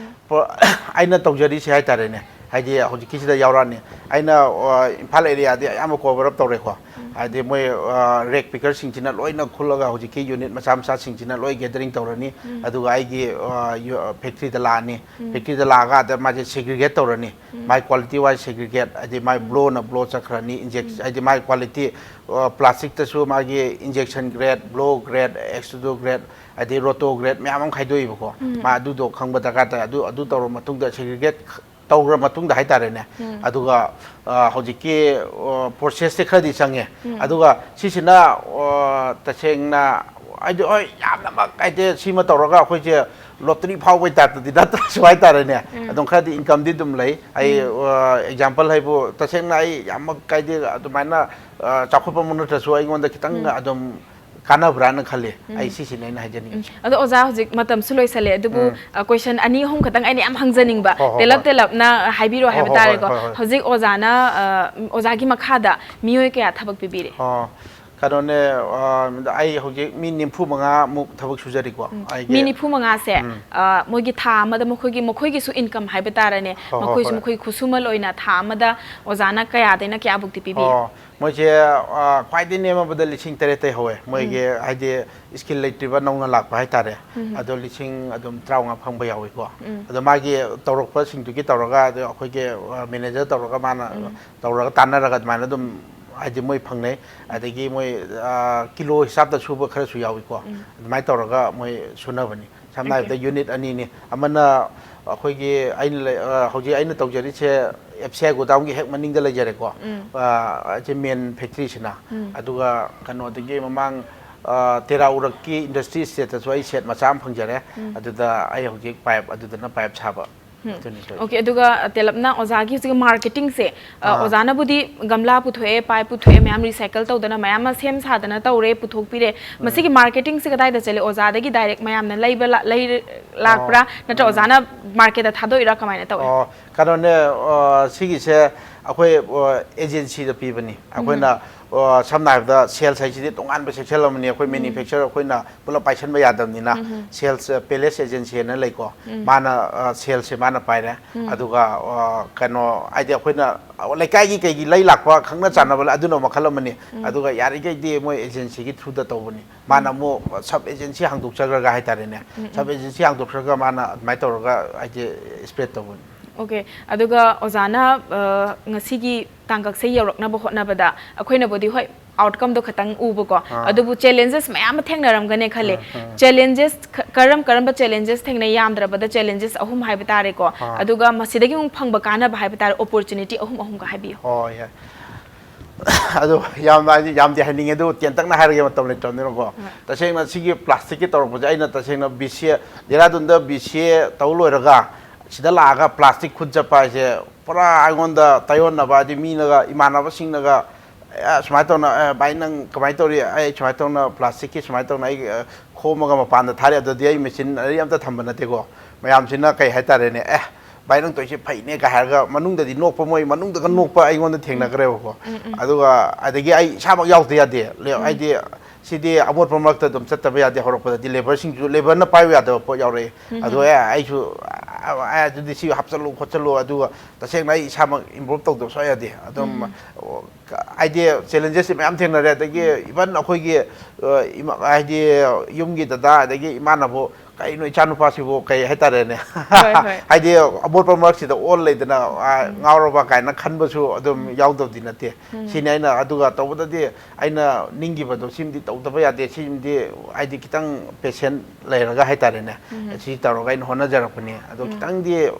ꯄ꯭ꯔꯣ-, ꯑꯩꯅ ꯇꯧꯖꯔꯤꯁꯦ ꯍꯥꯏꯇꯥꯔꯦꯅꯦ, ꯍꯥꯏꯗꯤ ꯍꯧꯖꯤꯛꯀꯤꯁꯤꯗ ꯌꯥꯎꯔꯛꯑꯅꯤ꯫ ꯑꯩꯅ, ꯑ, ꯏꯝꯐꯥꯜ ꯑꯦꯔꯤꯌꯥꯗꯤ ꯑꯌꯥꯝꯕ ꯀꯣꯚꯔ ꯑꯞ ꯇꯧꯔꯦꯀꯣ꯫ ꯍꯥꯏꯗꯤ ꯃꯣꯏ, ꯑ, ꯔꯦꯛ ꯄꯤꯀꯔꯁꯤꯡꯁꯤꯅ ꯂꯣꯏꯅ ꯈꯨꯜꯂꯒ ꯍꯧꯖꯤꯛꯀꯤ ꯌꯨꯅꯤꯠ ꯃꯆꯥ ꯃꯆꯥꯁꯤꯡꯁꯤꯅ ꯂꯣꯏ ꯒꯦꯗꯔꯤꯡ ꯇꯧꯔꯅꯤ꯫ ꯑꯗꯨꯒ ꯑꯩꯒꯤ, ꯑ, ꯌꯨ-, ꯑ, ꯐꯦꯛꯇ꯭ꯔꯤꯗ ꯂꯥꯛꯑꯅꯤ꯫ ꯐꯦꯛꯇ꯭ꯔꯤꯗ ꯂꯥꯛꯑꯒ ꯑꯗ ꯃꯥꯁꯦ ꯁꯦꯒ꯭ꯔꯤꯒꯦꯠ ꯇꯧꯔꯅꯤ꯫ ꯃꯥꯏ ꯀ꯭ꯋꯥꯂꯤꯇꯤ ꯋꯥꯏꯁ ꯁꯦꯒ꯭ꯔꯤꯒꯦꯠ, ꯍꯥꯏꯗꯤ ꯃꯥꯏ ꯕ꯭ꯂꯣꯅ ꯕ꯭ꯂꯣ ꯆꯠꯈ꯭ꯔꯅꯤ, ꯏꯟꯖꯦꯛ-, ꯍꯥꯏꯗꯤ ꯃꯥꯏ ꯀ꯭ꯋꯥꯂꯤꯇꯤ, ꯑ, ꯄ꯭ꯂꯥꯁꯇꯤꯛꯇꯁꯨ ꯃꯥꯒꯤ ꯏꯟꯖꯦꯛꯁꯟ ꯒ꯭ꯔꯦꯗ, ꯕ꯭ꯂꯣ ꯒ꯭ꯔꯦꯗ, ꯑꯦꯛꯁꯇ꯭ꯔꯨꯗꯣ ꯒ꯭ꯔꯦꯗ, ꯍꯥꯏꯗꯤ ꯔꯣꯇꯣ ꯒ꯭ꯔꯦꯗ ꯃꯌꯥꯝ ꯑꯃ ꯈꯥꯏꯗꯣꯛꯏꯕꯀꯣ꯫ ꯃꯥ ꯑꯗꯨꯗꯣ ꯈꯪꯕ ꯗꯔꯀꯥꯔ ꯇꯥꯏ꯫ ꯑꯗꯨ, ꯑꯗꯨ ꯇꯧꯔꯕ ꯃꯇꯨꯡꯗ ꯁꯦꯒ꯭ꯔꯤꯒꯦꯠ ꯇꯧꯔ ꯃꯇꯨꯡꯗ ꯍꯥꯏꯇꯥꯔꯦꯅꯦ꯫ ꯑꯗꯨꯒ, ꯑ, ꯍꯧꯖꯤꯛꯀꯤ, ꯑ, ꯄ꯭ꯔꯣꯁꯦꯁꯁꯦ ꯈꯔꯗꯤ ꯆꯪꯉꯦ꯫ ꯑꯗꯨꯒ ꯁꯤꯁꯤꯅ, ꯑ, ꯇꯁꯦꯡꯅ ꯍꯥꯏꯗꯤ, ꯍꯣꯏ, ꯌꯥꯝꯅꯃꯛ ꯍꯥꯏꯗꯤ ꯁꯤꯃ ꯇꯧꯔꯒ ꯑꯩꯈꯣꯏꯁꯦ ꯂꯣꯇꯔꯤ ꯐꯥꯎꯕꯒꯤ ꯇꯥꯏꯞꯇꯗꯤ ꯅꯠꯇ꯭ꯔꯁꯨ ꯍꯥꯏꯇꯥꯔꯦꯅꯦ꯫ ꯑꯗꯨꯝ ꯈꯔꯗꯤ ꯏꯟꯀꯝꯗꯤ ꯑꯗꯨꯝ ꯂꯩ꯫ ꯑꯩ, ꯑ, ꯑꯦꯛꯖꯥꯝꯄꯜ ꯍꯥꯏꯕꯨ ꯇꯁꯦꯡꯅ ꯑꯩ ꯌꯥꯝꯃꯛ ꯍꯥꯏꯗꯤ ꯑꯗꯨꯃꯥꯏꯅ, ꯑ, ꯆꯥꯎꯈꯠꯄꯃꯛ ꯅꯠꯇ꯭ꯔꯁꯨ ꯑꯩꯉꯣꯟꯗ ꯈꯤꯇꯪ ꯑꯗꯨꯝ ꯀꯥꯟꯅꯕ꯭ꯔꯥꯅ ꯈꯜꯂꯤ꯫ ꯑꯩ ꯁꯤꯁꯤꯅꯦ ꯑꯩꯅ ꯍꯥꯏꯖꯅꯤꯡꯉꯤ꯫ ꯑꯗꯣ ꯑꯣꯖꯥ, ꯍꯧꯖꯤꯛ ꯃꯇꯝꯁꯨ ꯂꯣꯏꯁꯜꯂꯦ, ꯑꯗꯨꯕꯨ, ꯎꯝ꯫ ꯑ, ꯀꯣꯏꯁꯟ ꯑꯅꯤ ꯑꯍꯨꯝ ꯈꯛꯇꯪ ꯑꯩꯅ ꯌꯥꯝ ꯍꯪꯖꯅꯤꯡꯕ꯫ ꯍꯣꯏ, ꯍꯣꯏ, ꯇꯦꯜꯂꯞ ꯍꯣꯏ꯫ ꯇꯦꯜꯂꯞꯅ ꯍꯥꯏꯕꯤꯔꯣ ꯍꯣꯏ, ꯍꯥꯏꯕ ꯍꯣꯏ, ꯍꯣꯏ, ꯇꯥꯔꯦꯀꯣ꯫ ꯍꯣꯏ, ꯍꯣꯏ꯫ ꯍꯧꯖꯤꯛ ꯑꯣꯖꯥꯅ, ꯑ, ꯑꯣꯖꯥꯒꯤ ꯃꯈꯥꯗ ꯃꯤꯑꯣꯏ ꯀꯌꯥ ꯊꯕꯛ ꯄꯤꯕꯤꯔꯤ? ꯑꯣ, ꯀꯩꯅꯣꯅꯦ, ꯑ, ꯑꯩ ꯍꯧꯖꯤꯛ ꯃꯤ ꯅꯤꯐꯨ ꯃꯉꯥꯃꯨꯛ ꯊꯕꯛ ꯁꯨꯖꯔꯤꯀꯣ꯫ ꯎꯝ꯫ ꯑꯩꯒꯤ ꯃꯤ ꯅꯤꯐꯨ ꯃꯉꯥꯁꯦ, ꯎꯝ꯫ ꯑ, ꯃꯣꯏꯒꯤ ꯊꯥ ꯑꯃꯗ ꯃꯈꯣꯏꯒꯤ, ꯃꯈꯣꯏꯒꯤꯁꯨ ꯏꯟꯀꯝ ꯍꯥꯏꯕ ꯇꯥꯔꯦꯅꯦ, ꯍꯣꯏ, ꯍꯣꯏ, ꯃꯈꯣꯏꯁꯨ ꯍꯣꯏ꯫ ꯃꯈꯣꯏ ꯈꯨꯠꯁꯨꯃꯜ ꯑꯣꯏꯅ ꯊꯥ ꯑꯃꯗ ꯑꯣꯖꯥꯅ ꯀꯌꯥꯗꯩꯅ ꯀꯌꯥꯕꯨꯛꯇꯤ ꯄꯤꯕꯤ? ꯑꯣ, ꯃꯣꯏꯁꯦ, ꯑ, ꯈ꯭ꯋꯥꯏꯗꯒꯤ ꯅꯦꯝꯃꯕꯗ ꯂꯤꯁꯤꯡ ꯇꯔꯦꯠꯇꯩ ꯍꯧꯋꯦ꯫ ꯃꯣꯏꯒꯤ, ꯎꯝ꯫ ꯍꯥꯏꯗꯤ, ꯁ꯭ꯀꯤꯜ ꯂꯩꯇ꯭ꯔꯤꯕ ꯅꯧꯅ ꯂꯥꯛꯄ ꯍꯥꯏꯇꯥꯔꯦ꯫ ꯎꯝ꯫ ꯑꯗꯣ ꯂꯤꯁꯤꯡ ꯑꯗꯨꯝ ꯇꯔꯥꯃꯉꯥ ꯐꯪꯕ ꯌꯥꯎꯏꯀꯣ꯫ ꯎꯝ꯫ ꯑꯗꯣ ꯃꯥꯒꯤ ꯇꯧꯔꯛꯄꯁꯤꯡꯗꯨꯒꯤ ꯇꯧꯔꯒ, ꯑꯗꯣ ꯑꯩꯈꯣꯏꯒꯤ, ꯑ, ꯃꯦꯅꯦꯖꯔ ꯇꯧꯔꯒ ꯃꯥꯅ ꯎꯝ꯫ ꯇꯧꯔꯒ ꯇꯥꯟꯅꯔꯒ ꯑꯗꯨꯃꯥꯏꯅ ꯑꯗꯨꯝ, ꯍꯥꯏꯗꯤ, ꯃꯣꯏ ꯐꯪꯅꯩ꯫ ꯑꯗꯒꯤ ꯃꯣꯏ, ꯑ, ꯀꯤꯂꯣ ꯍꯤꯁꯥꯞꯇ ꯁꯨꯕ ꯈꯔꯁꯨ ꯌꯥꯎꯏꯀꯣ꯫ ꯎꯝ꯫ ꯑꯗꯨꯃꯥꯏꯅ ꯇꯧꯔꯒ ꯃꯣꯏ ꯁꯨꯅꯕꯅꯤ꯫ ꯁꯝꯅ ꯑꯣꯀꯦ꯫ ꯍꯥꯏꯔꯕꯗ ꯌꯨꯅꯤꯠ ꯑꯅꯤꯅꯤ꯫ ꯑꯃꯅ ꯑꯩꯈꯣꯏꯒꯤ ꯑꯩꯅ ꯂꯩ-, ꯑ, ꯍꯧꯖꯤꯛ ꯑꯩꯅ ꯇꯧꯖꯔꯤꯁꯦ ꯑꯦꯐ ꯁꯤ ꯑꯥꯏ ꯒꯣꯗꯥꯎꯟꯒꯤ ꯍꯦꯛ ꯃꯅꯤꯡꯗ ꯂꯩꯖꯔꯦꯀꯣ꯫ ꯎꯝ꯫ ꯑ, ꯑꯁꯤ ꯃꯦꯟ ꯐꯦꯛꯇ꯭ꯔꯤꯁꯤꯅ꯫ ꯎꯝ꯫ ꯑꯗꯨꯒ ꯀꯩꯅꯣꯗꯒꯤ ꯃꯃꯥꯡ, ꯑ, ꯇꯦꯔꯥ ꯎꯔꯛꯀꯤ ꯏꯟꯗꯁꯇ꯭ꯔꯤ ꯏꯁꯇꯦꯠꯇꯁꯨ ꯑꯩ ꯁꯦꯠ ꯃꯆꯥ ꯑꯃ ꯐꯪꯖꯔꯦ꯫ ꯎꯝ꯫ ꯑꯗꯨꯗ ꯑꯩ ꯍꯧꯖꯤꯛ ꯄꯥꯏꯞ, ꯑꯗꯨꯗꯅ ꯄꯥꯏꯞ ꯁꯥꯕ꯫ ꯎꯝ꯫ ꯑꯗꯨꯅꯤ ꯇꯧꯔꯤꯁꯦ꯫ ꯑꯣꯀꯦ, ꯑꯗꯨꯒ ꯇꯦꯜꯂꯞꯅ ꯑꯣꯖꯥꯒꯤ ꯍꯧꯖꯤꯛ ꯃꯥꯔꯀꯦꯇꯤꯡꯁꯦ, ꯑ, ꯑꯥ꯫ ꯑꯣꯖꯥꯅꯕꯨꯗꯤ ꯒꯝꯂꯥ ꯄꯨꯊꯣꯛꯑꯦ, ꯄꯥꯏꯞ ꯄꯨꯊꯣꯛꯑꯦ, ꯃꯌꯥꯝ ꯔꯤꯁꯥꯏꯀꯜ ꯇꯧꯗꯅ ꯃꯌꯥꯝ ꯑꯃ ꯁꯦꯝ ꯁꯥꯗꯅ ꯇꯧꯔꯦ, ꯄꯨꯊꯣꯛꯄꯤꯔꯦ꯫ ꯎꯝ꯫ ꯃꯁꯤꯒꯤ ꯃꯥꯔꯀꯦꯇꯤꯡꯁꯦ ꯀꯗꯥꯏꯗ ꯆꯠꯂꯦ? ꯑꯣꯖꯥꯗꯒꯤ ꯗꯥꯏꯔꯦꯛ ꯃꯌꯥꯝꯅ ꯂꯩꯕ ꯂꯥ-, ꯂꯩ-, ꯑꯣ꯫ ꯂꯥꯛꯄ꯭ꯔꯥ? ꯅꯠꯇ꯭ꯔ ꯎꯝ꯫ ꯑꯣꯖꯥꯅ ꯃꯥꯔꯀꯦꯠꯇ ꯊꯥꯗꯣꯛꯏꯔꯥ? ꯀꯃꯥꯏꯅ ꯇꯧꯏ? ꯑꯣ, ꯀꯩꯅꯣꯅꯦ, ꯑ, ꯁꯤꯒꯤꯁꯦ ꯑꯩꯈꯣꯏ, ꯑ, ꯑꯦꯖꯦꯟꯁꯤꯗ ꯄꯤꯕꯅꯤ꯫ ꯑꯩꯈꯣꯏꯅ, ꯑ, ꯁꯝꯅ ꯍꯥꯏꯔꯕꯗ ꯁꯦꯜꯁ ꯍꯥꯏꯁꯤꯗꯤ ꯇꯣꯉꯥꯟꯕ ꯁꯦꯛꯁꯟ ꯑꯃꯅꯤ꯫ ꯑꯩꯈꯣꯏ ꯃꯦꯅ꯭ꯌꯨꯐꯦꯛꯆꯔ ꯑꯩꯈꯣꯏꯅ ꯄꯨꯂꯞ ꯄꯥꯏꯁꯟꯕ ꯌꯥꯗꯕꯅꯤꯅ ꯁꯦꯜꯁ, ꯑ, ꯄꯦꯂꯦꯁ ꯑꯦꯖꯦꯟꯁꯤ ꯍꯥꯏꯅ ꯂꯩꯀꯣ꯫ ꯃꯥꯅ, ꯑ, ꯁꯦꯜꯁꯁꯦ ꯃꯥꯅ ꯄꯥꯏꯔꯦ꯫ ꯑꯗꯨꯒ, ꯑ, ꯀꯩꯅꯣ ꯍꯥꯏꯗꯤ ꯑꯩꯈꯣꯏꯅ ꯂꯩꯀꯥꯏꯒꯤ ꯀꯩꯒꯤ ꯂꯩ ꯂꯥꯛꯄ ꯈꯪꯅ ꯆꯥꯟꯅꯕ ꯑꯗꯨꯅ ꯃꯈꯜ ꯑꯃꯅꯤ꯫ ꯑꯗꯨꯒ ꯌꯥꯔꯤꯈꯩꯗꯤ ꯃꯣꯏ ꯑꯦꯖꯦꯟꯁꯤꯒꯤ ꯊ꯭ꯔꯨꯗ ꯇꯧꯕꯅꯤ꯫ ꯃꯥꯅ ꯑꯃꯨꯛ ꯁꯕ ꯑꯦꯖꯦꯟꯁꯤ ꯍꯥꯡꯗꯣꯛꯆꯈ꯭ꯔꯒ ꯍꯥꯏꯇꯥꯔꯦꯅꯦ꯫ ꯁꯕ ꯑꯦꯖꯦꯟꯁꯤ ꯍꯥꯡꯗꯣꯛꯈ꯭ꯔꯒ ꯃꯥꯅ ꯑꯗꯨꯃꯥꯏꯅ ꯇꯧꯔꯒ ꯍꯥꯏꯗꯤ ꯁ꯭ꯄ꯭ꯔꯦꯗ ꯇꯧꯕꯅꯤ꯫ ꯑꯣꯀꯦ꯫ ꯑꯗꯨꯒ ꯑꯣꯖꯥꯅ, ꯑ, ꯉꯁꯤꯒꯤ ꯇꯥꯡꯀꯛꯁꯦ ꯌꯧꯔꯛꯅꯕ ꯍꯣꯠꯅꯕꯗ ꯑꯩꯈꯣꯏꯅꯕꯨꯗꯤ, ꯍꯣꯏ, ꯑꯥꯎꯠꯀꯝꯗꯣ ꯈꯇꯪ ꯎꯕꯀꯣ, ꯑꯗꯨꯕꯨ ꯆꯦꯂꯦꯟꯖꯦꯁ ꯃꯌꯥꯝ ꯑꯃ ꯊꯦꯡꯅꯔꯝꯒꯅꯤ ꯈꯜꯂꯦ꯫ ꯆꯦꯂꯦꯟꯖꯦꯁ ꯀꯔꯝ ꯀꯔꯝꯕ ꯆꯦꯂꯦꯟꯖꯦꯁ ꯊꯦꯡꯅꯩ? ꯌꯥꯝꯗ꯭ꯔꯕꯗ ꯆꯦꯂꯦꯟꯖꯦꯁ ꯑꯍꯨꯝ ꯍꯥꯏꯕ ꯇꯥꯔꯦꯀꯣ꯫ ꯑꯗꯨꯒ ꯃꯁꯤꯗꯒꯤ ꯑꯃꯨꯛ ꯐꯪꯕ ꯀꯥꯟꯅꯕ ꯍꯥꯏꯕ ꯇꯥꯔꯦ, ꯑꯣꯄꯣꯔꯆꯨꯅꯤꯇꯤ ꯑꯍꯨꯝ ꯑꯍꯨꯝꯒ ꯍꯥꯏꯕꯤꯌꯨ꯫ ꯍꯣꯏ, ꯌꯥꯏ꯫ ꯑꯗꯣ ꯌꯥꯝꯅ ꯍꯥꯏꯗꯤ ꯌꯥꯝꯗꯤ ꯍꯥꯏꯅꯤꯡꯉꯦ, ꯑꯗꯨꯕꯨ ꯇꯦꯟꯇꯛꯅ ꯍꯥꯏꯔꯒꯦ, ꯃꯇꯝ ꯂꯩꯇ꯭ꯔꯕꯅꯤꯅꯀꯣ꯫ ꯇꯁꯦꯡꯅ ꯁꯤꯒꯤ ꯄ꯭ꯂꯥꯁꯇꯤꯛꯀꯤ ꯇꯧꯔꯛꯄꯁꯦ ꯑꯩꯅ ꯇꯁꯦꯡꯅ ꯕꯤ ꯁꯤ ꯑꯦ, ꯗꯦꯔꯥꯗꯨꯟꯗ ꯕꯤ ꯁꯤ ꯑꯦ ꯇꯧ ꯂꯣꯏꯔꯒ ꯁꯤꯗ ꯂꯥꯛꯑꯒ ꯄ꯭ꯂꯥꯁꯇꯤꯛ ꯈꯨꯟ ꯆꯠꯄ ꯍꯥꯏꯁꯦ ꯄꯨꯔꯥ ꯑꯩꯉꯣꯟꯗ ꯇꯥꯏꯑꯣꯟꯅꯕ, ꯍꯥꯏꯗꯤ ꯃꯤꯅꯒ, ꯏꯃꯥꯟꯅꯕꯁꯤꯡꯅꯒ, "ꯑꯦ, ꯁꯨꯃꯥꯏꯅ ꯇꯧꯅ, ꯑꯦ, ꯚꯥꯏ, ꯅꯪ ꯀꯃꯥꯏꯅ ꯇꯧꯔꯤ? ꯑꯩ ꯁꯨꯃꯥꯏꯅ ꯇꯧꯅ ꯄ꯭ꯂꯥꯁꯇꯤꯛꯀꯤ ꯁꯨꯃꯥꯏꯅ ꯇꯧꯅ ꯑꯩ, ꯑ, ꯈꯣꯝꯃꯒ ꯃꯄꯥꯟꯗ ꯊꯥꯔꯦ, ꯑꯗꯨꯗꯤ ꯑꯩ ꯃꯦꯆꯤꯟ ꯑꯔꯤ ꯑꯝꯇ ꯊꯝꯕ ꯅꯠꯇꯦꯀꯣ"꯫ ꯃꯌꯥꯝꯁꯤꯅ ꯀꯩ ꯍꯥꯏꯇꯥꯔꯦꯅꯦ, "ꯑꯦ, ꯚꯥꯏ, ꯅꯪ ꯇꯧꯔꯤꯁꯦ ꯐꯩꯅꯦ" ꯀꯥꯏ ꯍꯥꯏꯔꯒ ꯃꯅꯨꯡꯗꯗꯤ ꯅꯣꯛꯄ, ꯃꯣꯏ ꯃꯅꯨꯡꯗꯒ ꯅꯣꯛꯄ ꯑꯩꯉꯣꯟꯗ ꯊꯦꯡꯅꯈ꯭ꯔꯦꯕꯀꯣ꯫ ꯑꯗꯨꯒ ꯑꯗꯒꯤ ꯑꯩ ꯏꯁꯥꯃꯛ ꯌꯥꯎꯗ ꯌꯥꯗꯦ꯫ ꯂꯦ-, ꯍꯥꯏꯗꯤ ꯁꯤꯗꯤ ꯑꯃꯣꯠꯄ ꯃꯔꯛꯇ ꯑꯗꯨꯝ ꯆꯠꯇꯕ ꯌꯥꯗꯦ꯫ ꯍꯧꯔꯛꯄꯗ ꯗꯤꯂꯤꯚꯔꯁꯤꯡꯁꯨ ꯂꯦꯕꯔꯅ ꯄꯥꯏꯕ ꯌꯥꯗꯕ ꯄꯣꯠ ꯌꯥꯎꯔꯛꯑꯦ꯫ ꯑꯗꯣ ꯑꯦ, ꯑꯩꯁꯨ, ꯑ, ꯑꯦ, ꯑꯗꯨꯗꯤ ꯁꯤ ꯍꯥꯞꯆꯜꯂꯨ ꯈꯣꯠꯆꯜꯂꯨ, ꯑꯗꯨꯒ ꯇꯁꯦꯡꯅ ꯑꯩ ꯏꯁꯥꯃꯛ ꯏꯟꯚꯣꯜꯕ ꯇꯧꯗꯕ ꯁꯨꯡꯌꯥ ꯌꯥꯗꯦ꯫ ꯑꯗꯨꯝ, ꯑꯣ, ꯀ-, ꯍꯥꯏꯗꯤ ꯆꯦꯂꯦꯟꯖꯦꯁꯁꯦ ꯃꯌꯥꯝ ꯊꯦꯡꯅꯔꯦ꯫ ꯑꯗꯒꯤ ꯏꯚꯟ ꯑꯩꯈꯣꯏꯒꯤ, ꯑ, ꯏꯃꯥ-, ꯍꯥꯏꯗꯤ ꯌꯨꯝꯒꯤ ꯗꯗꯥ, ꯑꯗꯒꯤ ꯏꯃꯥꯅꯕꯨ, "ꯀꯩꯅꯣ ꯏꯆꯥꯅꯨꯄꯥꯁꯤꯕꯨ?" ꯀꯩ ꯍꯥꯏꯇꯥꯔꯦꯅꯦ꯫ ꯍꯣꯏ, ꯍꯣꯏ꯫ ꯍꯥꯏꯗꯤ ꯑꯃꯣꯠꯄ ꯃꯔꯛꯁꯤꯗ ꯑꯣꯜ ꯂꯩꯗꯅ, ꯑ, ꯉꯥꯎꯔꯕ ꯀꯥꯏꯅ ꯈꯟꯕꯁꯨ ꯑꯗꯨꯝ ꯌꯥꯎꯗꯕꯗꯤ ꯅꯠꯇꯦ꯫ ꯁꯤꯅꯤ ꯑꯩꯅ, ꯑꯗꯨꯒ ꯇꯧꯕꯗꯗꯤ ꯑꯩꯅ ꯅꯤꯡꯈꯤꯕꯗꯣ, "ꯁꯤꯃꯗꯤ ꯇꯧꯗꯕ ꯌꯥꯗꯦ, ꯁꯤꯃꯗꯤ ꯍꯥꯏꯗꯤ ꯈꯤꯇꯪ ꯄꯦꯁꯦꯟ ꯂꯩꯔꯒ ꯍꯥꯏꯇꯥꯔꯦꯅꯦ, ꯁꯤ ꯇꯧꯔꯒ ꯑꯩꯅ ꯍꯣꯠꯅꯖꯔꯛꯄꯅꯤ"꯫ ꯑꯗꯣ ꯈꯤꯇꯪꯗꯤ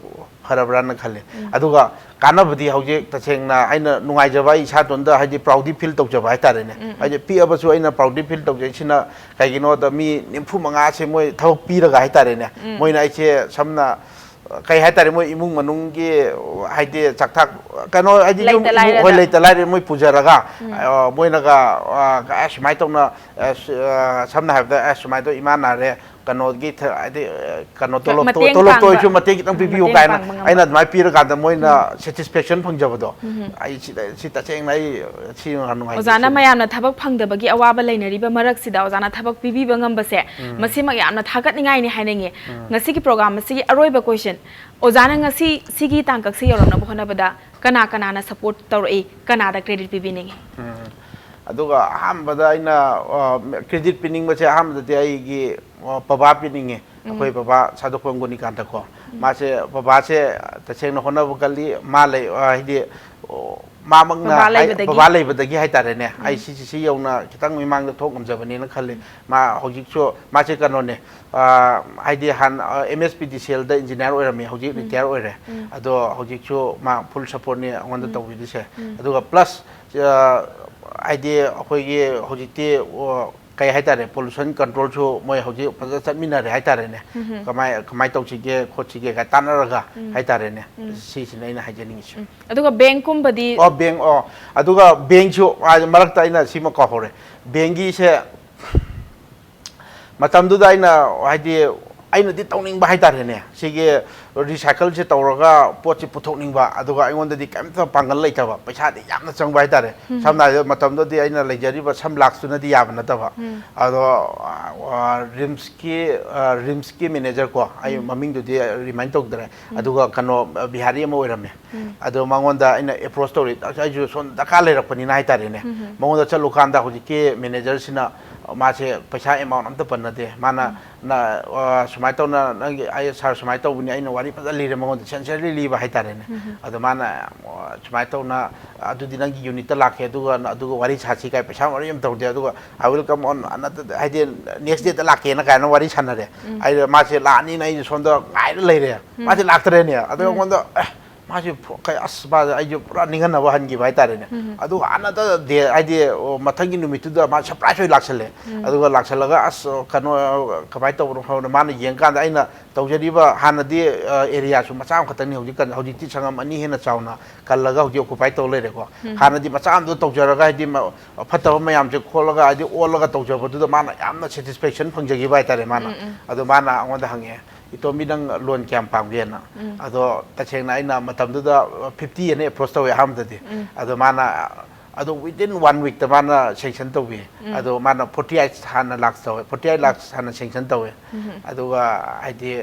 ꯐꯔꯕ꯭ꯔꯥꯅ ꯈꯜꯂꯦ꯫ ꯑꯗꯨꯒ ꯀꯥꯟꯅꯕꯗꯤ ꯍꯧꯖꯤꯛ ꯇꯁꯦꯡꯅ ꯑꯩꯅ ꯅꯨꯡꯉꯥꯏꯖꯕ, ꯑꯩ ꯏꯁꯥꯇꯣꯟꯗ ꯍꯥꯏꯗꯤ ꯄ꯭ꯔꯥꯎꯗꯤ ꯐꯤꯜ ꯇꯧꯖꯕ ꯍꯥꯏꯇꯥꯔꯦꯅꯦ꯫ ꯍꯥꯏꯗꯤ ꯄꯤꯛꯑꯕꯁꯨ ꯑꯩꯅ ꯄ꯭ꯔꯥꯎꯗꯤ ꯐꯤꯜ ꯇꯧꯖꯩꯁꯤꯅ ꯀꯩꯒꯤꯅꯣꯗ ꯃꯤ ꯅꯤꯐꯨ ꯃꯉꯥꯁꯦ ꯃꯣꯏ ꯊꯕꯛ ꯄꯤꯔꯒ ꯍꯥꯏꯇꯥꯔꯦꯅꯦ꯫ ꯃꯣꯏꯅ ꯑꯩꯁꯦ ꯁꯝꯅ ꯀꯩ ꯍꯥꯏꯇꯥꯔꯦ, ꯃꯣꯏ ꯏꯃꯨꯡ ꯃꯅꯨꯡꯒꯤ ꯍꯥꯏꯗꯤ ꯆꯥꯛꯊꯥꯛ ꯀꯩꯅꯣ ꯍꯥꯏꯗꯤ ꯌꯨꯝ, ꯂꯩꯇ ꯏꯃꯨꯡ, ꯍꯣꯏ, ꯂꯥꯏꯔꯗ꯫ ꯂꯩꯇ ꯂꯥꯏꯔ ꯃꯣꯏ ꯄꯨꯖꯔꯒ, ꯑ, ꯃꯣꯏꯅꯒ, ꯑ, ꯑꯦ, ꯁꯨꯃꯥꯏꯅ ꯇꯧꯅ, ꯑ, ꯁ-, ꯑ, ꯁꯝꯅ ꯍꯥꯏꯔꯕꯗ, "ꯑꯦ, ꯁꯨꯃꯥꯏꯅ ꯇꯧ, ꯏꯃꯥ ꯅꯥꯔꯦ, ꯀꯩꯅꯣꯒꯤ ꯊ- ꯍꯥꯏꯗꯤ ꯑ, ꯀꯩꯅꯣ ꯈ- ꯇꯣꯂꯣꯞꯇꯣ ꯃꯇꯦꯡ ꯇꯣꯂꯣꯞꯇ ꯄꯥꯡꯕ- ꯑꯣꯏꯔꯁꯨ ꯃꯇꯦꯡ ꯈꯤꯇꯪ ꯄꯤꯕꯤꯌꯨ ꯃꯇꯦꯡ ꯀꯥꯏꯅ ꯄꯥꯡꯕ ꯉꯝꯕ꯫ ꯑꯩꯅ ꯑꯗꯨꯃꯥꯏꯅ ꯄꯤꯔꯀꯥꯟꯗ ꯃꯣꯏꯅ ꯁꯦꯇꯤꯁꯐꯦꯛꯁꯟ ꯐꯪꯖꯕꯗꯣ꯫ ꯑꯩ ꯁꯤꯗ ꯁꯤ ꯇꯁꯦꯡꯅ ꯑꯩ ꯁꯤ ꯅꯨꯡꯉꯥꯏ ꯑꯣꯖꯥꯅ ꯃꯌꯥꯝꯅ ꯊꯕꯛ ꯐꯪꯗꯕꯒꯤ ꯑꯋꯥꯕ ꯂꯩꯅꯔꯤꯕ ꯃꯔꯛꯁꯤꯗ ꯑꯣꯖꯥꯅ ꯊꯕꯛ ꯄꯤꯕꯤꯕ ꯉꯝꯕꯁꯦ, ꯃꯁꯤꯃꯛ ꯌꯥꯝꯅ ꯊꯥꯒꯠꯅꯤꯡꯉꯥꯏꯅꯤ ꯍꯥꯏꯅꯤꯡꯉꯤ꯫ ꯉꯁꯤꯒꯤ ꯄ꯭ꯔꯣꯒ꯭ꯔꯥꯝ ꯑꯁꯤꯒꯤ ꯑꯔꯣꯏꯕ ꯀꯣꯏꯁꯟ, ꯑꯣꯖꯥꯅ ꯉꯁꯤ ꯁꯤꯒꯤ ꯇꯥꯡꯀꯛꯁꯤ ꯌꯧꯔꯛꯅꯕ ꯍꯣꯠꯅꯕꯗ ꯀꯅꯥ ꯀꯅꯥꯅ ꯁꯄꯣꯔꯠ ꯇꯧꯔꯛꯏ, ꯀꯅꯥꯗ ꯀ꯭ꯔꯦꯗꯤꯠ ꯄꯤꯕꯤꯅꯤꯡꯉꯤ? ꯎꯝ꯫ ꯑꯗꯨꯒ ꯑꯍꯥꯟꯕꯗ ꯑꯩꯅ ꯀ꯭ꯔꯦꯗꯤꯠ ꯄꯤꯅꯤꯡꯕꯁꯦ, ꯑꯍꯥꯟꯕꯗꯗꯤ ꯑꯩꯒꯤ ꯑ, ꯕꯕꯥ ꯄꯤꯅꯤꯡꯉꯦ꯫ ꯑꯩꯈꯣꯏ ꯕꯕꯥ ꯁꯥꯗꯣꯛꯄꯝ ꯒꯨꯅꯤꯀꯥꯟꯇꯀꯣ꯫ ꯃꯥꯁꯦ, ꯕꯕꯥꯁꯦ ꯇꯁꯦꯡꯅ ꯍꯣꯠꯅꯕ ꯀꯜꯂꯤ꯫ ꯃꯥ ꯂꯩ, ꯑ, ꯍꯥꯏꯗꯤ, ꯑꯣ, ꯃꯥꯃꯛꯅ ꯕꯕꯥ ꯍꯥꯏ- ꯂꯩꯕꯗꯒꯤ꯫ ꯕꯕꯥ ꯂꯩꯕꯗꯒꯤ ꯍꯥꯏꯇꯥꯔꯦꯅꯦ, ꯑꯩ ꯁꯤ ꯁꯤ ꯌꯧꯅ ꯈꯤꯇꯪ ꯃꯤꯃꯥꯡꯗ ꯊꯣꯛ ꯉꯝꯖꯕꯅꯦꯅ ꯈꯜꯂꯤ꯫ ꯃꯥ ꯍꯧꯖꯤꯛꯁꯨ, ꯃꯥꯁꯦ ꯀꯩꯅꯣꯅꯦ, ꯑ, ꯍꯥꯏꯗꯤ ꯍꯥꯟꯅ ꯑꯦꯝ ꯑꯦꯁ ꯄꯤ ꯗꯤ ꯁꯤ ꯑꯦꯜꯗ ꯏꯟꯖꯤꯅꯤꯌꯥꯔ ꯑꯣꯏꯔꯝꯃꯤ, ꯍꯧꯖꯤꯛ ꯔꯤꯇꯥꯌꯔ ꯑꯣꯏꯔꯦ꯫ ꯑꯗꯣ ꯍꯧꯖꯤꯛꯁꯨ ꯃꯥ ꯐꯨꯜ ꯁꯞꯄꯣꯔꯠꯅꯤ ꯑꯩꯉꯣꯟꯗ ꯇꯧꯕꯤꯔꯤꯁꯦ꯫ ꯑꯗꯨꯒ ꯄ꯭ꯂꯁ, ꯑ, ꯍꯥꯏꯗꯤ ꯑꯩꯈꯣꯏꯒꯤ ꯍꯧꯖꯤꯛꯇꯤ, ꯑꯣ, ꯀꯩ ꯍꯥꯏꯇꯥꯔꯦ, ꯄꯣꯂꯨꯁꯟ ꯀꯟꯇ꯭ꯔꯣꯜꯁꯨ ꯃꯣꯏ ꯍꯧꯖꯤꯛ ꯐꯖꯅ ꯆꯠꯃꯤꯟꯅꯔꯦ ꯍꯥꯏꯇꯥꯔꯦꯅꯦ꯫ ꯀꯃꯥꯏ ꯀꯃꯥꯏ ꯇꯧꯁꯤꯒꯦ ꯈꯣꯠꯁꯤꯒꯦ ꯀꯥꯏ ꯇꯥꯟꯅꯔꯒ ꯍꯥꯏꯇꯥꯔꯦꯅꯦ꯫ ꯁꯤꯁꯤꯅ ꯑꯩꯅ ꯍꯥꯏꯖꯅꯤꯡꯉꯤꯁꯦ꯫ ꯑꯗꯨꯒ ꯕꯦꯡꯀꯨꯝꯕꯗꯤ? ꯑꯣ, ꯕꯦꯡ, ꯑꯣ, ꯑꯗꯨꯒ ꯕꯦꯡꯁꯨ, ꯑ, ꯃꯔꯛꯇ ꯑꯩꯅ ꯁꯤꯃ ꯀꯥꯎꯍꯧꯔꯦ꯫ ꯕꯦꯡꯒꯤꯁꯦ ꯃꯇꯝꯗꯨꯗ ꯑꯩꯅ, ꯍꯥꯏꯗꯤ, ꯑꯩꯅꯗꯤ ꯇꯧꯅꯤꯡꯕ ꯍꯥꯏꯇꯥꯔꯦꯅꯦ, ꯁꯤꯒꯤ ꯔꯤꯁꯥꯏꯀꯜꯁꯦ ꯇꯧꯔꯒ ꯄꯣꯠꯁꯦ ꯄꯨꯊꯣꯛꯅꯤꯡꯕ, ꯑꯗꯨꯒ ꯑꯩꯉꯣꯟꯗꯗꯤ ꯀꯩꯝꯇ ꯄꯥꯡꯒꯜ ꯂꯩꯇꯕ, ꯄꯩꯁꯥꯗꯤ ꯌꯥꯝꯅ ꯆꯪꯕ ꯍꯥꯏꯇꯥꯔꯦ꯫ ꯁꯝꯅ ꯍꯥꯏꯔꯕꯗ, ꯃꯇꯝꯗꯨꯗꯗꯤ ꯑꯩꯅ ꯂꯩꯖꯔꯤꯕ ꯁꯝ ꯂꯥꯛꯁꯇꯨꯅꯗꯤ ꯌꯥꯕ ꯅꯠꯇꯕ꯫ ꯑꯗꯣ, ꯑ, ꯔꯤꯝꯁꯀꯤ, ꯑ, ꯔꯤꯝꯁꯀꯤ ꯃꯦꯅꯦꯖꯔ ꯀꯣ, ꯑꯩ ꯃꯃꯤꯡꯗꯨꯗꯤ ꯔꯤꯃꯥꯏꯟ ꯇꯧꯗ꯭ꯔꯦ, ꯑꯗꯨꯒ ꯀꯩꯅꯣ, ꯕꯤꯍꯥꯔꯤ ꯑꯃ ꯑꯣꯏꯔꯝꯃꯦ꯫ ꯑꯗꯣ ꯃꯉꯣꯟꯗ ꯑꯩꯅ ꯑꯦꯄ꯭ꯔꯣꯁ ꯇꯧꯔꯤ, ꯑꯩꯁꯨ ꯁꯣꯝꯗ ꯗꯔꯀꯥꯔ ꯂꯩꯔꯛꯄꯅꯤꯅ ꯍꯥꯏꯇꯥꯔꯦꯅꯦ꯫ ꯃꯉꯣꯟꯗ ꯆꯠꯂꯨꯀꯥꯟꯗ ꯍꯧꯖꯤꯛꯀꯤ ꯃꯦꯅꯦꯖꯔꯁꯤꯅ ꯃꯥꯁꯦ ꯄꯩꯁꯥ ꯑꯦꯃꯥꯎꯟ ꯑꯝꯇ ꯄꯟꯅꯗꯦ꯫ ꯃꯥꯅ, "ꯅ-, ꯑ, ꯁꯨꯃꯥꯏꯅ ꯇꯧꯅ ꯅꯪꯒꯤ, ꯑꯩ ꯁꯥꯔ ꯁꯨꯃꯥꯏꯅ ꯇꯧꯕꯅꯤ", ꯑꯩꯅ ꯋꯥꯔꯤ ꯐꯖꯅ ꯂꯤꯔꯦ ꯃꯉꯣꯟꯗ, ꯁꯦꯟꯁꯔꯂꯤ ꯂꯤꯕ ꯍꯥꯏꯇꯥꯔꯦꯅꯦ꯫ ꯑꯗꯣ ꯃꯥꯅ, ꯑ, ꯁꯨꯃꯥꯏꯅ ꯇꯧꯅ, "ꯑꯗꯨꯗꯤ ꯅꯪꯒꯤ ꯌꯨꯅꯤꯠꯇ ꯂꯥꯛꯀꯦ, ꯑꯗꯨꯒ, ꯑꯗꯨꯒ ꯋꯥꯔꯤ ꯁꯥꯁꯤ" ꯀꯥꯏ, ꯄꯩꯁꯥ ꯋꯥꯔꯤ ꯑꯃ ꯇꯧꯗꯦ꯫ ꯑꯗꯨꯒ "I will come on another day", ꯍꯥꯏꯗꯤ, "next dayꯗ ꯂꯥꯛꯀꯦꯅ" ꯀꯥꯏꯅ ꯋꯥꯔꯤ ꯁꯥꯟꯅꯔꯦ꯫ ꯑꯩ ꯃꯥꯁꯦ ꯂꯥꯛꯑꯅꯤꯅ ꯑꯩꯁꯦ ꯁꯣꯝꯗ ꯉꯥꯏꯔ ꯂꯩꯔꯦ꯫ ꯃꯥꯁꯦ ꯂꯥꯛꯇ꯭ꯔꯦꯅꯦ꯫ ꯑꯗꯣ ꯑꯩꯉꯣꯟꯗ, "ꯑꯦ, ꯃꯥꯁꯦ ꯐ- ꯀꯩ- ꯑꯁ ꯃꯥꯁꯦ ꯑꯩꯁꯦ ꯄꯨꯔꯥ ꯅꯤꯡꯍꯟꯅꯕ ꯍꯟꯈꯤꯕ ꯍꯥꯏꯇꯥꯔꯦꯅꯦ꯫ ꯑꯗꯨꯒ ꯍꯥꯟꯅꯗ ꯗꯦ ꯍꯥꯏꯗꯤ, ꯑꯣ, ꯃꯊꯪꯒꯤ ꯅꯨꯃꯤꯠꯇꯨꯗ ꯃꯥ ꯁꯔꯄ꯭ꯔꯥꯏꯁ ꯑꯣꯏꯅ ꯂꯥꯛꯁꯜꯂꯦ꯫ ꯑꯗꯨꯒ ꯂꯥꯛꯁꯜꯂꯒ, "ꯑꯁ, ꯀꯩꯅꯣ, ꯀꯃꯥꯏꯅ ꯇꯧꯕꯅꯣ ꯈꯣꯠꯄꯅꯣ?" ꯃꯥꯅ ꯌꯦꯡꯀꯥꯟꯗ ꯑꯩꯅ ꯇꯧꯖꯔꯤꯕ ꯍꯥꯟꯅꯗꯤ, ꯑ, ꯑꯦꯔꯤꯌꯥꯁꯨ ꯃꯆꯥ ꯑꯃꯈꯛꯇꯪꯅꯤ, ꯍꯧꯖꯤꯛ ꯀꯟ- ꯍꯧꯖꯤꯛꯇꯤ ꯁꯪꯉꯝ ꯑꯅꯤ ꯍꯦꯟꯅ ꯆꯥꯎꯅ ꯀꯜꯂꯒ ꯍꯧꯖꯤꯛ ꯑꯣꯀꯨꯄꯥꯏ ꯇꯧ ꯂꯩꯔꯦꯀꯣ꯫ ꯍꯥꯟꯅꯗꯤ ꯃꯆꯥ ꯑꯃꯗ ꯇꯧꯖꯔꯒ, ꯍꯥꯏꯗꯤ, ꯃ- ꯐꯠꯇꯕ ꯃꯌꯥꯝꯁꯦ ꯈꯣꯠꯂꯒ, ꯍꯥꯏꯗꯤ, ꯑꯣꯜꯂꯒ ꯇꯧꯖꯕꯗꯨꯗ ꯃꯥꯅ ꯌꯥꯝꯅ ꯁꯦꯇꯤꯁꯐꯦꯛꯁꯟ ꯐꯪꯖꯈꯤꯕ ꯍꯥꯏꯇꯥꯔꯦ꯫ ꯃꯥꯅ ꯑꯗꯣ ꯃꯥꯅ ꯑꯩꯉꯣꯟꯗ ꯍꯪꯉꯛꯑꯦ, "ꯏꯇꯣꯝꯕꯤ, ꯅꯪ ꯂꯣꯟ ꯀꯌꯥꯝ ꯄꯥꯝꯒꯦꯅ?" ꯑꯗꯣ ꯇꯁꯦꯡꯅ ꯑꯩꯅ ꯃꯇꯝꯗꯨꯗ ꯐꯤꯐꯇꯤ ꯑꯅ ꯑꯦꯄ꯭ꯔꯣꯁ ꯇꯧꯋꯦ ꯑꯍꯥꯟꯕꯗꯗꯤ꯫ ꯑꯗꯣ ꯃꯥꯅ, ꯑꯗꯣ within one week ꯇ ꯃꯥꯅ ꯁꯦꯡꯁꯟ ꯇꯧꯕꯤ꯫ ꯑꯗꯣ ꯃꯥꯅ ꯐꯣꯔꯇꯤ ꯑꯩꯠ ꯍꯥꯟꯅ ꯂꯥꯛꯁ ꯇꯧꯋꯦ, ꯐꯣꯔꯇꯤ ꯑꯩꯠ ꯂꯥꯛꯁ ꯍꯥꯟꯅ ꯁꯦꯡꯁꯟ ꯇꯧꯋꯦ꯫ ꯑꯗꯨꯒ, ꯍꯥꯏꯗꯤ,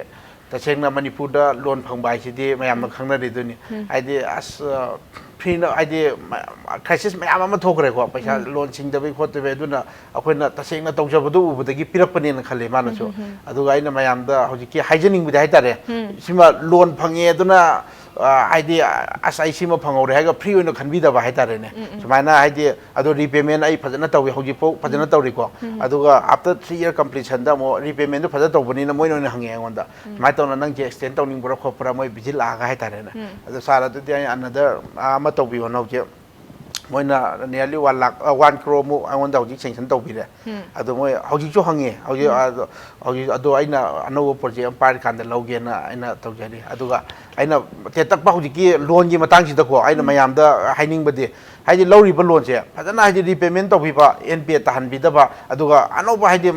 ꯇꯁꯦꯡꯅ ꯃꯅꯤꯄꯨꯔꯗ ꯂꯣꯟ ꯐꯪꯕ ꯍꯥꯏꯁꯤꯗꯤ ꯃꯌꯥꯝꯅ ꯈꯪꯅꯔꯤꯗꯨꯅꯤ꯫ ꯍꯥꯏꯗꯤ, ꯑꯁ, ꯐ꯭ꯔꯤꯅ, ꯍꯥꯏꯗꯤ, ꯃ- ꯀ꯭ꯔꯥꯏꯁꯤꯁ ꯃꯌꯥꯝ ꯑꯃ ꯊꯣꯛꯈ꯭ꯔꯦꯀꯣ, ꯄꯩꯁꯥ ꯂꯣꯟ ꯁꯤꯡꯗꯕꯩ ꯈꯣꯠꯇꯕꯩ꯫ ꯑꯗꯨꯅ ꯑꯩꯈꯣꯏꯅ ꯇꯁꯦꯡꯅ ꯇꯧꯖꯕꯗꯨ ꯎꯕꯗꯒꯤ ꯄꯤꯔꯛꯄꯅꯦꯅ ꯈꯜꯂꯦ ꯃꯥꯅꯁꯨ꯫ ꯑꯗꯨꯒ ꯑꯩꯅ ꯃꯌꯥꯝꯗ ꯍꯧꯖꯤꯛꯀꯤ ꯍꯥꯏꯖꯅꯤꯡꯕꯗꯤ ꯍꯥꯏꯇꯥꯔꯦ, ꯁꯤꯃ ꯂꯣꯟ ꯐꯪꯉꯦ ꯑꯗꯨꯅ, ꯑ, ꯍꯥꯏꯗꯤ, ꯑꯁ, ꯑꯩ ꯁꯤꯃ ꯐꯪꯍꯧꯔꯦ ꯍꯥꯏꯔꯒ ꯐ꯭ꯔꯤ ꯑꯣꯏꯅ ꯈꯟꯕꯤꯗꯕ ꯍꯥꯏꯇꯥꯔꯦꯅꯦ꯫ ꯁꯨꯃꯥꯏꯅ, ꯍꯥꯏꯗꯤ, ꯑꯗꯣ ꯔꯤꯄꯦꯃꯦꯟ ꯑꯩ ꯐꯖꯅ ꯇꯧꯏ, ꯍꯧꯖꯤꯛꯐꯥꯎ ꯐꯖꯅ ꯇꯧꯔꯤꯀꯣ꯫ ꯑꯗꯨꯒ ꯑꯥꯐꯇꯔ ꯊ꯭ꯔꯤ ꯏꯌꯔ ꯀꯝꯄ꯭ꯂꯤꯁꯟꯗ ꯑꯃꯨꯛ ꯔꯤꯄꯦꯃꯦꯟꯗꯣ ꯐꯖꯅ ꯇꯧꯕꯅꯤꯅ ꯃꯣꯏꯅ ꯑꯣꯏꯅ ꯍꯪꯉꯛꯑꯦ ꯑꯩꯉꯣꯟꯗ, "ꯁꯨꯃꯥꯏꯅ ꯇꯧꯅ ꯅꯪꯁꯦ ꯑꯦꯛꯁꯇꯦꯟ ꯇꯧꯅꯤꯡꯕ꯭ꯔꯥ ꯈꯣꯠꯄ꯭ꯔꯥ?" ꯃꯣꯏ ꯚꯤꯖꯤꯠ ꯂꯥꯛꯑꯒ ꯍꯥꯏꯇꯥꯔꯦꯅꯦ꯫ "ꯑꯗꯣ ꯁꯥꯔ, ꯑꯗꯨꯗꯤ ꯑꯩ ꯑꯅꯗꯔ ꯑꯃ ꯇꯧꯕꯤꯌꯣꯅ ꯍꯧꯖꯤꯛ ꯃꯣꯏꯅ ꯅꯤꯌꯔꯂꯤ ꯋꯥꯟ ꯂꯥꯛ, ꯋꯥꯟ ꯀ꯭ꯔꯣꯔꯃꯨꯛ ꯑꯩꯉꯣꯟꯗ ꯍꯧꯖꯤꯛ ꯁꯦꯡꯁꯟ ꯇꯧꯕꯤꯔꯦ꯫ ꯑꯗꯣ ꯃꯣꯏ ꯍꯧꯖꯤꯛꯁꯨ ꯍꯪꯉꯤ, ꯍꯧꯖꯤꯛ, ꯑꯗꯣ, ꯍꯧꯖꯤꯛ, ꯑꯗꯣ ꯑꯩꯅ ꯑꯅꯧꯕ ꯄ꯭ꯔꯣꯖꯦꯛ ꯑꯃ ꯄꯥꯏꯔꯀꯥꯟꯗ ꯂꯧꯒꯦꯅ ꯑꯩꯅ ꯇꯧꯖꯔꯤ꯫ ꯑꯗꯨꯒ ꯑꯩꯅ ꯇꯦꯟꯇꯛꯄ ꯍꯧꯖꯤꯛꯀꯤ ꯂꯣꯟꯒꯤ ꯃꯇꯥꯡꯁꯤꯗꯀꯣ, ꯑꯩꯅ ꯃꯌꯥꯝꯗ ꯍꯥꯏꯅꯤꯡꯕꯗꯤ, ꯍꯥꯏꯗꯤ, ꯂꯧꯔꯤꯕ ꯂꯣꯟꯁꯦ ꯐꯖꯅ, ꯍꯥꯏꯗꯤ, ꯔꯤꯄꯦꯃꯦꯟ ꯇꯧꯕꯤꯕ, ꯑꯦꯟ ꯄꯦ ꯇꯥꯍꯟꯕꯤꯗꯕ, ꯑꯗꯨꯒ ꯑꯅꯧꯕ, ꯍꯥꯏꯗꯤ,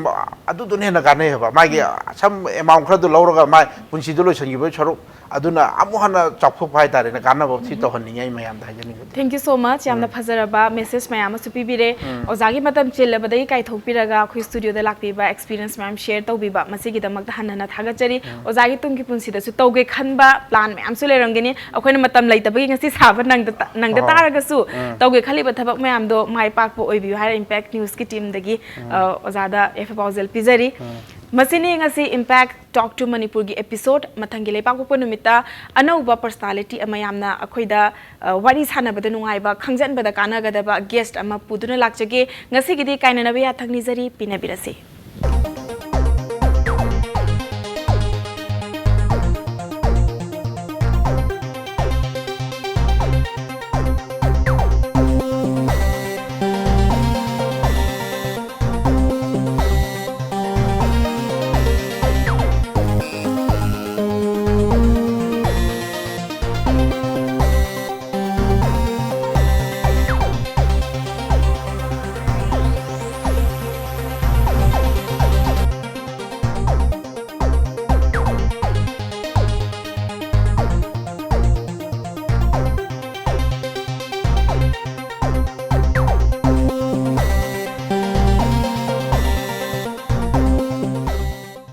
ꯑꯗꯨꯗꯨꯅ ꯍꯦꯟꯅ ꯀꯥꯟꯅꯩ ꯍꯥꯏꯕ꯫ ꯃꯥꯒꯤ ꯁꯝ ꯑꯦꯃꯥꯎꯟ ꯈꯔꯗꯨ ꯂꯧꯔꯒ ꯃꯥꯏ ꯄꯨꯟꯁꯤꯗꯨ ꯂꯣꯏꯁꯤꯟꯈꯤꯕꯒꯤ ꯁꯔꯨꯛ, ꯑꯗꯨꯅ ꯑꯃꯨꯛ ꯍꯟꯅ ꯆꯥꯎꯊꯣꯛꯄ ꯍꯥꯏꯇꯥꯔꯦꯅꯦ, ꯀꯥꯟꯅꯕ ꯁꯤ ꯇꯧꯍꯟꯅꯤꯡꯉꯤ ꯑꯩ ꯃꯌꯥꯝꯗ ꯍꯥꯏꯖꯅꯤꯡꯕꯗꯤ꯫ Thank you so much꯫ ꯌꯥꯝꯅ ꯐꯖꯔꯕ ꯃꯦꯁꯦꯖ ꯃꯌꯥꯝ ꯑꯃꯁꯨ ꯄꯤꯕꯤꯔꯦ꯫ ꯑꯣꯖꯥꯒꯤ ꯃꯇꯝ ꯆꯤꯜꯂꯕꯗꯒꯤ ꯀꯥꯏꯊꯣꯛꯄꯤꯔꯒ ꯑꯩꯈꯣꯏ ꯁ꯭ꯇꯨꯗꯤꯑꯣꯗ ꯂꯥꯛꯄꯤꯕ, ꯑꯦꯛꯁꯄꯤꯔꯤꯌꯦꯟꯁ ꯃꯌꯥꯝ ꯁꯦꯌꯔ ꯇꯧꯕꯤꯕ, ꯃꯁꯤꯒꯤꯗꯃꯛꯇ ꯍꯟꯅ ꯍꯟꯅ ꯊꯥꯒꯠꯆꯔꯤ꯫ ꯑꯣꯖꯥꯒꯤ ꯇꯨꯡꯒꯤ ꯄꯨꯟꯁꯤꯗꯁꯨ ꯇꯧꯒꯦ ꯈꯟꯕ ꯄ꯭ꯂꯥꯟ ꯃꯌꯥꯝꯁꯨ ꯂꯩꯔꯝꯒꯅꯤ꯫ ꯑꯩꯈꯣꯏꯅ ꯃꯇꯝ ꯂꯩꯇꯕꯒꯤ ꯉꯁꯤ ꯁꯥꯕ ꯅꯪꯗ ꯇ-, ꯅꯪꯗ ꯇꯥꯔꯒꯁꯨ, ꯇꯧꯒꯦ ꯈꯜꯂꯤꯕ ꯊꯕꯛ ꯃꯌꯥꯝꯗꯣ ꯃꯥꯏ ꯄꯥꯛꯄ ꯑꯣꯏꯕꯤꯌꯨ ꯍꯥꯏꯔ ꯏꯝꯄꯦꯛ ꯅ꯭ꯌꯨꯁꯀꯤ ꯇꯤꯝꯗꯒꯤ, ꯑ, ꯑꯣꯖꯥꯗ ꯌꯥꯏꯐ ꯄꯥꯎꯖꯦꯜ ꯄꯤꯖꯔꯤ꯫ ꯃꯁꯤꯅꯤ ꯉꯁꯤ ꯏꯝꯄꯦꯛ ꯇꯣꯛ ꯇꯨ ꯃꯅꯤꯄꯨꯔꯒꯤ ꯑꯦꯄꯤꯁꯣꯗ꯫ ꯃꯊꯪꯒꯤ ꯂꯩꯕꯥꯛꯄꯣꯛꯄ ꯅꯨꯃꯤꯠꯇ ꯑꯅꯧꯕ ꯄꯔꯁꯣꯅꯥꯂꯤꯇꯤ ꯑꯃ, ꯌꯥꯝꯅ ꯑꯩꯈꯣꯏꯗ, ꯑ, ꯋꯥꯔꯤ ꯁꯥꯟꯅꯕꯗ ꯅꯨꯡꯉꯥꯏꯕ, ꯈꯪꯖꯟꯕꯗ ꯀꯥꯟꯅꯒꯗꯕ ꯒꯦꯁ꯭ꯠ ꯑꯃ ꯄꯨꯗꯨꯅ ꯂꯥꯛꯆꯒꯦ꯫ ꯉꯁꯤꯒꯤꯗꯤ ꯀꯥꯏꯅꯅꯕ ꯌꯥꯊꯪ ꯅꯤꯖꯔꯤ, ꯄꯤꯅꯕꯤꯔꯁꯤ꯫